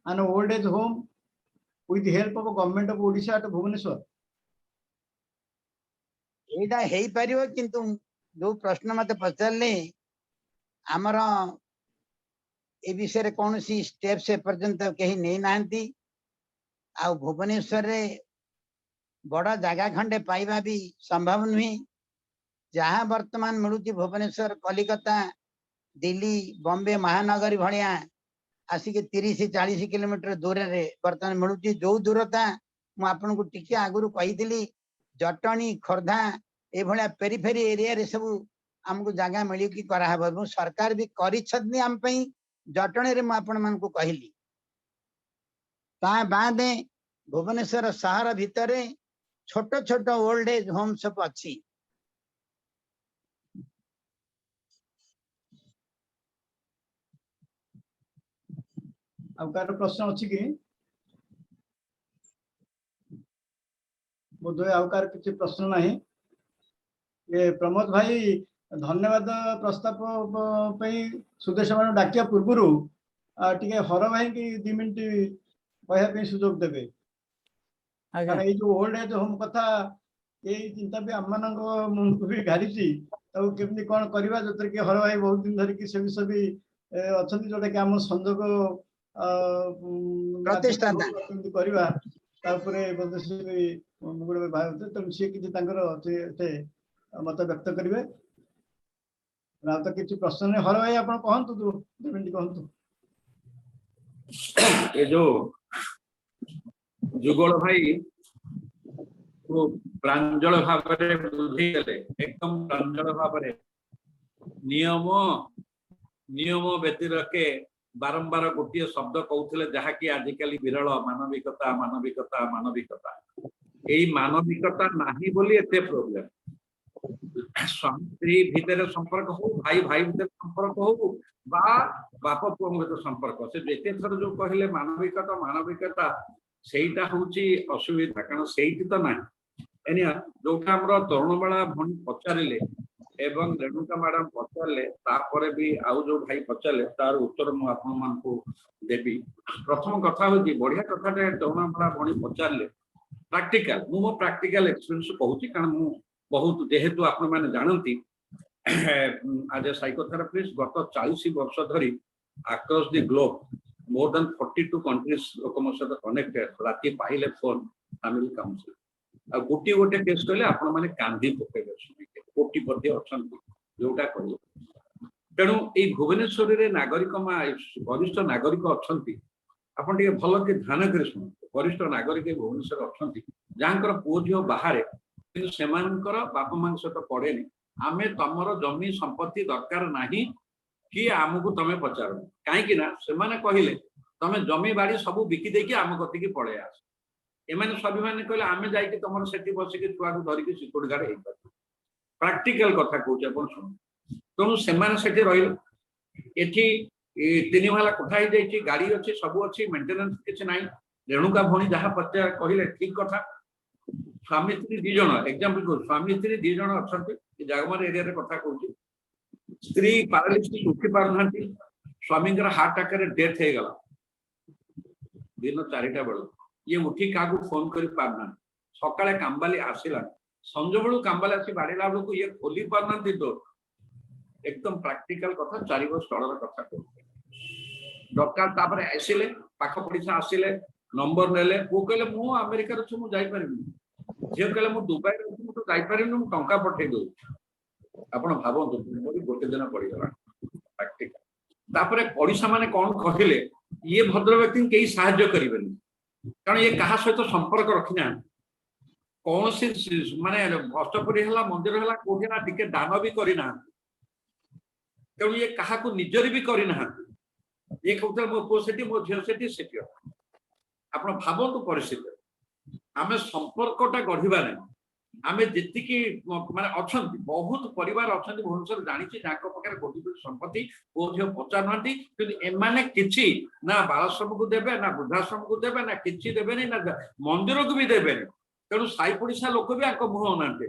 Speaker 1: an old age home with the help of government of Odisha at Bhubaneswar?
Speaker 4: ଏଇଟା ହେଇପାରିବ, କିନ୍ତୁ ଯୋଉ ପ୍ରଶ୍ନ ମତେ ପଚାରିଲେ, ଆମର ଏ ବିଷୟରେ କୌଣସି ଷ୍ଟେପ୍ସ ଏପର୍ଯ୍ୟନ୍ତ କେହି ନେଇନାହାନ୍ତି। ଆଉ ଭୁବନେଶ୍ୱରରେ ବଡ ଜାଗା ଖଣ୍ଡେ ପାଇବା ବି ସମ୍ଭବ ନୁହେଁ। ଯାହା ବର୍ତ୍ତମାନ ମିଳୁଛି, ଭୁବନେଶ୍ୱର, କଲିକତା, ଦିଲ୍ଲୀ, ବମ୍ବେ ମହାନଗରୀ ଭଳିଆ ଆସିକି 30-40 କିଲୋମିଟର ଦୂରରେ ବର୍ତ୍ତମାନ ମିଳୁଛି। ଯୋଉ ଦୂରତା ମୁଁ ଆପଣଙ୍କୁ ଟିକେ ଆଗରୁ କହିଥିଲି, ଜଟଣୀ, ଖୋର୍ଦ୍ଧା, ଏଇଭଳିଆ ପେରିଫେରି ଏରିଆରେ ସବୁ ଆମକୁ ଜାଗା ମିଳିକି କରାହବ ଏବଂ ସରକାର ବି କରିଛନ୍ତି ଆମ ପାଇଁ। ଜଟଣୀରେ ମୁଁ ଆପଣ ମାନଙ୍କୁ କହିଲି। ତା ବାଦେ ଭୁବନେଶ୍ୱର ସହର ଭିତରେ ଛୋଟ ଛୋଟ ଓଲ୍ଡ ଏଜ ହୋମ ସବୁ ଅଛି।
Speaker 1: ଆଉ କାହାର ପ୍ରଶ୍ନ ଅଛି କି? ବୋଧହୁଏ ଆଉ କାହାର କିଛି ପ୍ରଶ୍ନ ନାହିଁ। ଏ ପ୍ରମୋଦ ଭାଇ, ଧନ୍ୟବାଦ ପ୍ରସ୍ତାବ ପାଇଁ ସୁଦେଶ ମାନଙ୍କୁ ଡାକିବା ପୂର୍ବରୁ ଟିକେ ହର ଭାଇକି 2 ମିନିଟ କହିବା ପାଇଁ ସୁଯୋଗ ଦେବେ।
Speaker 5: ଆଜ୍ଞା।
Speaker 1: କାରଣ ଏଇ ଯୋଉ ଓଲ୍ଡ ଏଜ ହୋମ କଥା, ଏଇ ଚିନ୍ତା ବି ଆମମାନଙ୍କ ମୁଣ୍ଡକୁ ବି ଘାରିଛି। ତାକୁ କେମିତି କଣ କରିବା, ଯୋଉଥିରେ କି ହର ଭାଇ ବହୁତ ଦିନ ଧରିକି ସେ ବିଷୟ ବି ଅଛନ୍ତି, ଯୋଉଟା କି ଆମ ସଂଯୋଗ
Speaker 4: ପ୍ରତିଷ୍ଠାତା।
Speaker 1: କେମିତି କରିବା, ତା ଉପରେ ବୋଧେ ସେ ବି ଗୋଟେ ଭାବୁଥିଲେ। ତେଣୁ ସିଏ କିଛି ତାଙ୍କର ସେ ମତ ବ୍ୟକ୍ତ କରିବେ। ଆଉ ତ କିଛି ପ୍ରଶ୍ନ ନାହିଁ। ହର ଭାଇ, ଆପଣ କହନ୍ତୁ, 2 ମିନିଟ କୁହନ୍ତୁ।
Speaker 8: ଏ ଯୋଉ ଯୁଗଳ ଭାଇ ଖୁବ ପ୍ରାଞ୍ଜଳ ଭାବରେ ବୁଝେଇଦେଲେ, ଏକଦମ ପ୍ରାଞ୍ଜଳ ଭାବରେ। ନିୟମ ବ୍ୟତିରେକେ ବାରମ୍ବାର ଗୋଟିଏ ଶବ୍ଦ କହୁଥିଲେ, ଯାହାକି ଆଜିକାଲି ବିରଳ, ମାନବିକତା, ମାନବିକତା, ମାନବିକତା। ଏଇ ମାନବିକତା ନାହିଁ ବୋଲି ଏତେ ପ୍ରୋବ୍ଲେମ। ସ୍ୱାମୀ ସ୍ତ୍ରୀ ଭିତରେ ସମ୍ପର୍କ ହଉ, ଭାଇ ଭାଇ ଭିତରେ ସମ୍ପର୍କ ହଉ ବା ବାପ ପୁଅଙ୍କ ଭିତରେ ସମ୍ପର୍କ, ସେ ଯେତେ ଥର ଯୋଉ କହିଲେ ମାନବିକତା, ମାନବିକତା, ସେଇଟା ହଉଛି ଅସୁବିଧା, କାରଣ ସେଇଠି ତ ନାହିଁ। ଏନିଆ ଯୋଉଟା ଆମର ତରୁଣବାଳା ଭଉଣୀ ପଚାରିଲେ ଏବଂ ରେଣୁକା ମ୍ୟାଡାମ ପଚାରିଲେ, ତାପରେ ବି ଆଉ ଯୋଉ ଭାଇ ପଚାରିଲେ, ତାର ଉତ୍ତର ମୁଁ ଆପଣମାନଙ୍କୁ ଦେବି। ପ୍ରଥମ କଥା ହଉଛି, ବଢିଆ କଥାଟେ ତରୁଣବାଳା ଭଉଣୀ ପଚାରିଲେ। ପ୍ରାକ୍ଟିକାଲ, ମୁଁ ମୋ ପ୍ରାକ୍ଟିକାଲ ଏକ୍ସପିରିଏନ୍ସ କହୁଛି, କାରଣ ମୁଁ ବହୁତ, ଯେହେତୁ ଆପଣମାନେ ଜାଣନ୍ତି, ଆଜ ଏ ସାଇକୋଥେରାପିଷ୍ଟ ଗତ 40 ବର୍ଷ ଧରି across the globe, more than 42 countries ଲୋକ ମୋ ସହିତ କନେକ୍ଟେଡ। ରାତି ପାହିଲେ ଫୋନ, ଫ୍ୟାମିଲି କାଉନସିଲ। ଆଉ ଗୋଟିଏ ଗୋଟେ କେସ୍ କହିଲେ ଆପଣମାନେ କାନ୍ଦି ପକେଇବେ ଶୁଣିକି। କୋଟିପତି ଅଛନ୍ତି ଯୋଉଟା କହିଲେ। ତେଣୁ ଏଇ ଭୁବନେଶ୍ୱରରେ ନାଗରିକ ମା ବରିଷ୍ଠ ନାଗରିକ ଅଛନ୍ତି, ଆପଣ ଟିକେ ଭଲ କି ଧ୍ୟାନ କରି ଶୁଣନ୍ତୁ। ବରିଷ୍ଠ ନାଗରିକ ଏଇ ଭୁବନେଶ୍ୱରରେ ଅଛନ୍ତି, ଯାହାଙ୍କର ପୁଅ ଝିଅ ବାହାରେ, କିନ୍ତୁ ସେମାନଙ୍କର ବାପା ମାଙ୍କ ସହିତ ପଡେନି। ଆମେ ତମର ଜମି ସମ୍ପତ୍ତି ଦରକାର ନାହିଁ କି ଆମକୁ ତମେ ପଚାର। କାହିଁକି ନା ସେମାନେ କହିଲେ, ତମେ ଜମି ବାଡି ସବୁ ବିକି ଦେଇକି ଆମ କତିକି ପଳେଇ ଆସ। ଏମାନେ ସ୍ୱାଭିମାନୀ କହିଲେ, ଆମେ ଯାଇକି ତମର ସେଠି ବସିକି ଛୁଆକୁ ଧରିକି ସିକ୍ୟୁରିଟି ଗାର୍ଡ ହେଇପାରିବୁ। ପ୍ରାକ୍ଟିକାଲ କଥା କହୁଛି, ଆପଣ ଶୁଣନ୍ତୁ। ତେଣୁ ସେମାନେ ସେଠି ରହିଲେ। ଏଠି ତିନି ମହଲା କୋଠା ହେଇଯାଇଛି, ଗାଡି ଅଛି, ସବୁ ଅଛି, ମେଣ୍ଟେନାନ୍ସ କିଛି ନାହିଁ। ରେଣୁକା ଭଉଣୀ ଯାହା ପଚା କହିଲେ ଠିକ କଥା। ସ୍ୱାମୀ ସ୍ତ୍ରୀ ଦି ଜଣ, ଏକ୍ଜାମ୍ପଲ କହୁଛି, ସ୍ୱାମୀ ସ୍ତ୍ରୀ ଦି ଜଣ ଅଛନ୍ତି, ଜାଗମର ଏରିଆରେ କଥା କହୁଛି। ସ୍ତ୍ରୀ ପାରାଲିସିସ୍, ଉଠି ପାରୁନାହାନ୍ତି। ସ୍ୱାମୀଙ୍କର ହାର୍ଟ ଆଟାକରେ ଡେଥ୍ ହେଇଗଲା ଦିନ 4ଟା ବେଳକୁ। ଇଏ ଉଠି କାହାକୁ ଫୋନ କରି ପାରୁନାହାନ୍ତି। ସକାଳେ କାମବାଲି ଆସିଲା, ସଞ୍ଜ ବେଳକୁ କାମବାଲି ଆସି ବାଡେଇଲା ବେଳକୁ ଇଏ ଖୋଲି ପାରୁନାହାନ୍ତି ଡୋର। ଏକଦମ ପ୍ରାକ୍ଟିକାଲ କଥା, 4 ବର୍ଷ ତଳର କଥା କହୁଛି। ଦରକାର ତାପରେ ଆସିଲେ, ପାଖ ପଡିଶା ଆସିଲେ, ନମ୍ବର ନେଲେ। ପୁଅ କହିଲେ, ମୁଁ ଆମେରିକାରେ ଅଛି, ମୁଁ ଯାଇପାରିବିନି। ଝିଅ କହିଲେ, ମୁଁ ଦୁବାଇରେ ଅଛି, ମୁଁ ତ ଯାଇପାରିବିନି, ମୁଁ ଟଙ୍କା ପଠେଇ ଦଉଛି। ଆପଣ ଭାବନ୍ତୁ, ମୋର ଗୋଟେ ଦିନ ପଡିଗଲାଣି ପ୍ରାକ୍ଟିକାଲ। ତାପରେ ପଡିଶା ମାନେ କଣ କହିଲେ, ଇଏ ଭଦ୍ର ବ୍ୟକ୍ତିଙ୍କୁ କେହି ସାହାଯ୍ୟ କରିବେନି, କାରଣ ଇଏ କାହା ସହିତ ସମ୍ପର୍କ ରଖିନାହାନ୍ତି। କୌଣସି ମାନେ ଅଷ୍ଟପ୍ରହରୀ ହେଲା, ମନ୍ଦିର ହେଲା, କୋଉଠି ନା ଟିକେ ଦାନ ବି କରିନାହାନ୍ତି। ତେଣୁ ଇଏ କାହାକୁ ନିଜର ବି କରିନାହାନ୍ତି। ଇଏ କହୁଥିଲେ, ମୋ ପୁଅ ସେଠି, ମୋ ଝିଅ ସେଠି, ସେଠି ଅଛି। ଆପଣ ଭାବନ୍ତୁ ପରିସ୍ଥିତି। ଆମେ ସମ୍ପର୍କଟା ଗଢିବା ନାହିଁ। ଆମେ ଯେତିକି ମାନେ ଅଛନ୍ତି, ବହୁତ ପରିବାର ଅଛନ୍ତି ଭୁବନେଶ୍ୱର ଜାଣିଛି, ଯାହାଙ୍କ ପାଖରେ କୋଟି କୋଟି ସମ୍ପତ୍ତି, ପୁଅ ଝିଅ ପଚାରୁନାହାନ୍ତି। କିନ୍ତୁ ଏମାନେ କିଛି ନା ବାଳାଶ୍ରମକୁ ଦେବେ, ନା ବୃଦ୍ଧାଶ୍ରମକୁ ଦେବେ, ନା କିଛି ଦେବେନି, ନା ମନ୍ଦିରକୁ ବି ଦେବେନି। ତେଣୁ ସାହି ପଡିଶା ଲୋକ ବି ଆଙ୍କ ମୁହଁ ଅନାନ୍ତି।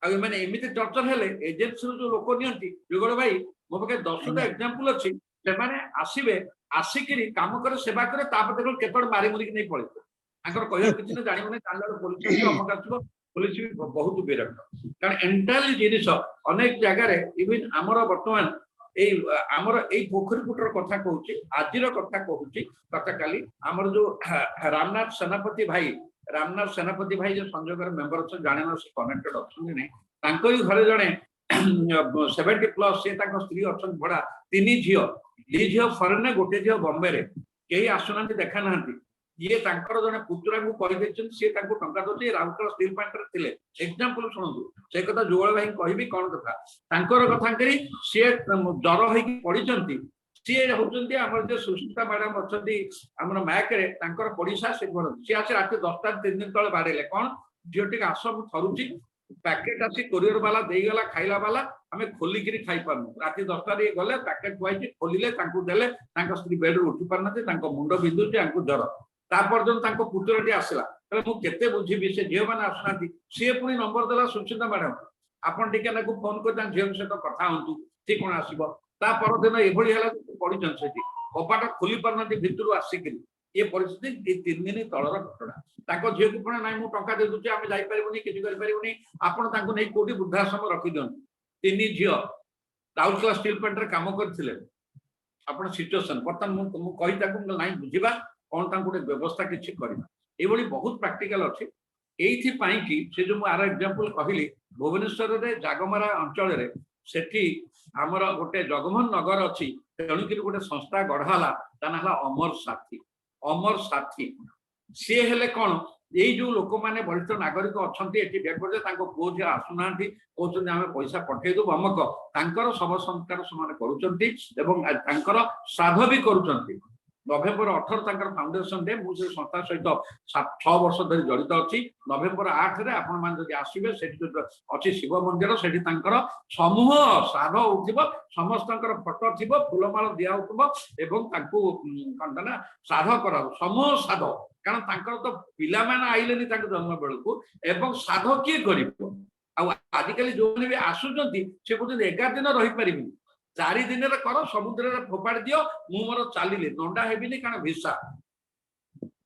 Speaker 8: ଆଉ ଏମାନେ ଏମିତି ଟର୍ଚର ହେଲେ, ଏଜେନ୍ସିରୁ ଯୋଉ ଲୋକ ନିଅନ୍ତି, ଯୁଗଳ ଭାଇ, ମୋ ପାଖରେ 10ଟା ଏକ୍ଜାମ୍ପଲ ଅଛି। ସେମାନେ ଆସିବେ, ଆସିକିରି କାମ କରେ, ସେବା କରେ, ତାପରେ ଦେଖିବ କେତେବେଳେ ମାରି ମୁରିକି ନେଇ ପଳେଇବେ। ତାଙ୍କର କହିବାକୁ କିଛି ନା ଜାଣିବ ନାହିଁ। ଜାଣିଲା ବେଳକୁ ପୋଲିସ ଆସିବ, ଅମକ ଆସିବ, ପୋଲିସ ବି ବହୁତ ବିରକ୍ତ। କାରଣ ଏଣ୍ଟାୟାରଲି ଜିନିଷ ଅନେକ ଜାଗାରେ, ଇଭିନ୍ ଆମର ବର୍ତ୍ତମାନ ଏଇ ଆମର ଏଇ ପୋଖରୀପୁଟର କଥା କହୁଛି, ଆଜିର କଥା କହୁଛି। ଗତକାଲି ଆମର ଯୋଉ ରାମନାଥ ସେନାପତି ଭାଇ, ରାମନାଥ ସେନାପତି ଭାଇ ଯୋଉ ସଂଯୋଗର ମେମ୍ବର ଅଛନ୍ତି, ଜାଣେନା ସେ କନେକ୍ଟେଡ ଅଛନ୍ତି ନାଇଁ, ତାଙ୍କରି ଘରେ ଜଣେ 70+, ସେ ତାଙ୍କ ସ୍ତ୍ରୀ ଅଛନ୍ତି ଭଡା, ତିନି ଝିଅ, ଦି ଝିଅ ଫରେନରେ, ଗୋଟେ ଝିଅ ବମ୍ବେରେ, କେହି ଆସୁନାହାନ୍ତି, ଦେଖା ନାହାନ୍ତି। ଇଏ ତାଙ୍କର ଜଣେ ପୁତୁରାଙ୍କୁ କହିଦେଇଛନ୍ତି, ସିଏ ତାଙ୍କୁ ଟଙ୍କା ଦଉଛି। ରାଉରକେଲା ଷ୍ଟିଲ୍ ପ୍ଲାଣ୍ଟରେ ଥିଲେ। ଏକ୍ସାମ୍ପଲ ଶୁଣନ୍ତୁ, ସେ କଥା ଯୁଗଳ ଭାଇଙ୍କୁ କହିବି କଣ କଥା। ତାଙ୍କର କଥା କରି ସିଏ ଜର ହେଇକି ପଡିଛନ୍ତି। ସିଏ ହଉଛନ୍ତି ଆମର ଯୋଉ ସୁସ୍ମିତା ମ୍ୟାଡାମ ଅଛନ୍ତି ଆମର ମ୍ୟାକରେ, ତାଙ୍କର ପଡିଶା ସେ କରନ୍ତି। ସିଏ ଆସି ରାତି 10ଟା 3 ଦିନ ତଳେ ବାଡେଇଲେ, କଣ ଝିଅ ଟିକେ ଆସ, ମୁଁ ଥରୁଛି। ପ୍ୟାକେଟ ଆସି କୋରିଅର ବାଲା ଦେଇଗଲା, ଖାଇଲା ବାଲା, ଆମେ ଖୋଲିକିରି ଖାଇପାରୁନୁ। ରାତି 10ଟାରେ ଇଏ ଗଲେ, ପ୍ୟାକେଟ ଥୁଆଇଛି, ଖୋଲିଲେ, ତାଙ୍କୁ ଦେଲେ। ତାଙ୍କ ସ୍ତ୍ରୀ ବେଡରୁ ଉଠି ପାରୁନାହାନ୍ତି, ତାଙ୍କ ମୁଣ୍ଡ ବିନ୍ଧୁଛି, ତାଙ୍କୁ ଜର। ତା ପରଦିନ ତାଙ୍କ ପୁତୁରାଟି ଆସିଲା, ତାହେଲେ ମୁଁ କେତେ ବୁଝିବି, ସେ ଝିଅମାନେ ଆସୁନାହାନ୍ତି। ସିଏ ପୁଣି ନମ୍ବର ଦେଲା ସୁଚିନ୍ତା ମ୍ୟାଡାମ, ଆପଣ ଟିକେ ତାକୁ ଫୋନ କରି ତାଙ୍କ ଝିଅଙ୍କ ସହିତ କଥା ହୁଅନ୍ତୁ, ସିଏ କଣ ଆସିବ। ତା ପରଦିନ ଏଭଳି ହେଲା ଯେ ପଡିଛନ୍ତି ସେଠି, କବାଟ ଖୋଲି ପାରୁନାହାନ୍ତି ଭିତରୁ ଆସିକିରି। ଏ ପରିସ୍ଥିତି ଏଇ 3 ଦିନ ତଳର ଘଟଣା। ତାଙ୍କ ଝିଅକୁ ପୁଣି ନାଇଁ, ମୁଁ ଟଙ୍କା ଦେଇଦଉଛି, ଆମେ ଯାଇପାରିବୁନି, କିଛି କରିପାରିବୁନି, ଆପଣ ତାଙ୍କୁ ନେଇ କୋଉଠି ବୃଦ୍ଧାଶ୍ରମ ରଖିଦିଅନ୍ତୁ। ତିନି ଝିଅ ରାଉରକେଲା ଷ୍ଟିଲ୍ ପ୍ଲାଣ୍ଟରେ କାମ କରିଥିଲେ। ଆପଣ ସିଚୁଏସନ ବର୍ତ୍ତମାନ ମୁଁ କହି ତାକୁ, ମୁଁ କହିଲି, ନାଇଁ ବୁଝିବା କଣ ତାଙ୍କୁ ଗୋଟେ ବ୍ୟବସ୍ଥା କିଛି କରିବା। ଏଇଭଳି ବହୁତ ପ୍ରାକ୍ଟିକାଲ ଅଛି। ଏଇଥିପାଇଁ କି ସେ ଯୋଉ ମୁଁ ଆର ଏକ୍ଜାମ୍ପଲ କହିଲି, ଭୁବନେଶ୍ୱରରେ ଜାଗମରା ଅଞ୍ଚଳରେ ସେଠି ଆମର ଗୋଟେ ଜଗମୋହନ ନଗର ଅଛି। ତେଣୁକରି ଗୋଟେ ସଂସ୍ଥା ଗଢା ହେଲା, ତା ନାଁ ହେଲା ଅମର ସାଥୀ। ଅମର ସାଥୀ ସିଏ ହେଲେ କଣ, ଏଇ ଯୋଉ ଲୋକମାନେ ବରିଷ୍ଠ ନାଗରିକ ଅଛନ୍ତି ଏଠି ଡେଡ୍, ତାଙ୍କ ପୁଅ ଝିଅ ଆସୁନାହାନ୍ତି, କହୁଛନ୍ତି ଆମେ ପଇସା ପଠେଇଦବୁ ଅମକ, ତାଙ୍କର ଶବ ସଂସ୍କାର ସେମାନେ କରୁଛନ୍ତି ଏବଂ ତାଙ୍କର ଶ୍ରାଦ୍ଧ ବି କରୁଛନ୍ତି। ନଭେମ୍ବର 18 ତାଙ୍କର ଫାଉଣ୍ଡେସନ ଡେ। ମୁଁ ସେ ସଂସ୍ଥା ସହିତ 7-6 ବର୍ଷ ଧରି ଜଡ଼ିତ ଅଛି। ନଭେମ୍ବର 8ରେ ଆପଣମାନେ ଯଦି ଆସିବେ, ସେଠି ଯୋଉ ଅଛି ଶିବ ମନ୍ଦିର, ସେଠି ତାଙ୍କର ସମୂହ ଶ୍ରାଦ୍ଧ ହଉଥିବ, ସମସ୍ତଙ୍କର ଫଟୋ ଥିବ, ଫୁଲମାଳ ଦିଆ ହଉଥିବ ଏବଂ ତାଙ୍କୁ କଣ ନା ଶ୍ରାଦ୍ଧ କରାହବ, ସମୂହ ଶ୍ରାଦ୍ଧ। କାରଣ ତାଙ୍କର ତ ପିଲାମାନେ ଆଇଲେନି ତାଙ୍କ ଜନ୍ମ ବେଳକୁ ଏବଂ ଶ୍ରାଦ୍ଧ କିଏ କରିବ? ଆଉ ଆଜିକାଲି ଯୋଉମାନେ ବି ଆସୁଛନ୍ତି, ସେ କହୁଛନ୍ତି 11 ଦିନ ରହିପାରିବିନି, 4 ଦିନରେ କର, ସମୁଦ୍ରରେ ଫୋପାଡ଼ି ଦିଅ, ମୁଁ ମୋର ଚାଲିଲି, ନଣ୍ଡା ହେବିନି, କାରଣ ଭିସା।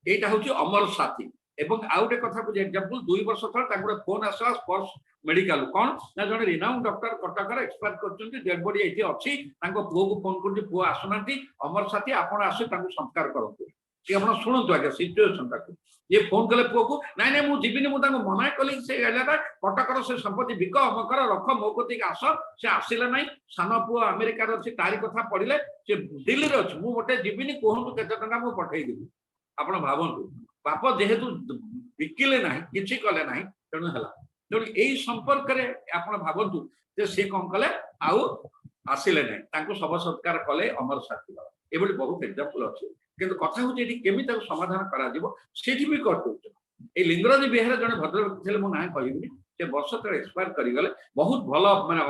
Speaker 8: ଏଇଟା ହଉଛି ଅମର ସାଥୀ। ଏବଂ ଆଉ ଗୋଟେ କଥା କହୁଛି ଏକ୍ଜାମ୍ପଲ, 2 ବର୍ଷ ତଳେ ତାଙ୍କୁ ଗୋଟେ ଫୋନ ଆସିଲା ସ୍ପର୍ଶ ମେଡିକାଲ। କଣ ନା ଜଣେ ରିନାଉଣ୍ଡ ଡକ୍ଟର କଟକର ଏକ୍ସପାୟାର କରିଛନ୍ତି, ଡେଡ୍ ବଡି ଏଇଠି ଅଛି। ତାଙ୍କ ପୁଅକୁ ଫୋନ କରୁଛି, ପୁଅ ଆସୁନାହାନ୍ତି, ଅମର ସାଥୀ ଆପଣ ଆସି ତାଙ୍କୁ ସଂସ୍କାର କରନ୍ତୁ। ଟିକେ ଆପଣ ଶୁଣନ୍ତୁ ଆଜ୍ଞା ସିଚୁଏସନ ଟାକୁ। ଇଏ ଫୋନ କଲେ ପୁଅକୁ, ନାଇଁ ନାଇଁ, ମୁଁ ଯିବିନି, ମୁଁ ତାଙ୍କୁ ମନା କଲି, ସେ ହେଲା କଟକର ସେ ସମ୍ପତ୍ତି ବିକ, ଅମକର, ରଖ, ମୋ କତିକି ଆସ। ସେ ଆସିଲେ ନାହିଁ। ସାନ ପୁଅ ଆମେରିକାରେ ଅଛି, ତାରି କଥା ପଡିଲେ, ସେ ଦିଲ୍ଲୀରେ ଅଛି, ମୁଁ ଗୋଟେ ଯିବିନି, କୁହନ୍ତୁ କେତେ ଟଙ୍କା ମୁଁ ପଠେଇଦେବି। ଆପଣ ଭାବନ୍ତୁ, ବାପ ଯେହେତୁ ବିକିଲେ ନାହିଁ, କିଛି କଲେ ନାହିଁ, ତେଣୁ ହେଲା। ତେଣୁ ଏଇ ସମ୍ପର୍କରେ ଆପଣ ଭାବନ୍ତୁ ଯେ ସିଏ କଣ କଲେ, ଆଉ ଆସିଲେ ନାହିଁ, ତାଙ୍କୁ ଶବ ସତ୍କାର କଲେ ଅମର ସାଥୀ ବାବା। ଏଭଳି ବହୁତ ଏକ୍ଜାମ୍ପଲ ଅଛି। କିନ୍ତୁ କଥା ହଉଛି ଏଠି କେମିତି ତାକୁ ସମାଧାନ କରାଯିବ, ସେଠି ବି କରିଦଉଛନ୍ତି। ଏଇ ଲିଙ୍ଗରାଜ ବିହାର ଜଣେ ଭଦ୍ରବ୍ୟକ୍ତି ଥିଲେ, ମୁଁ ନାଁ କହିବିନି, ସେ ବର୍ଷ ତଳେ ଏକ୍ସପାୟାର କରିଗଲେ। ବହୁତ ଭଲ ମାନେ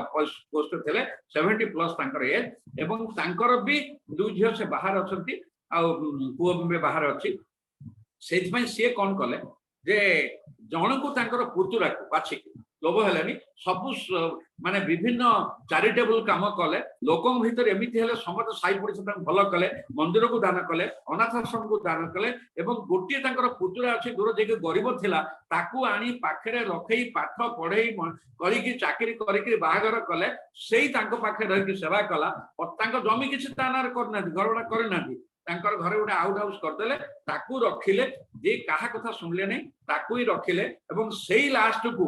Speaker 8: ପୋଷ୍ଟ ଥିଲେ, 70+ ତାଙ୍କର ଏଜ୍ ଏବଂ ତାଙ୍କର ବି ଦୁଇ ଝିଅ ସେ ବାହାରେ ଅଛନ୍ତି ଆଉ ପୁଅ ବି ବାହାରେ ଅଛି। ସେଇଥିପାଇଁ ସିଏ କଣ କଲେ ଯେ ଜଣକୁ ତାଙ୍କର ପୁତୁରାକୁ ବାଛିକି, ଲୋଭ ହେଲାନି, ସବୁ ମାନେ ବିଭିନ୍ନ ଚାରିଟେବୁଲ କାମ କଲେ। ଲୋକଙ୍କ ଭିତରେ ଏମିତି ହେଲେ, ସମସ୍ତେ ସାହି ପଡ଼ିଶା ତାଙ୍କୁ ଭଲ କଲେ, ମନ୍ଦିରକୁ ଦାନ କଲେ, ଅନାଥାଶ୍ରମକୁ ଦାନ କଲେ ଏବଂ ଗୋଟିଏ ତାଙ୍କର ପୁତୁରା ଅଛି ଦୂର, ଯିଏକି ଗରିବ ଥିଲା, ତାକୁ ଆଣି ପାଖରେ ରଖେଇ ପାଠ ପଢେଇ କରିକି ଚାକିରି କରିକି ବାହାଘର କଲେ। ସେଇ ତାଙ୍କ ପାଖରେ ରହିକି ସେବା କଲା। ତାଙ୍କ ଜମି କିଛି ତା ନାଁରେ କରିନାହାନ୍ତି, ଘର ଭଡା କରିନାହାନ୍ତି, ତାଙ୍କର ଘରେ ଗୋଟେ ଆଉଟ ହାଉସ କରିଦେଲେ, ତାକୁ ରଖିଲେ। ଯିଏ କାହା କଥା ଶୁଣିଲେ ନାହିଁ, ତାକୁ ହିଁ ରଖିଲେ ଏବଂ ସେଇ ଲାଷ୍ଟକୁ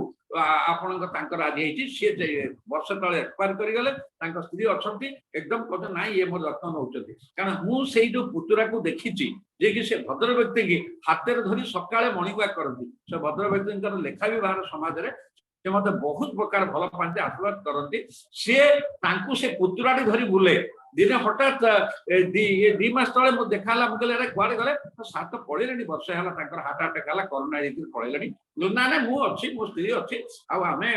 Speaker 8: ଆପଣଙ୍କ ତାଙ୍କର ଆଜି ହେଇଛି। ସିଏ ଯେ ବର୍ଷ ତଳେ ଏକ୍ସପାୟାର କରିଗଲେ, ତାଙ୍କ ସ୍ତ୍ରୀ ଅଛନ୍ତି, ଏକଦମ କହୁଛନ୍ତି ନାଇଁ, ଇଏ ମୋର ଯତ୍ନ ନଉଛନ୍ତି। କାରଣ ମୁଁ ସେଇ ଯୋଉ ପୁତୁରାକୁ ଦେଖିଛି, ଯିଏକି ସେ ଭଦ୍ର ବ୍ୟକ୍ତିକି ହାତରେ ଧରି ସକାଳେ ମର୍ଣ୍ଣିଂ ୱାକ୍ କରନ୍ତି। ସେ ଭଦ୍ର ବ୍ୟକ୍ତିଙ୍କର ଲେଖା ବି ବାହାର ସମାଜରେ। ସେ ମତେ ବହୁତ ପ୍ରକାର ଭଲ ପାଆନ୍ତି, ଆଶୀର୍ବାଦ କରନ୍ତି। ସିଏ ତାଙ୍କୁ ସେ ପୁତୁରାଟି ଧରି ବୁଲେ। ଦିନେ ହଠାତ୍ 2 ମାସ ତଳେ ମୁଁ ଦେଖା ହେଲା, ମୁଁ କହିଲି, ଆରେ କୁଆଡେ ଗଲେ ସାତ ପଳେଇଲେଣି, ବର୍ଷେ ହେଲା ତାଙ୍କର ହାର୍ଟ ଆଟାକ୍ ହେଲା, କରୋନା ହେଇକି ପଳେଇଲେଣି। ନା ନା, ମୁଁ ଅଛି, ମୋ ସ୍ତ୍ରୀ ଅଛି ଆଉ ଆମେ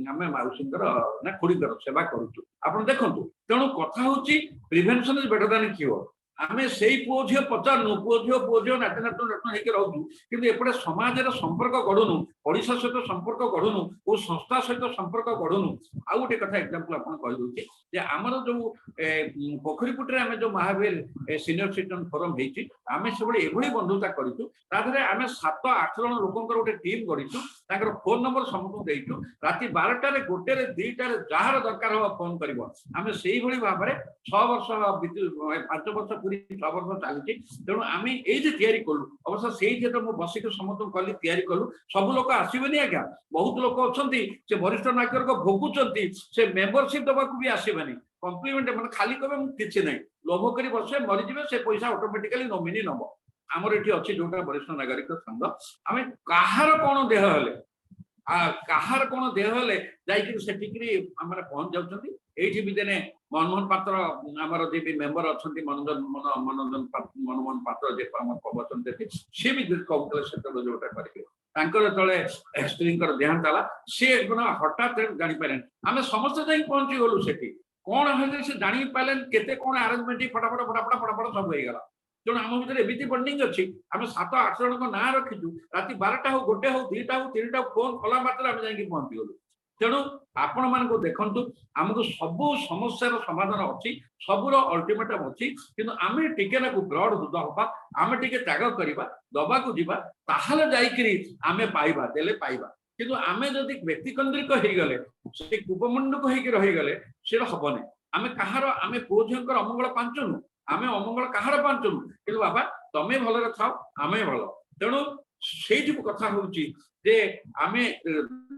Speaker 8: ଆମେ ମାଉସୀଙ୍କର ନା ଖୁଡିଙ୍କର ସେବା କରୁଛୁ। ଆପଣ ଦେଖନ୍ତୁ, ତେଣୁ କଥା ହଉଛି prevention is better than cure. ଆମେ ସେଇ ପୁଅ ଝିଅ ପଚାରୁନୁ, ପୁଅ ଝିଅ, ପୁଅ ଝିଅ, ନାତି ନାତୁଣୀ ନାତୁଣୀ ହେଇକି ରହୁଛୁ, କିନ୍ତୁ ଏପଟେ ସମାଜର ସମ୍ପର୍କ ଗଢୁନୁ, ପଡିଶା ସହିତ ସମ୍ପର୍କ ଗଢୁନୁ, କୋଉ ସଂସ୍ଥା ସହିତ ସମ୍ପର୍କ ଗଢୁନୁ। ଆଉ ଗୋଟେ କଥା ଏକ୍ସାମ୍ପଲ ଆପଣ କହିଦଉଛି ଯେ ଆମର ଯୋଉ ପୋଖରୀପୁଟରେ ଆମେ ଯୋଉ ମହାବୀର ସିନିୟର ସିଟିଜନ ଫୋରମ ହେଇଛି, ଆମେ ସେଭଳି ଏଭଳି ବନ୍ଧୁତା କରିଛୁ। ତା ଦେହରେ ଆମେ 7-8 ଜଣ ଲୋକଙ୍କର ଗୋଟେ ଟିମ୍ ଗଢିଛୁ, ତାଙ୍କର ଫୋନ ନମ୍ବର ସମସ୍ତଙ୍କୁ ଦେଇଛୁ। ରାତି 12ଟାରେ, 1ଟାରେ, 2ଟାରେ ଯାହାର ଦରକାର ହବ ଫୋନ କରିବ। ଆମେ ସେଇଭଳି ଭାବରେ 6 ବର୍ଷ ବିତୁ, 5 ବର୍ଷ ପୁରି 6 ବର୍ଷ ଚାଲିଛି। ତେଣୁ ଆମେ ଏଇ ଯେ ତିଆରି କଲୁ, ଅବଶ୍ୟ ସେଇଠି ତ ମୁଁ ବସିକି ସମସ୍ତଙ୍କୁ କଲି, ତିଆରି କଲୁ। ସବୁ ଲୋକ ଆସିବେନି ଆଜ୍ଞା, ବହୁତ ଲୋକ ଅଛନ୍ତି ସେ ବରିଷ୍ଠ ନାଗରିକ ଭୋଗୁଛନ୍ତି, ସେ ମେମ୍ବରସିପ ଦବାକୁ ବି ଆସିବେନି। କମ୍ପ୍ଲିମେଣ୍ଟ ମାନେ ଖାଲି କହିବେ ମୁଁ କିଛି ନାହିଁ, ଲୋଭ କରି ବସିବେ, ମରିଯିବେ, ସେ ପଇସା ଅଟୋମେଟିକାଲି ନୋମିନି ନବ। ଆମର ଏଠି ଅଛି ଯୋଉଟା ବରିଷ୍ଠ ନାଗରିକ ସଂଘ, ଆମେ କାହାର କଣ ଦେହ ହେଲେ, କାହାର କଣ ଦେହ ହେଲେ ଯାଇକିରି ସେଠିକିରି ଆମର ପହଞ୍ଚି ଯାଉଛନ୍ତି। ଏଇଠି ବି ଦିନେ ମନମୋହନ ପାତ୍ର, ଆମର ଯିଏ ବି ମେମ୍ବର ଅଛନ୍ତି, ମନମୋହନ ପାତ୍ର ଯିଏ ଆମର ପ୍ରବଚନ ଦେବେ, ସିଏ ବି କହୁଥିଲେ ସେତେବେଳେ ଯୋଉଟା କରିକି ତାଙ୍କର ଯେତେବେଳେ ସ୍ତ୍ରୀଙ୍କର ଦେହାନ୍ତ ହେଲା, ସିଏ ମାନେ ହଠାତ୍ ଜାଣିପାରିଲେନି। ଆମେ ସମସ୍ତେ ଯାଇକି ପହଞ୍ଚି ଗଲୁ ସେଠି, କଣ ହେଲେ ସେ ଜାଣି ପାରିଲେନି, କେତେ କଣ ଆରେଞ୍ଜମେଣ୍ଟ ଫଟାଫଟ ଫଟାଫଟ ଫଟାଫଟ ସବୁ ହେଇଗଲା। ତେଣୁ ଆମ ଭିତରେ ଏମିତି ବଣ୍ଡିଙ୍ଗ ଅଛି, ଆମେ 7-8 ଜଣଙ୍କ ନାଁ ରଖିଛୁ। ରାତି 12ଟା ହଉ, 1 ହଉ, 2ଟା ହଉ, 3ଟା ହଉ, ଫୋନ କଲା ମାତ୍ରେ ଆମେ ଯାଇକି ପହଞ୍ଚିଗଲୁ। ତେଣୁ ଆପଣ ମାନଙ୍କୁ ଦେଖନ୍ତୁ, ଆମକୁ ସବୁ ସମସ୍ୟାର ସମାଧାନ ଅଛି, ସବୁର ଅଲ୍ଟିମେଟମ୍ ଅଛି, କିନ୍ତୁ ଆମେ ଟିକେ ନାକୁ ବ୍ରଡ ହୃଦ ହବା, ଆମେ ଟିକେ ତ୍ୟାଗ କରିବା, ଦବାକୁ ଯିବା, ତାହେଲେ ଯାଇକିରି ଆମେ ପାଇବା, ଦେଲେ ପାଇବା। କିନ୍ତୁ ଆମେ ଯଦି ବ୍ୟକ୍ତିକେନ୍ଦ୍ରିକ ହେଇଗଲେ, ସେ କୂପମଣ୍ଡୁକ ହେଇକି ରହିଗଲେ, ସେଟା ହବନି। ଆମେ କାହାର, ଆମେ ପୁଅ ଝିଅଙ୍କର ଅମଙ୍ଗଳ ପାଞ୍ଚୁନୁ, ଆମେ ଅମଙ୍ଗଳ କାହାର ପାଞ୍ଚୁନୁ, କିନ୍ତୁ ବାବା ତମେ ଭଲରେ ଥାଅ, ଆମେ ଭଲ। ତେଣୁ ସେଇଠି କଥା ହଉଛି ଯେ ଆମେ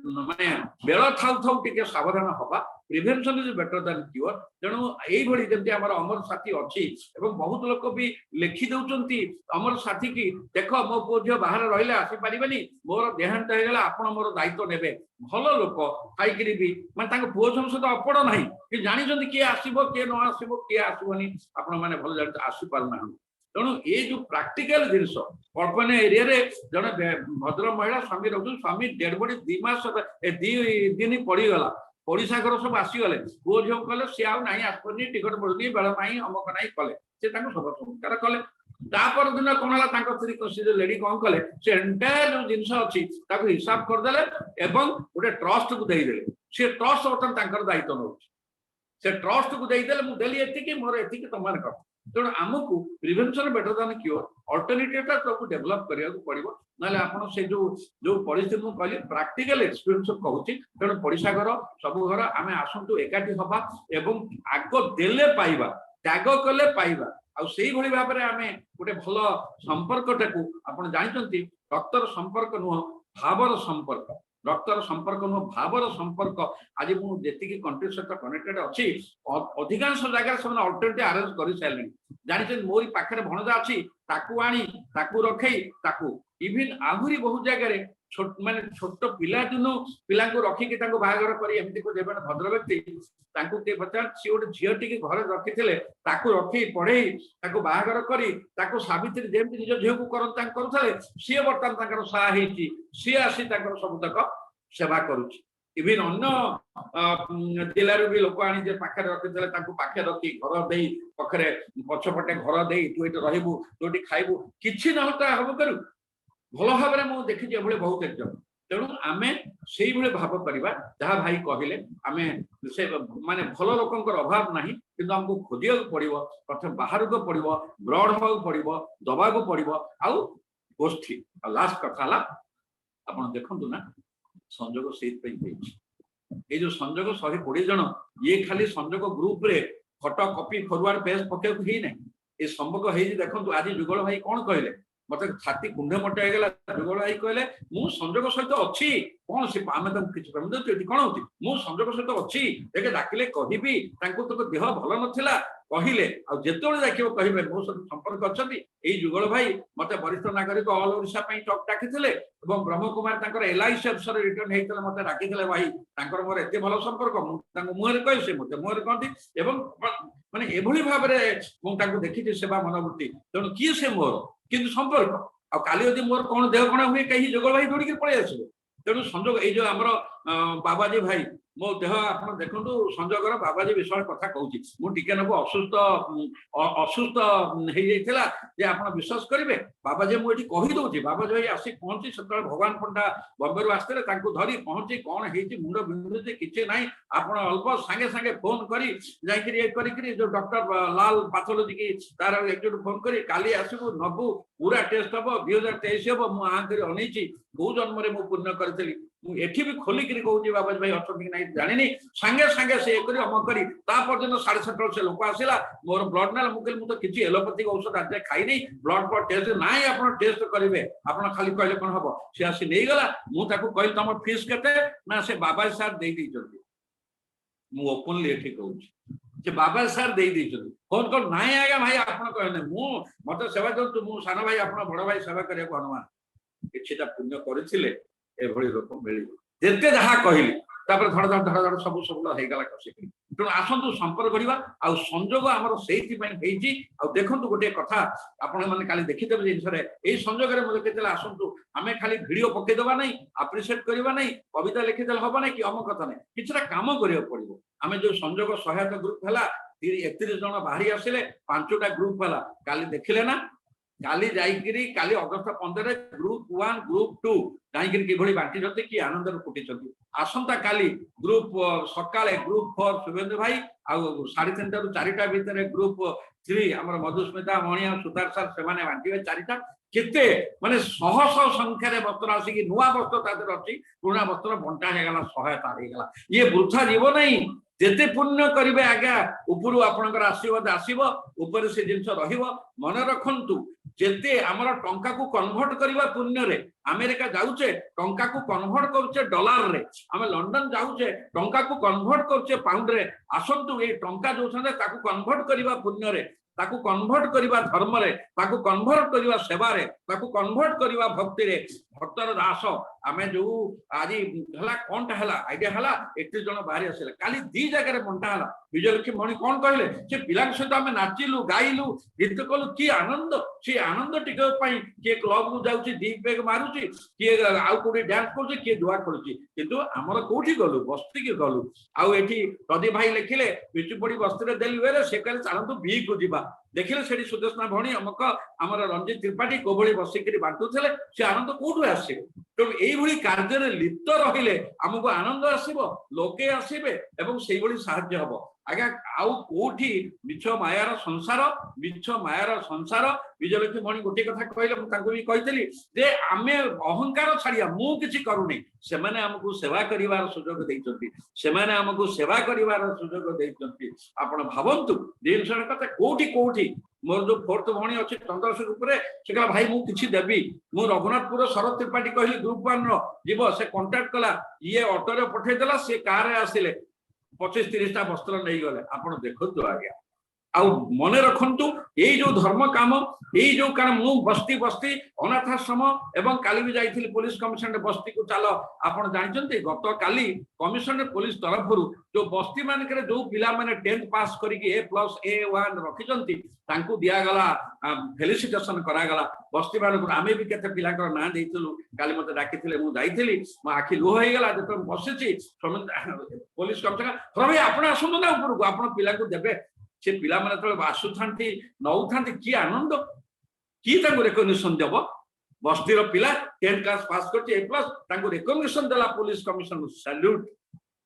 Speaker 8: ମାନେ ବେଳ ଥାଉ ଥାଉ ଟିକେ ସାବଧାନ ହବା। Prevention is better than cure. ତେଣୁ ଏଇଭଳି ଯେମିତି ଆମର ଅମର ସାଥୀ ଅଛି ଏବଂ ବହୁତ ଲୋକ ବି ଲେଖି ଦଉଛନ୍ତି ଅମର ସାଥୀ କି, ଦେଖ ମୋ ପୁଅ ଝିଅ ବାହାରେ ରହିଲେ ଆସିପାରିବେନି, ମୋର ଦେହାନ୍ତ ହେଇଗଲା, ଆପଣ ମୋର ଦାୟିତ୍ୱ ନେବେ। ଭଲ ଲୋକ ଥାଇକିରି ବି ମାନେ ତାଙ୍କ ପୁଅ ଝିଅଙ୍କ ସହିତ ଅପଡ଼ ନାହିଁ କି ଜାଣିଛନ୍ତି କିଏ ଆସିବ କିଏ ନ ଆସିବ, କିଏ ଆସିବନି, ଆପଣ ମାନେ ଭଲ ଜାଣିଛନ୍ତି, ଆସିପାରୁନାହାନ୍ତି। ତେଣୁ ଏଇ ଯୋଉ ପ୍ରାକ୍ଟିକାଲ ଜିନିଷ, କଳ୍ପନା ଏରିଆରେ ଜଣେ ଭଦ୍ର ମହିଳା ସ୍ୱାମୀ ରହୁଛନ୍ତି, ସ୍ୱାମୀ ଡେଡ ବଡି 2 ମାସ, 2 ଦିନ ପଡିଗଲା, ପଡିଶା ଘର ସବୁ ଆସିଗଲେ, ପୁଅ ଝିଅଙ୍କୁ କଲେ ସିଏ ଆଉ ନାହିଁ, ଆସିପାରୁନି, ଟିକଟ ପଡୁନି, ବେଳ ନାହିଁ, ଅମକ ନାହିଁ କଲେ, ସେ ତାଙ୍କୁ ଶବ ସଂସ୍କାର କଲେ। ତା ପରଦିନ କଣ ହେଲା, ତାଙ୍କ ସ୍ତ୍ରୀ ସେ ଯୋଉ ଲେଡି କଣ କଲେ, ସେ ଏଣ୍ଟାୟାର ଯୋଉ ଜିନିଷ ଅଛି ତାକୁ ହିସାବ କରିଦେଲେ ଏବଂ ଗୋଟେ ଟ୍ରଷ୍ଟକୁ ଦେଇଦେଲେ। ସେ ଟ୍ରଷ୍ଟ ବର୍ତ୍ତମାନ ତାଙ୍କର ଦାୟିତ୍ୱ ନଉଛି। ସେ ଟ୍ରଷ୍ଟକୁ ଦେଇଦେଲେ, ମୁଁ ଦେଲି ଏତିକି, ମୋର ଏତିକି, ତମମାନେ କର। ତେଣୁ ଆମକୁ ପ୍ରିଭେନ୍ସନ ବେଟର ଦାନ କ୍ୟୁର ଅଲ୍ଟରନେଟିଭ ଟା ତାକୁ ଡେଭଲପ କରିବାକୁ ପଡିବ। ନହେଲେ ଆପଣ ସେ ଯୋଉ ପରିସ୍ଥିତି ମୁଁ କହିଲି, ପ୍ରାକ୍ଟିକାଲ ଏକ୍ସପିରିଏନ୍ସ କହୁଛି। ତେଣୁ ପଡିଶା ଘର ସବୁ ଘର ଆମେ ଆସନ୍ତୁ ଏକାଠି ହବା ଏବଂ ଆଗ ଦେଲେ ପାଇବା, ତ୍ୟାଗ କଲେ ପାଇବା। ଆଉ ସେଇଭଳି ଭାବରେ ଆମେ ଗୋଟେ ଭଲ ସମ୍ପର୍କଟାକୁ, ଆପଣ ଜାଣିଛନ୍ତି ରକ୍ତର ସମ୍ପର୍କ ନୁହଁ, ଭାବର ସମ୍ପର୍କ, ରକ୍ତର ସମ୍ପର୍କ ନୁହଁ, ଭାବର ସମ୍ପର୍କ। ଆଜି ମୁଁ ଯେତିକି କଣ୍ଟ୍ରି ସହିତ କନେକ୍ଟେଡ ଅଛି, ଅଧିକାଂଶ ଜାଗାରେ ସେମାନେ ଅଲ୍ଟରନେଟିଭ ଆରେଞ୍ଜ କରିସାରିଲେଣି। ଜାଣିଛନ୍ତି ମୋରି ପାଖରେ ଭଣଜା ଅଛି, ତାକୁ ଆଣି ତାକୁ ରଖେଇ ତାକୁ ଇଭିନ୍ ଆହୁରି ବହୁତ ଜାଗାରେ ମାନେ ଛୋଟ ପିଲା ଦିନୁ ପିଲାଙ୍କୁ ରଖିକି ତାଙ୍କୁ ବାହାଘର କରି ଏମିତି ଦେବେ। ଭଦ୍ର ବ୍ୟକ୍ତି ତାଙ୍କୁ କିଏ ପଚାର, ସିଏ ଗୋଟେ ଝିଅ ଟିକେ ଘରେ ରଖିଥିଲେ, ତାକୁ ରଖି ପଢେଇ ତାକୁ ବାହାଘର କରି ତାକୁ ସାବିତ୍ରୀ ଯେମିତି ନିଜ ଝିଅକୁ କରନ୍ତି ତାଙ୍କୁ କରୁଥିଲେ, ସିଏ ବର୍ତ୍ତମାନ ତାଙ୍କର ସାହା ହେଇଛି, ସିଏ ଆସି ତାଙ୍କର ସବୁତକ ସେବା କରୁଛି। ଇଭିନ୍ ଅନ୍ୟ ଜିଲ୍ଲାରୁ ବି ଲୋକ ଆଣି ଯେ ପାଖରେ ରଖିଥିଲେ, ତାଙ୍କୁ ପାଖରେ ରଖି ଘର ଦେଇ, ପାଖରେ ପଛପଟେ ଘର ଦେଇ, ତୁ ଏଇଠି ରହିବୁ, ତୁ ଏଠି ଖାଇବୁ, କିଛି ନହେଲେ ତ ହବ କରୁ। ଭଲ ଭାବରେ ମୁଁ ଦେଖିଛି ଏଭଳି ବହୁତ ଏକ୍ଜାମ୍ପଲ। ତେଣୁ ଆମେ ସେଇଭଳି ଭାବ କରିବା ଯାହା ଭାଇ କହିଲେ। ଆମେ ସେ ମାନେ ଭଲ ଲୋକଙ୍କର ଅଭାବ ନାହିଁ, କିନ୍ତୁ ଆମକୁ ଖୋଜିବାକୁ ପଡିବ, ପ୍ରଥମେ ବାହାରକୁ ପଡିବ, ବ୍ରଡ ହବାକୁ ପଡିବ, ଦବାକୁ ପଡିବ, ଆଉ ଗୋଷ୍ଠୀ। ଆଉ ଲାଷ୍ଟ କଥା ହେଲା, ଆପଣ ଦେଖନ୍ତୁ ନା, ସଂଯୋଗ ସେଇଥିପାଇଁ ହେଇଛି। ଏଇ ଯୋଉ ସଂଯୋଗ 120 ଜଣ, ଇଏ ଖାଲି ସଂଯୋଗ ଗ୍ରୁପରେ ଫଟୋ କପି ଫରୱାର୍ଡ ପେଜ ପକେଇବାକୁ ହେଇନାହିଁ, ଏ ସମ୍ପର୍କ ହେଇଛି। ଦେଖନ୍ତୁ ଆଜି ଯୁଗଳ ଭାଇ କଣ କହିଲେ, ମତେ ଛାତି କୁଣ୍ଢେ ମୋଟ ହେଇଗଲା। ଯୁଗଳ ଭାଇ କହିଲେ ମୁଁ ସଂଯୋଗ ସହିତ ଅଛି। କଣ ସେ ଆମେ ତାଙ୍କୁ କିଛି ପ୍ରେମ ଦଉଛୁ, ଏଠି କଣ ହଉଛି, ମୁଁ ସଂଯୋଗ ସହିତ ଅଛି, ଦେଖେ ଡାକିଲେ କହିବି, ତାଙ୍କୁ ତ ଦେହ ଭଲ ନଥିଲା କହିଲେ, ଆଉ ଯେତେବେଳେ ଡାକିବ କହିବେ ମୋ ସହିତ ସମ୍ପର୍କ ଅଛନ୍ତି। ଏଇ ଯୁଗଳ ଭାଇ ମତେ ବରିଷ୍ଠ ନାଗରିକ ଅଲ ଓଡିଶା ପାଇଁ ଟକ୍ ଡାକିଥିଲେ ଏବଂ ବ୍ରହ୍ମକୁମାର ତାଙ୍କର ଏଲଆଇସି ଅଫିସର ରିଟର୍ନ ହେଇଥିଲେ, ମତେ ଡାକିଥିଲେ ଭାଇ, ତାଙ୍କର ମୋର ଏତେ ଭଲ ସମ୍ପର୍କ, ମୁଁ ତାଙ୍କୁ ମୁହଁରେ କହେ, ସେ ମତେ ମୁହଁରେ କହନ୍ତି, ଏବଂ ମାନେ ଏଭଳି ଭାବରେ ମୁଁ ତାଙ୍କୁ ଦେଖିଛି ସେବା ମନୋବୃତ୍ତି। ତେଣୁ କିଏ ସେ ମୋର କିନ୍ତୁ ସମ୍ପର୍କ। ଆଉ କାଲି ଯଦି ମୋର କଣ ଦେହ କଣ ହୁଏ, କେହି ଯୁଗଳ ଭାଇ ଦୌଡ଼ିକି ପଳେଇ ଆସିବେ। ତେଣୁ ସଂଯୋଗ ଏଇ ଯୋଉ ଆମର ବାବାଜୀ ଭାଇ ମୋ ଦେହ ଆପଣ ଦେଖନ୍ତୁ, ସଂଯୋଗର ବାବାଜୀ ବିଶ୍ୱାଳ କଥା କହୁଛି। ମୁଁ ଟିକେ ନାକୁ ଅସୁସ୍ଥ ଅସୁସ୍ଥ ହେଇଯାଇଥିଲା ଯେ ଆପଣ ବିଶ୍ୱାସ କରିବେ ବାବାଜୀ, ମୁଁ ଏଠି କହିଦଉଛି। ବାବାଜୀ ଭାଇ ଆସି ପହଞ୍ଚି, ସେତେବେଳେ ଭଗବାନ ପଣ୍ଡା ବମ୍ବେରୁ ଆସିଥିଲେ, ତାଙ୍କୁ ଧରି ପହଞ୍ଚି, କଣ ହେଇଛି, ମୁଣ୍ଡ ବିନ୍ଧୁଛି, କିଛି ନାହିଁ, ଆପଣ ଅଳ୍ପ ସାଙ୍ଗେ ସାଙ୍ଗେ ଫୋନ କରି ଯାଇକିରି ଇଏ କରିକିରି ଯୋଉ ଡକ୍ଟର ଲାଲ ପାଥୋଲୋଜି କି ତାର ଏକ୍ଜିକ୍ୟୁଟିଭ ଫୋନ କରି, କାଲି ଆସିବୁ, ନବୁ, ପୁରା ଟେଷ୍ଟ ହବ, 2023 ହବ। ମୁଁ ଆଁ କରି ଅନେଇଛି, କୋଉ ଜନ୍ମରେ ମୁଁ ପୁଣ୍ୟ କରିଥିଲି। ମୁଁ ଏଠି ବି ଖୋଲିକିରି କହୁଛି, ବାବାଜୀ ଭାଇ ଅଛନ୍ତି କି ନାହିଁ ଜାଣିନି। ସାଙ୍ଗେ ସାଙ୍ଗେ ସେ ଇଏ କରି ଅମକ କରି ତା ପରଦିନ 7:30 ସେ ଲୋକ ଆସିଲା, ମୋର ବ୍ଲଡ ନେଲା। ମୁଁ କହିଲି, ମୁଁ ତ କିଛି ଏଲୋପାଥିକ ଔଷଧ ଆଜି ଯାଏ ଖାଇନି, ବ୍ଲଡ ଫ୍ଲଡ ଟେଷ୍ଟ ନାହିଁ, ଆପଣ ଟେଷ୍ଟ କରିବେ, ଆପଣ ଖାଲି କହିଲେ କଣ ହବ? ସେ ଆସି ନେଇଗଲା। ମୁଁ ତାକୁ କହିଲି, ତମ ଫିସ୍ କେତେ? ନା, ସେ ବାବାଜୀ ସାର୍ ଦେଇ ଦେଇଛନ୍ତି। ମୁଁ ଓପନଲି ଏଠି କହୁଛି, ସେ ବାବା ସାର୍ ଦେଇ ଦେଇଛନ୍ତି। ଫୋନ କର, ନାଇଁ ଆଜ୍ଞା ଭାଇ, ଆପଣ କହିଲେ ମୁଁ ମତେ ସେବା ଦିଅନ୍ତୁ, ମୁଁ ସାନ ଭାଇ, ଆପଣ ବଡ ଭାଇ, ସେବା କରିବାକୁ ହନୁମାନ। କିଛିଟା ପୁଣ୍ୟ କରିଥିଲେ ଏଭଳି ଲୋକ ମିଳିବ। ଯେତେ ଯାହା କହିଲି, ତାପରେ ଧଡ଼ ଧଡ଼ ଧଡ଼ ଧଡ଼ ସବୁ ସବୁ ହେଇଗଲା କଷିକି। ତେଣୁ ଆସନ୍ତୁ ସମ୍ପର୍କ କରିବା। ଆଉ ସଂଯୋଗ ଆମର ସେଇଥିପାଇଁ ହେଇଛି। ଆଉ ଦେଖନ୍ତୁ, ଗୋଟିଏ କଥା ଆପଣ ମାନେ କାଲି ଦେଖିଦେବେ ଜିନିଷରେ, ଏଇ ସଂଯୋଗରେ ମୁଁ ଦେଖିଥିଲେ, ଆସନ୍ତୁ ଆମେ ଖାଲି ଭିଡିଓ ପକେଇଦବା ନାହିଁ, ଆପ୍ରିସିଏଟ କରିବା ନାହିଁ, କବିତା ଲେଖିଦେଲେ ହବ ନାହିଁ କି ଅମକ କଥା ନାହିଁ, କିଛିଟା କାମ କରିବାକୁ ପଡିବ। ଆମେ ଯୋଉ ସଂଯୋଗ ସହାୟତା ଗ୍ରୁପ ହେଲା, 31 ଜଣ ବାହାରି ଆସିଲେ, 5ଟା ଗ୍ରୁପ ହେଲା। କାଲି ଦେଖିଲେ ନା, କାଲି ଯାଇକିରି କାଲି ଅଗଷ୍ଟ 15ରେ ଗ୍ରୁପ 1, ଗ୍ରୁପ 2 ଯାଇକିରି କିଭଳି ବାଣ୍ଟିଛନ୍ତି, କି ଆନନ୍ଦରେ ଫୁଟିଛନ୍ତି। ଆସନ୍ତା କାଲି ଗ୍ରୁପ ସକାଳେ ଗ୍ରୁପ 4 ଶୁଭେନ୍ଦୁ ଭାଇ, ଆଉ 3:30ରୁ 4ଟା ଭିତରେ ଗ୍ରୁପ 3 ଆମର ମଧୁସ୍ମିତା ମଣିଆ ସୁତାର ସାର୍, ସେମାନେ ବାଣ୍ଟିବେ 4ଟା। କେତେ ମାନେ ଶହ ଶହ ସଂଖ୍ୟାରେ ବସ୍ତ୍ର ଆସିକି, ନୂଆ ବସ୍ତ୍ର ତା ଦେହରେ ଅଛି, ପୁରୁଣା ବସ୍ତ୍ର ବଣ୍ଟା ହେଇଗଲା, ସହାୟତା ହେଇଗଲା। ଇଏ ବୃଥା ଯିବ ନାହିଁ। ଯେତେ ପୁଣ୍ୟ କରିବେ ଆଜ୍ଞା, ଉପରୁ ଆପଣଙ୍କର ଆଶୀର୍ବାଦ ଆସିବ, ଉପରେ ସେ ଜିନିଷ ରହିବ। ମନେ ରଖନ୍ତୁ, ଯେତେ ଆମର ଟଙ୍କାକୁ କନଭର୍ଟ କରିବା ପୁଣ୍ୟରେ। ଆମେରିକା ଯାଉଛେ, ଟଙ୍କାକୁ କନଭର୍ଟ କରୁଛେ ଡଲାରରେ। ଆମେ ଲଣ୍ଡନ ଯାଉଛେ, ଟଙ୍କାକୁ କନଭର୍ଟ କରୁଛେ ପାଉଣ୍ଡରେ। ଆସନ୍ତୁ ଏଇ ଟଙ୍କା ଯୋଉଛନ୍ତି, ତାକୁ କନଭର୍ଟ କରିବା ପୁଣ୍ୟରେ, ତାକୁ କନଭର୍ଟ କରିବା ଧର୍ମରେ, ତାକୁ କନଭର୍ଟ କରିବା ସେବାରେ, ତାକୁ କନଭର୍ଟ କରିବା ଭକ୍ତିରେ। ଭକ୍ତର ଦାସ ଆମେ ଯୋଉ ଆଜି ହେଲା, କଣଟା ହେଲା, ଆଇଡିଆ ହେଲା, 31 ଜଣ ବାହାରି ଆସିଲେ, କାଲି ଦି ଜାଗାରେ ବଣ୍ଟା ହେଲା। ବିଜୟଲକ୍ଷ୍ମୀ ଭଉଣୀ କଣ କହିଲେ, ସେ ପିଲାଙ୍କ ସହିତ ଆମେ ନାଚିଲୁ, ଗାଇଲୁ, ଗୀତ କଲୁ, କି ଆନନ୍ଦ। ସେ ଆନନ୍ଦ ଟିକେ ପାଇଁ କିଏ କ୍ଲବକୁ ଯାଉଛି, ଦି ପେଗ ମାରୁଛି, କିଏ ଆଉ କୋଉଠି ଡ୍ୟାନ୍ସ କରୁଛି, କିଏ ଜୁଆ ଖେଳୁଛି। କିନ୍ତୁ ଆମର କୋଉଠି ଗଲୁ? ବସ୍ତିକି ଗଲୁ। ଆଉ ଏଠି ପ୍ରଦୀପ ଭାଇ ଲେଖିଲେ, ବିଚୁପଡି ବସ୍ତିରେ ଦେଲି ବେଳେ ସେ କହିଲେ, ଚାଲନ୍ତୁ ବି କୁ ଯିବା। ଦେଖିଲେ ସେଠି ସୁଦେଶନା ଭଉଣୀ, ଅମକ, ଆମର ରଞ୍ଜିତ ତ୍ରିପାଠୀ କୋଭଳି ବସିକିରି ବାଣ୍ଟୁଥିଲେ। ସେ ଆନନ୍ଦ କୋଉଠୁ ଆସିବ? ତେଣୁ ଏଇଭଳି କାର୍ଯ୍ୟରେ ଲିପ୍ତ ରହିଲେ ଆମକୁ ଆନନ୍ଦ ଆସିବ, ଲୋକେ ଆସିବେ ଏବଂ ସେଇଭଳି ସାହାଯ୍ୟ ହବ ଆଜ୍ଞା। ଆଉ କୋଉଠି ମିଛ ମାୟାର ସଂସାର, ମିଛ ମାୟାର ସଂସାର। ବିଜୟଲକ୍ଷ୍ମୀ ଭଉଣୀ ଗୋଟିଏ କଥା କହିଲେ, ମୁଁ ତାଙ୍କୁ ବି କହିଥିଲି ଯେ ଆମେ ଅହଙ୍କାର ଛାଡିବା, ମୁଁ କିଛି କରୁନି, ସେମାନେ ଆମକୁ ସେବା କରିବାର ସୁଯୋଗ ଦେଇଛନ୍ତି, ସେମାନେ ଆମକୁ ସେବା କରିବାର ସୁଯୋଗ ଦେଇଛନ୍ତି। ଆପଣ ଭାବନ୍ତୁ ଜିନିଷ କଥା, କୋଉଠି କୋଉଠି। ମୋର ଯୋଉ ଫୋର୍ଥ ଭଉଣୀ ଅଛି ଚନ୍ଦ୍ରଶେଖରପୁରରେ, ସେ କହିଲା, ଭାଇ ମୁଁ କିଛି ଦେବି। ମୁଁ ରଘୁନାଥପୁର ଶରତ ତ୍ରିପାଠୀ କହିଲି, ଗ୍ରୁପ 1 ର ଯିବ, ସେ କଣ୍ଟାକ୍ଟ କଲା, ଇଏ ଅଟୋରେ ପଠେଇଦେଲା, ସେ କାରରେ ଆସିଲେ, 25-30ଟା ବସ୍ତ୍ର ନେଇଗଲେ। ଆପଣ ଦେଖନ୍ତୁ ଆଜ୍ଞା। ଆଉ ମନେ ରଖନ୍ତୁ, ଏଇ ଯୋଉ ଧର୍ମ କାମ, ଏଇ ଯୋଉ, କାରଣ ମୁଁ ବସ୍ତି ବସ୍ତି ଅନାଥାଶ୍ରମ ଏବଂ କାଲି ବି ଯାଇଥିଲି ପୋଲିସ କମିଶନର ବସ୍ତିକୁ ଚାଲ। ଆପଣ ଜାଣିଛନ୍ତି, ଗତକାଲି କମିଶନର ପୋଲିସ ତରଫରୁ ଯୋଉ ବସ୍ତି ମାନଙ୍କରେ ଯୋଉ ପିଲାମାନେ 10th pass କରିକି ଏ ପ୍ଲସ, ଏ1 ରଖିଛନ୍ତି, ତାଙ୍କୁ ଦିଆଗଲା, ଫେଲିସିଟେସନ କରାଗଲା ବସ୍ତି ମାନଙ୍କୁ। ଆମେ ବି କେତେ ପିଲାଙ୍କର ନାଁ ଦେଇଥିଲୁ। କାଲି ମତେ ଡାକିଥିଲେ, ମୁଁ ଯାଇଥିଲି, ମୋ ଆଖି ଲୁହ ହେଇଗଲା। ଯେତେବେଳେ ମୁଁ ବସିଛି, ପୋଲିସ କମିଶନର ଭାଇ, ଆପଣ ଆସନ୍ତୁ ନା ଉପରକୁ, ଆପଣ ପିଲାଙ୍କୁ ଦେବେ। ସେ ପିଲାମାନେ ଯେତେବେଳେ ଆସୁଥାନ୍ତି, ନଉଥାନ୍ତି, କି ଆନନ୍ଦ! କି ତାଙ୍କୁ ରେକଗ୍ନିସନ ଦେବ? ବସ୍ତିର ପିଲା 10th class pass କରିଛି, ଏ ପ୍ଲସ, ତାଙ୍କୁ ରେକଗ୍ନିସନ ଦେଲା ପୋଲିସ କମିଶନ, ସାଲ୍ୟୁଟ।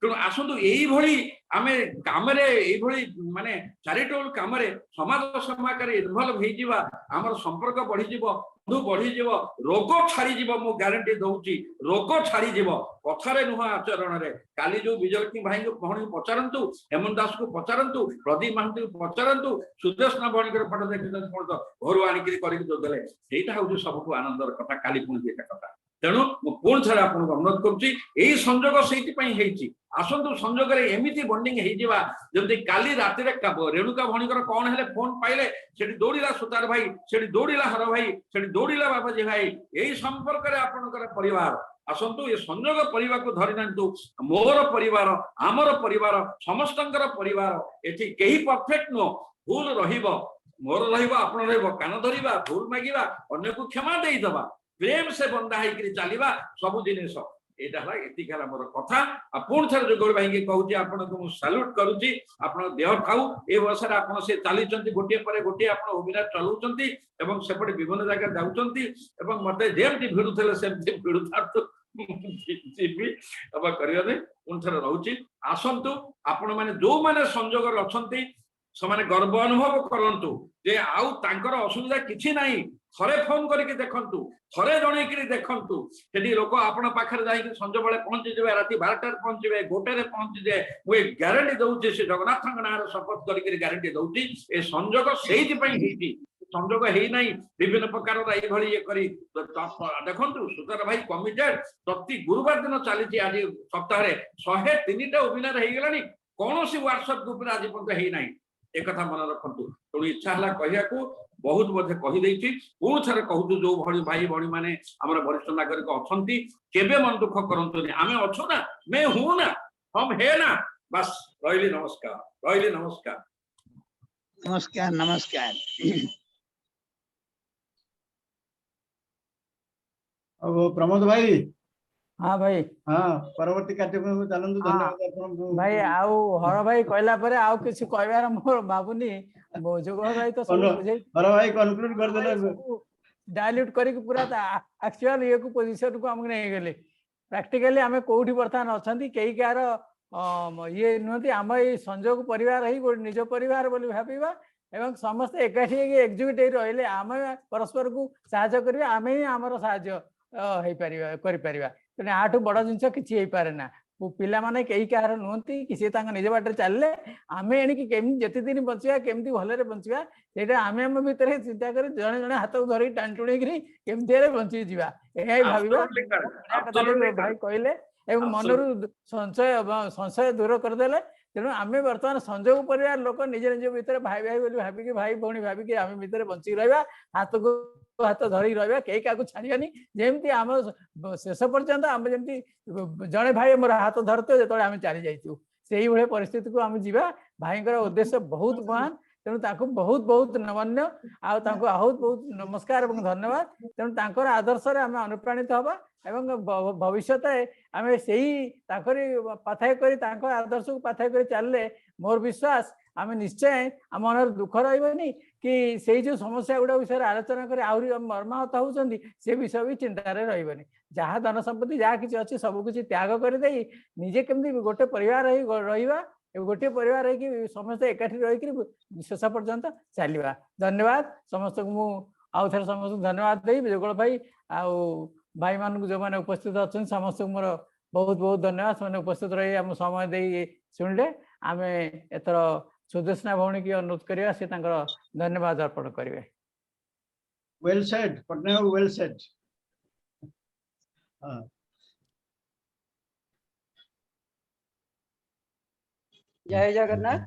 Speaker 8: ତେଣୁ ଆସନ୍ତୁ ଏଇଭଳି ଆମେ କାମରେ, ଏଇଭଳି ମାନେ ଚାରିଟେବଲ କାମରେ, ସମାଜ ସେବାକାରେ ଇନଭଲଭ ହେଇଯିବା। ଆମର ସମ୍ପର୍କ ବଢିଯିବ, ବନ୍ଧୁ ବଢିଯିବ, ରୋଗ ଛାଡିଯିବ। ମୁଁ ଗ୍ୟାରେଣ୍ଟି ଦଉଛି, ରୋଗ ଛାଡିଯିବ, କଥାରେ ନୁହଁ, ଆଚରଣରେ। କାଲି ଯୋଉ ବିଜୟଲକ୍ଷ୍ମୀ ଭାଇଙ୍କୁ, ଭଉଣୀଙ୍କୁ ପଚାରନ୍ତୁ, ହେମନ୍ତ ଦାସଙ୍କୁ ପଚାରନ୍ତୁ, ପ୍ରଦୀପ ମହାନ୍ତିଙ୍କୁ ପଚାରନ୍ତୁ, ସୁଦର୍ଶନ ଭଉଣୀଙ୍କର ଫଟୋ ଦେଖିଛନ୍ତି, କଣ ତ ଘରୁ ଆଣିକିରି କରିକି ଯୋଉ ଦେଲେ, ସେଇଟା ହଉଛି ସବୁଠୁ ଆନନ୍ଦର କଥା। କାଲି ପୁଣି ଦିଟା କଥା। ତେଣୁ ମୁଁ ପୁଣି ଥରେ ଆପଣଙ୍କୁ ଅନୁରୋଧ କରୁଛି, ଏଇ ସଂଯୋଗ ସେଇଥିପାଇଁ ହେଇଛି। ଆସନ୍ତୁ ସଂଯୋଗରେ ଏମିତି ବଣ୍ଡିଙ୍ଗ ହେଇଯିବା, ଯେମିତି କାଲି ରାତିରେ ରେଣୁକା ଭଉଣୀଙ୍କର କଣ ହେଲେ ଫୋନ ପାଇଲେ, ସେଠି ଦୌଡ଼ିଲା ସୁତାର ଭାଇ, ସେଠି ଦୌଡ଼ିଲା ହର ଭାଇ, ସେଠି ଦୌଡ଼ିଲା ବାବାଜୀ ଭାଇ। ଏଇ ସମ୍ପର୍କରେ ଆପଣଙ୍କର ପରିବାର। ଆସନ୍ତୁ ଏ ସଂଯୋଗ ପରିବାରକୁ ଧରି ନିଅନ୍ତୁ, ମୋର ପରିବାର, ଆମର ପରିବାର, ସମସ୍ତଙ୍କର ପରିବାର। ଏଠି କେହି ପରଫେକ୍ଟ ନୁହଁ, ଭୁଲ ରହିବ, ମୋର ରହିବ, ଆପଣ ରହିବ। କାନ ଧରିବା, ଭୁଲ ମାଗିବା, ଅନ୍ୟକୁ କ୍ଷମା ଦେଇଦବା, ପ୍ରେମ ସେ ବନ୍ଧା ହେଇକିରି ଚାଲିବା ସବୁ ଜିନିଷ। ଏଇଟା ହେଲା, ଏତିକି ହେଲା ମୋର କଥା। ଆଉ ପୁଣି ଥରେ ଯୁଗଳ ଭାଇକି କହୁଛି, ଆପଣଙ୍କୁ ମୁଁ ସାଲ୍ୟୁଟ କରୁଛି। ଆପଣଙ୍କ ଦେହ ଥାଉ। ଏ ବୟସରେ ଆପଣ ସେ ଚାଲିଛନ୍ତି, ଗୋଟିଏ ପରେ ଗୋଟିଏ ଆପଣ ୱେବିନାର ଚଲାଉଛନ୍ତି ଏବଂ ସେପଟେ ବିଭିନ୍ନ ଜାଗାରେ ଯାଉଛନ୍ତି ଏବଂ ମତେ ଯେମିତି ଭିଡୁଥିଲେ ସେମିତି ଭିଡୁଥାନ୍ତୁ, ଯିବି ଏବଂ କରିବାରେ। ପୁଣି ଥରେ ରହୁଛି, ଆସନ୍ତୁ ଆପଣ ମାନେ ଯୋଉମାନେ ସଂଯୋଗରେ ଅଛନ୍ତି ସେମାନେ ଗର୍ବ ଅନୁଭବ କରନ୍ତୁ ଯେ ଆଉ ତାଙ୍କର ଅସୁବିଧା କିଛି ନାହିଁ। ଥରେ ଫୋନ କରିକି ଦେଖନ୍ତୁ, ଥରେ ଜଣେଇକିରି ଦେଖନ୍ତୁ, ସେଠି ଲୋକ ଆପଣ ପାଖରେ ଯାଇକି ସଞ୍ଜବେଳେ ପହଞ୍ଚିଯିବେ, ରାତି 12ଟାରେ ପହଞ୍ଚିବେ, 1ଟାରେ ପହଞ୍ଚିଯିବେ। ମୁଁ ଏ ଗ୍ୟାରେଣ୍ଟି ଦଉଛି, ସେ ଜଗନ୍ନାଥଙ୍କ ନାଁରେ ଶପଥ କରିକିରି ଗ୍ୟାରେଣ୍ଟି ଦଉଛି। ଏ ସଂଯୋଗ ସେଇଥିପାଇଁ ହେଇଛି, ସଂଯୋଗ ହେଇନାହିଁ ବିଭିନ୍ନ ପ୍ରକାରର ଏଇଭଳି ଇଏ କରି। ଦେଖନ୍ତୁ, ସୁଧାର ଭାଇ କମିଟେଡ, ପ୍ରତି ଗୁରୁବାର ଦିନ ଚାଲିଛି। ଆଜି ସପ୍ତାହରେ 103ଟା ୱେବିନାର ହେଇଗଲାଣି, କୌଣସି ହ୍ୱାଟ୍ସଆପ ଗ୍ରୁପରେ ଆଜି ପର୍ଯ୍ୟନ୍ତ ହେଇନାହିଁ। ଏକଥା ମନେ ରଖନ୍ତୁ। ତେଣୁ ଇଚ୍ଛା ହେଲା କହିବାକୁ, ବହୁତ ବୋଧେ କହିଦେଇଛି। ପୁଣି ଥରେ କହୁଛୁ, ଯୋଉ ଭଳି ଭାଇ ଭଉଣୀ ମାନେ ଆମର ବରିଷ୍ଠ ନାଗରିକ ଅଛନ୍ତି, କେବେ ମନ ଦୁଃଖ କରନ୍ତୁନି। ଆମେ ଅଛୁ ନା, मैं हूं ना, हम है ना। ବାସ୍, ରହିଲି, ନମସ୍କାର, ରହିଲି, ନମସ୍କାର।
Speaker 4: ନମସ୍କାର, ନମସ୍କାର।
Speaker 1: ଆଉ ପ୍ରମୋଦ ଭାଇ।
Speaker 5: ହଁ ଭାଇ।
Speaker 1: ହଁ, ପରବର୍ତ୍ତୀ କାର୍ଯ୍ୟକ୍ରମକୁ ଚାଲନ୍ତୁ। ଧନ୍ୟବାଦ ଆପଣଙ୍କୁ।
Speaker 5: ଭାଇ, ଆଉ ହର ଭାଇ କହିଲା ପରେ ଆଉ କିଛି କହିବାର ମୋର ଭାବୁନି। ଯୁଗଳ ଭାଇ ତ ସବୁ ବୁଝେଇ
Speaker 1: ହର ଭାଇ କନକ୍ଲୁଡ କରିଦେଲେ।
Speaker 5: ଡାଇଲ୍ୟୁଟ କରିକି ପୁରା ଆକ୍ଚୁଆଲ ଇଏକୁ, ପୋଜିସନକୁ ଆମକୁ ନେଇଗଲେ। ପ୍ରାକ୍ଟିକାଲି ଆମେ କୋଉଠି ବର୍ତ୍ତମାନ ଅଛନ୍ତି, କେହି କାହାର ଇଏ ନୁହନ୍ତି। ଆମ ଏଇ ସଂଯୋଗ ପରିବାର ହିଁ ଗୋଟେ ନିଜ ପରିବାର ବୋଲି ଭାବିବା ଏବଂ ସମସ୍ତେ ଏକାଠି ହେଇକି ଏକଜୁଟ ହେଇ ରହିଲେ ଆମେ ପରସ୍ପରକୁ ସାହାଯ୍ୟ କରିବା, ଆମେ ହିଁ ଆମର ସାହାଯ୍ୟ ହେଇପାରିବା, କରିପାରିବା। ତେଣୁ ୟାଠୁ ବଡ ଜିନିଷ କିଛି ହେଇପାରେ ନା। ପିଲାମାନେ କେହି କାହାର ନୁହନ୍ତି କି ସିଏ ତାଙ୍କ ନିଜ ବାଟରେ ଚାଲିଲେ, ଆମେ ଏଣିକି କେମିତି ଯେତେ ଦିନ ବଞ୍ଚିବା, କେମିତି ଭଲରେ ବଞ୍ଚିବା, ସେଇଟା ଆମେ ଆମ ଭିତରେ ଚିନ୍ତା କରି ଜଣେ ଜଣେ ହାତକୁ ଧରିକି ଟାଣି ଟୁଣିକିରି କେମିତି ହେଲେ ବଞ୍ଚିଯିବା, ଏହା ହିଁ ଭାବିବା। ଭାଇ କହିଲେ ଏବଂ ମନରୁ ସଞ୍ଚୟ ସଂଶୟ ଦୂର କରିଦେଲେ। ତେଣୁ ଆମେ ବର୍ତ୍ତମାନ ସଂଯୋଗ ପରିବାର ଲୋକ ନିଜ ନିଜ ଭିତରେ ଭାଇ ଭାଇ ବୋଲି ଭାବିକି, ଭାଇ ଭଉଣୀ ଭାବିକି ଆମେ ଭିତରେ ବଞ୍ଚିକି ରହିବା, ହାତକୁ ହାତ ଧରିକି ରହିବା, କେହି କାହାକୁ ଛାଡ଼ିବାନି। ଯେମିତି ଆମ ଶେଷ ପର୍ଯ୍ୟନ୍ତ ଆମେ ଯେମିତି ଜଣେ ଭାଇ ମୋର ହାତ ଧରୁଥିବ ଯେତେବେଳେ ଆମେ ଚାଲି ଯାଇଛୁ, ସେଇଭଳି ପରିସ୍ଥିତିକୁ ଆମେ ଯିବା। ଭାଇଙ୍କର ଉଦ୍ଦେଶ୍ୟ ବହୁତ ମହାନ, ତେଣୁ ତାଙ୍କୁ ବହୁତ ବହୁତ ନମନ୍ୟ ଆଉ ତାଙ୍କୁ ବହୁତ ବହୁତ ନମସ୍କାର ଏବଂ ଧନ୍ୟବାଦ। ତେଣୁ ତାଙ୍କର ଆଦର୍ଶରେ ଆମେ ଅନୁପ୍ରାଣିତ ହବା ଏବଂ ଭବିଷ୍ୟତରେ ଆମେ ସେଇ ତାଙ୍କରି ପାଥେୟ କରି, ତାଙ୍କ ଆଦର୍ଶକୁ ପାଥେୟ କରି ଚାଲିଲେ ମୋର ବିଶ୍ୱାସ ଆମେ ନିଶ୍ଚୟ ଆମ ମନରେ ଦୁଃଖ ରହିବନି କି ସେଇ ଯୋଉ ସମସ୍ୟା ଗୁଡା ବିଷୟରେ ଆଲୋଚନା କରି ଆହୁରି ମର୍ମାହତ ହଉଛନ୍ତି ସେ ବିଷୟ ବି ଚିନ୍ତାରେ ରହିବନି। ଯାହା ଧନ ସମ୍ପତ୍ତି ଯାହା କିଛି ଅଛି ସବୁ କିଛି ତ୍ୟାଗ କରିଦେଇ ନିଜେ କେମିତି ଗୋଟେ ପରିବାର ହେଇ ରହିବା, ଗୋଟିଏ ପରିବାର ହେଇକି ସମସ୍ତେ ଏକାଠି ରହିକିରି ଶେଷ ପର୍ଯ୍ୟନ୍ତ ଚାଲିବା। ଧନ୍ୟବାଦ ସମସ୍ତଙ୍କୁ। ମୁଁ ଆଉ ଥରେ ସମସ୍ତଙ୍କୁ ଧନ୍ୟବାଦ ଦେଇ ଯୁଗଳ ଭାଇ ଆଉ ଭାଇମାନଙ୍କୁ ଯୋଉମାନେ ଉପସ୍ଥିତ ଅଛନ୍ତି ସମସ୍ତଙ୍କୁ ମୋର ବହୁତ ବହୁତ ଧନ୍ୟବାଦ। ସେମାନେ ଉପସ୍ଥିତ ରହି ଆମ ସମୟ ଦେଇ ଶୁଣିଲେ। ଆମେ ଏଥର ସୁଦେଶନା ଭଉଣୀକି ଅନୁରୋଧ କରିବା, ସେ ତାଙ୍କର ଧନ୍ୟବାଦ ଅର୍ପଣ କରିବେ।
Speaker 1: Well said, Patnaik, well said. ହଁ।
Speaker 9: ଜୟ ଜଗନ୍ନାଥ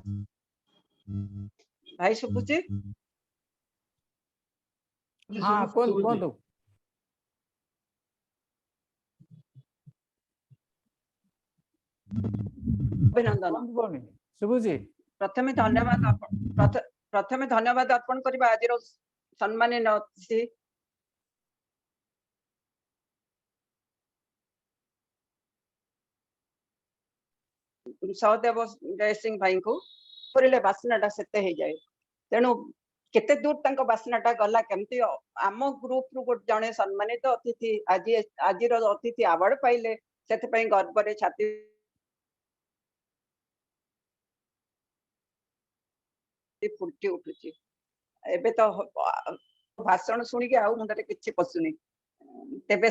Speaker 9: ଭାଇ, ଶୁଭୁଛି?
Speaker 5: ହଁ, କୁହନ୍ତୁ, କୁହନ୍ତୁ।
Speaker 9: ଅଭିନନ୍ଦନ।
Speaker 5: ଭଉଣୀ, ଶୁଭୁଛି।
Speaker 9: ପ୍ରଥମେ ଧନ୍ୟବାଦ ଅର୍ପଣ କରିବା ଆଜିର ସମ୍ମାନନୀୟ ଅତିଥି ସହଦେବ ଜୟସିଂ ଭାଇଙ୍କୁ। କରିଲେ ବାସ୍ନାଟା ସେତେ ହେଇଯାଏ। ତେଣୁ କେତେ ଦୂର ତାଙ୍କ ବାସ୍ନାଟା ଗଲା, କେମିତି ଆମ ଗ୍ରୁପରୁ ଗୋଟେ ଜଣେ ସମ୍ମାନିତ ଅତିଥି ଆଜିର ଅତିଥି ଆୱାର୍ଡ ପାଇଲେ, ସେଥିପାଇଁ ଗର୍ବରେ ଛାତି ଫୁଟି ଉଠୁଛି। ଏବେ ତ ଭାଷଣ ଶୁଣିକି ଆଉ ମୁଣ୍ଡରେ କିଛି ପଶୁନି। ତେବେ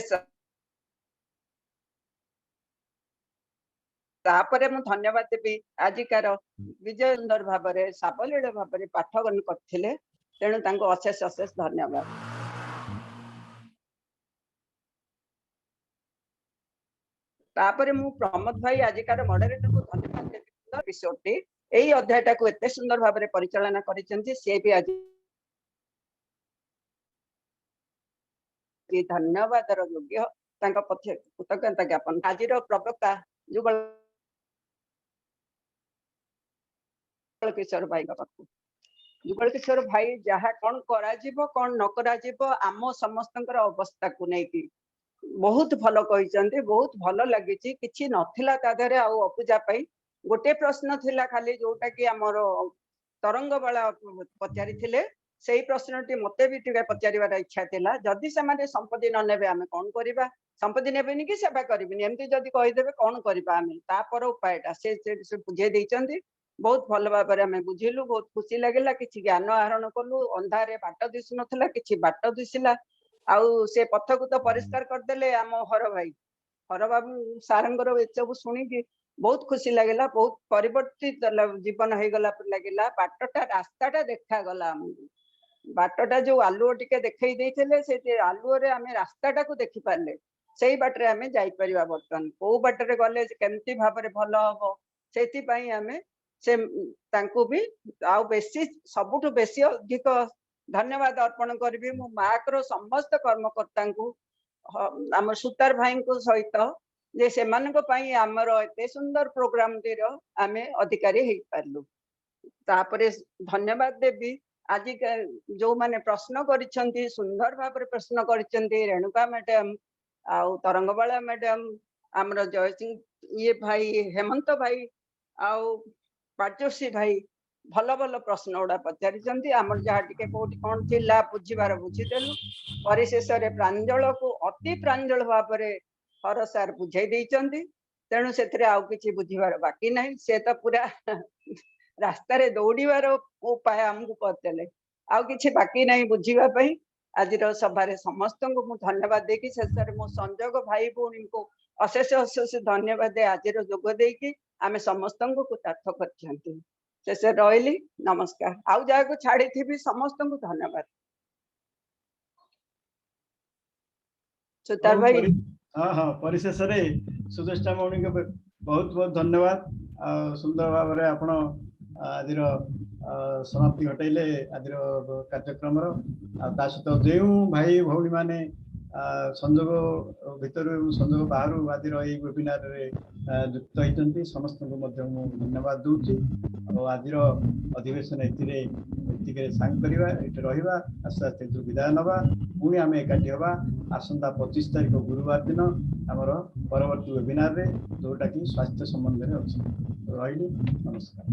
Speaker 9: ତାପରେ ମୁଁ ଧନ୍ୟବାଦ ଦେବି ଆଜିକାର ବିଜୟ ସୁନ୍ଦର ଭାବରେ ସାବଲୀଳ ଭାବରେ ପାଠଗଣ କରିଥିଲେ, ତେଣୁ ତାଙ୍କୁ ଅଶେଷ ଅଶେଷ ଧନ୍ୟବାଦ। ତାପରେ ମୁଁ ପ୍ରମୋଦ ଭାଇ ଆଜିକାର ମଡରେଟରକୁ ଧନ୍ୟବାଦ ଦେବି। ଏପିସୋଡଟି ଏଇ ଅଧ୍ୟାୟଟାକୁ ଏତେ ସୁନ୍ଦର ଭାବରେ ପରିଚାଳନା କରିଛନ୍ତି, ସିଏ ବି ଆଜି ଧନ୍ୟବାଦର ଯୋଗ୍ୟ, ତାଙ୍କ ପକ୍ଷେ କୃତଜ୍ଞତା ଜ୍ଞାପନ। ଆଜିର ପ୍ରବକ୍ତା ଯୁଗଳ କିଶୋର ଭାଇଙ୍କ ପାଖକୁ, ଯୁଗଳ କିଶୋର ଭାଇ ଯାହା କଣ କରାଯିବ କଣ ନ କରାଯିବ ଆମ ସମସ୍ତଙ୍କର ଅବସ୍ଥାକୁ ନେଇକି ବହୁତ ଭଲ କହିଛନ୍ତି, ବହୁତ ଭଲ ଲାଗିଛି। କିଛି ନଥିଲା ତା ଦେହରେ ଆଉ ଅପୂଜା ପାଇଁ। ଗୋଟେ ପ୍ରଶ୍ନ ଥିଲା ଖାଲି, ଯୋଉଟା କି ଆମର ତରଙ୍ଗବାଳା ପଚାରିଥିଲେ। ସେଇ ପ୍ରଶ୍ନଟି ମତେ ବି ଟିକେ ପଚାରିବାର ଇଚ୍ଛା ଥିଲା। ଯଦି ସେମାନେ ସମ୍ପତ୍ତି ନ ନେବେ, ଆମେ କଣ କରିବା? ସମ୍ପତ୍ତି ନେବେନି କି ସେବା କରିବେନି, ଏମିତି ଯଦି କହିଦେବେ, କଣ କରିବା ଆମେ? ତାପର ଉପାୟଟା ସେ ବୁଝେଇ ଦେଇଛନ୍ତି। ବହୁତ ଭଲ ଭାବରେ ଆମେ ବୁଝିଲୁ, ବହୁତ ଖୁସି ଲାଗିଲା। କିଛି ଜ୍ଞାନ ଆହରଣ କଲୁ। ଅନ୍ଧାରେ ବାଟ ଦିଶୁ ନଥିଲା, କିଛି ବାଟ ଦିଶିଲା। ଆଉ ସେ ପଥକୁ ତ ପରିଷ୍କାର କରିଦେଲେ ଆମ ହର ଭାଇ। ହର ବାବୁ ସାରଙ୍କର ଏସବୁ ଶୁଣିକି ବହୁତ ଖୁସି ଲାଗିଲା। ବହୁତ ପରିବର୍ତ୍ତିତ ଜୀବନ ହେଇଗଲା ପରି ଲାଗିଲା। ବାଟଟା, ରାସ୍ତାଟା ଦେଖାଗଲା ଆମକୁ। ବାଟଟା ଯୋଉ ଆଲୁଅ ଟିକେ ଦେଖେଇ ଦେଇଥିଲେ, ସେ ଆଲୁଅରେ ଆମେ ରାସ୍ତାଟାକୁ ଦେଖିପାରିଲେ। ସେଇ ବାଟରେ ଆମେ ଯାଇପାରିବା। ବର୍ତ୍ତମାନ କୋଉ ବାଟରେ ଗଲେ କେମିତି ଭାବରେ ଭଲ ହବ, ସେଥିପାଇଁ ଆମେ ସେ ତାଙ୍କୁ ବି ଆଉ ବେଶୀ, ସବୁଠୁ ବେଶୀ ଅଧିକ ଧନ୍ୟବାଦ ଅର୍ପଣ କରିବି ମୁଁ ମାଙ୍କର ସମସ୍ତ କର୍ମକର୍ତ୍ତାଙ୍କୁ, ଆମର ସୁତାର ଭାଇଙ୍କ ସହିତ, ଯେ ସେମାନଙ୍କ ପାଇଁ ଆମର ଏତେ ସୁନ୍ଦର ପ୍ରୋଗ୍ରାମଟିର ଆମେ ଅଧିକାରୀ ହେଇପାରିଲୁ। ତାପରେ ଧନ୍ୟବାଦ ଦେବି ଆଜି ଯୋଉମାନେ ପ୍ରଶ୍ନ କରିଛନ୍ତି, ସୁନ୍ଦର ଭାବରେ ପ୍ରଶ୍ନ କରିଛନ୍ତି, ରେଣୁକା ମ୍ୟାଡାମ ଆଉ ତରଙ୍ଗବାଳା ମ୍ୟାଡାମ, ଆମର ଜୟସିଂ ଇଏ ଭାଇ, ହେମନ୍ତ ଭାଇ ଆଉ ପାଟଯୋଶୀ ଭାଇ, ଭଲ ଭଲ ପ୍ରଶ୍ନ ଗୁଡା ପଚାରିଛନ୍ତି। ଆମର ଯାହା ଟିକେ କୋଉଠି କଣ ଥିଲା ବୁଝିବାର, ବୁଝିଦେଲୁ। ପରିଶେଷରେ ପ୍ରାଞ୍ଜଳକୁ ଅତି ପ୍ରାଞ୍ଜଳ ଭାବରେ ହର ସାର୍ ବୁଝେଇ ଦେଇଛନ୍ତି। ତେଣୁ ସେଥିରେ ଆଉ କିଛି ବୁଝିବାର ବାକି ନାହିଁ। ସେ ତ ପୁରା ରାସ୍ତାରେ ଦୌଡ଼ିବାର ଉପାୟ ଆମକୁ କରିଦେଲେ। ଆଉ କିଛି ବାକି ନାହିଁ ବୁଝିବା ପାଇଁ। ଆଜିର ସଭାରେ ସମସ୍ତଙ୍କୁ ମୁଁ ଧନ୍ୟବାଦ ଦେଇକି ଶେଷରେ ମୁଁ ସଂଯୋଗ ଭାଇ ଭଉଣୀଙ୍କୁ ଅଶେଷ ଅଶେଷ ଧନ୍ୟବାଦ ଦେଇ, ଆଜିର ଯୋଗ ଦେଇକି ଆମେ ସମସ୍ତଙ୍କୁ କୃତାର୍ଥ କରିଛନ୍ତି। ଶେଷରେ ରହିଲି, ନମସ୍କାର। ଆଉ ଯାହାକୁ ଛାଡିଥିବି, ସମସ୍ତଙ୍କୁ ଧନ୍ୟବାଦ। ସୁତାର
Speaker 1: ହଉ,
Speaker 9: ଭାଇ।
Speaker 1: ହଁ, ପରିଶେଷରେ ସୁଚେଷ୍ଟା ଭଉଣୀଙ୍କ ବହୁତ ବହୁତ ଧନ୍ୟବାଦ। ଆଉ ସୁନ୍ଦର ଭାବରେ ଆପଣ ଆଜିର ସମାପ୍ତି ଘଟାଇଲେ ଆଜିର କାର୍ଯ୍ୟକ୍ରମର। ଆଉ ତା ସହିତ ଯେଉଁ ଭାଇ ଭଉଣୀ ମାନେ ସଂଯୋଗ ଭିତରୁ ଏବଂ ସଂଯୋଗ ବାହାରୁ ଆଜିର ଏଇ ୱେବିନାରରେ ଯୁକ୍ତ ହେଇଛନ୍ତି, ସମସ୍ତଙ୍କୁ ମଧ୍ୟ ମୁଁ ଧନ୍ୟବାଦ ଦଉଛି। ଆଉ ଆଜିର ଅଧିବେଶନ ଏଥିରେ ଏତିକିରେ ସାଙ୍ଗ କରିବା, ଏଠି ରହିବା, ଆସ୍ତେ ଆସ୍ତେ ଏଥିରୁ ବିଦାୟ ନେବା। ପୁଣି ଆମେ ଏକାଠି ହେବା ଆସନ୍ତା 25 ତାରିଖ ଗୁରୁବାର ଦିନ ଆମର ପରବର୍ତ୍ତୀ ୱେବିନାରରେ, ଯୋଉଟାକି ସ୍ୱାସ୍ଥ୍ୟ ସମ୍ବନ୍ଧରେ ଅଛି। ରହିଲି, ନମସ୍କାର।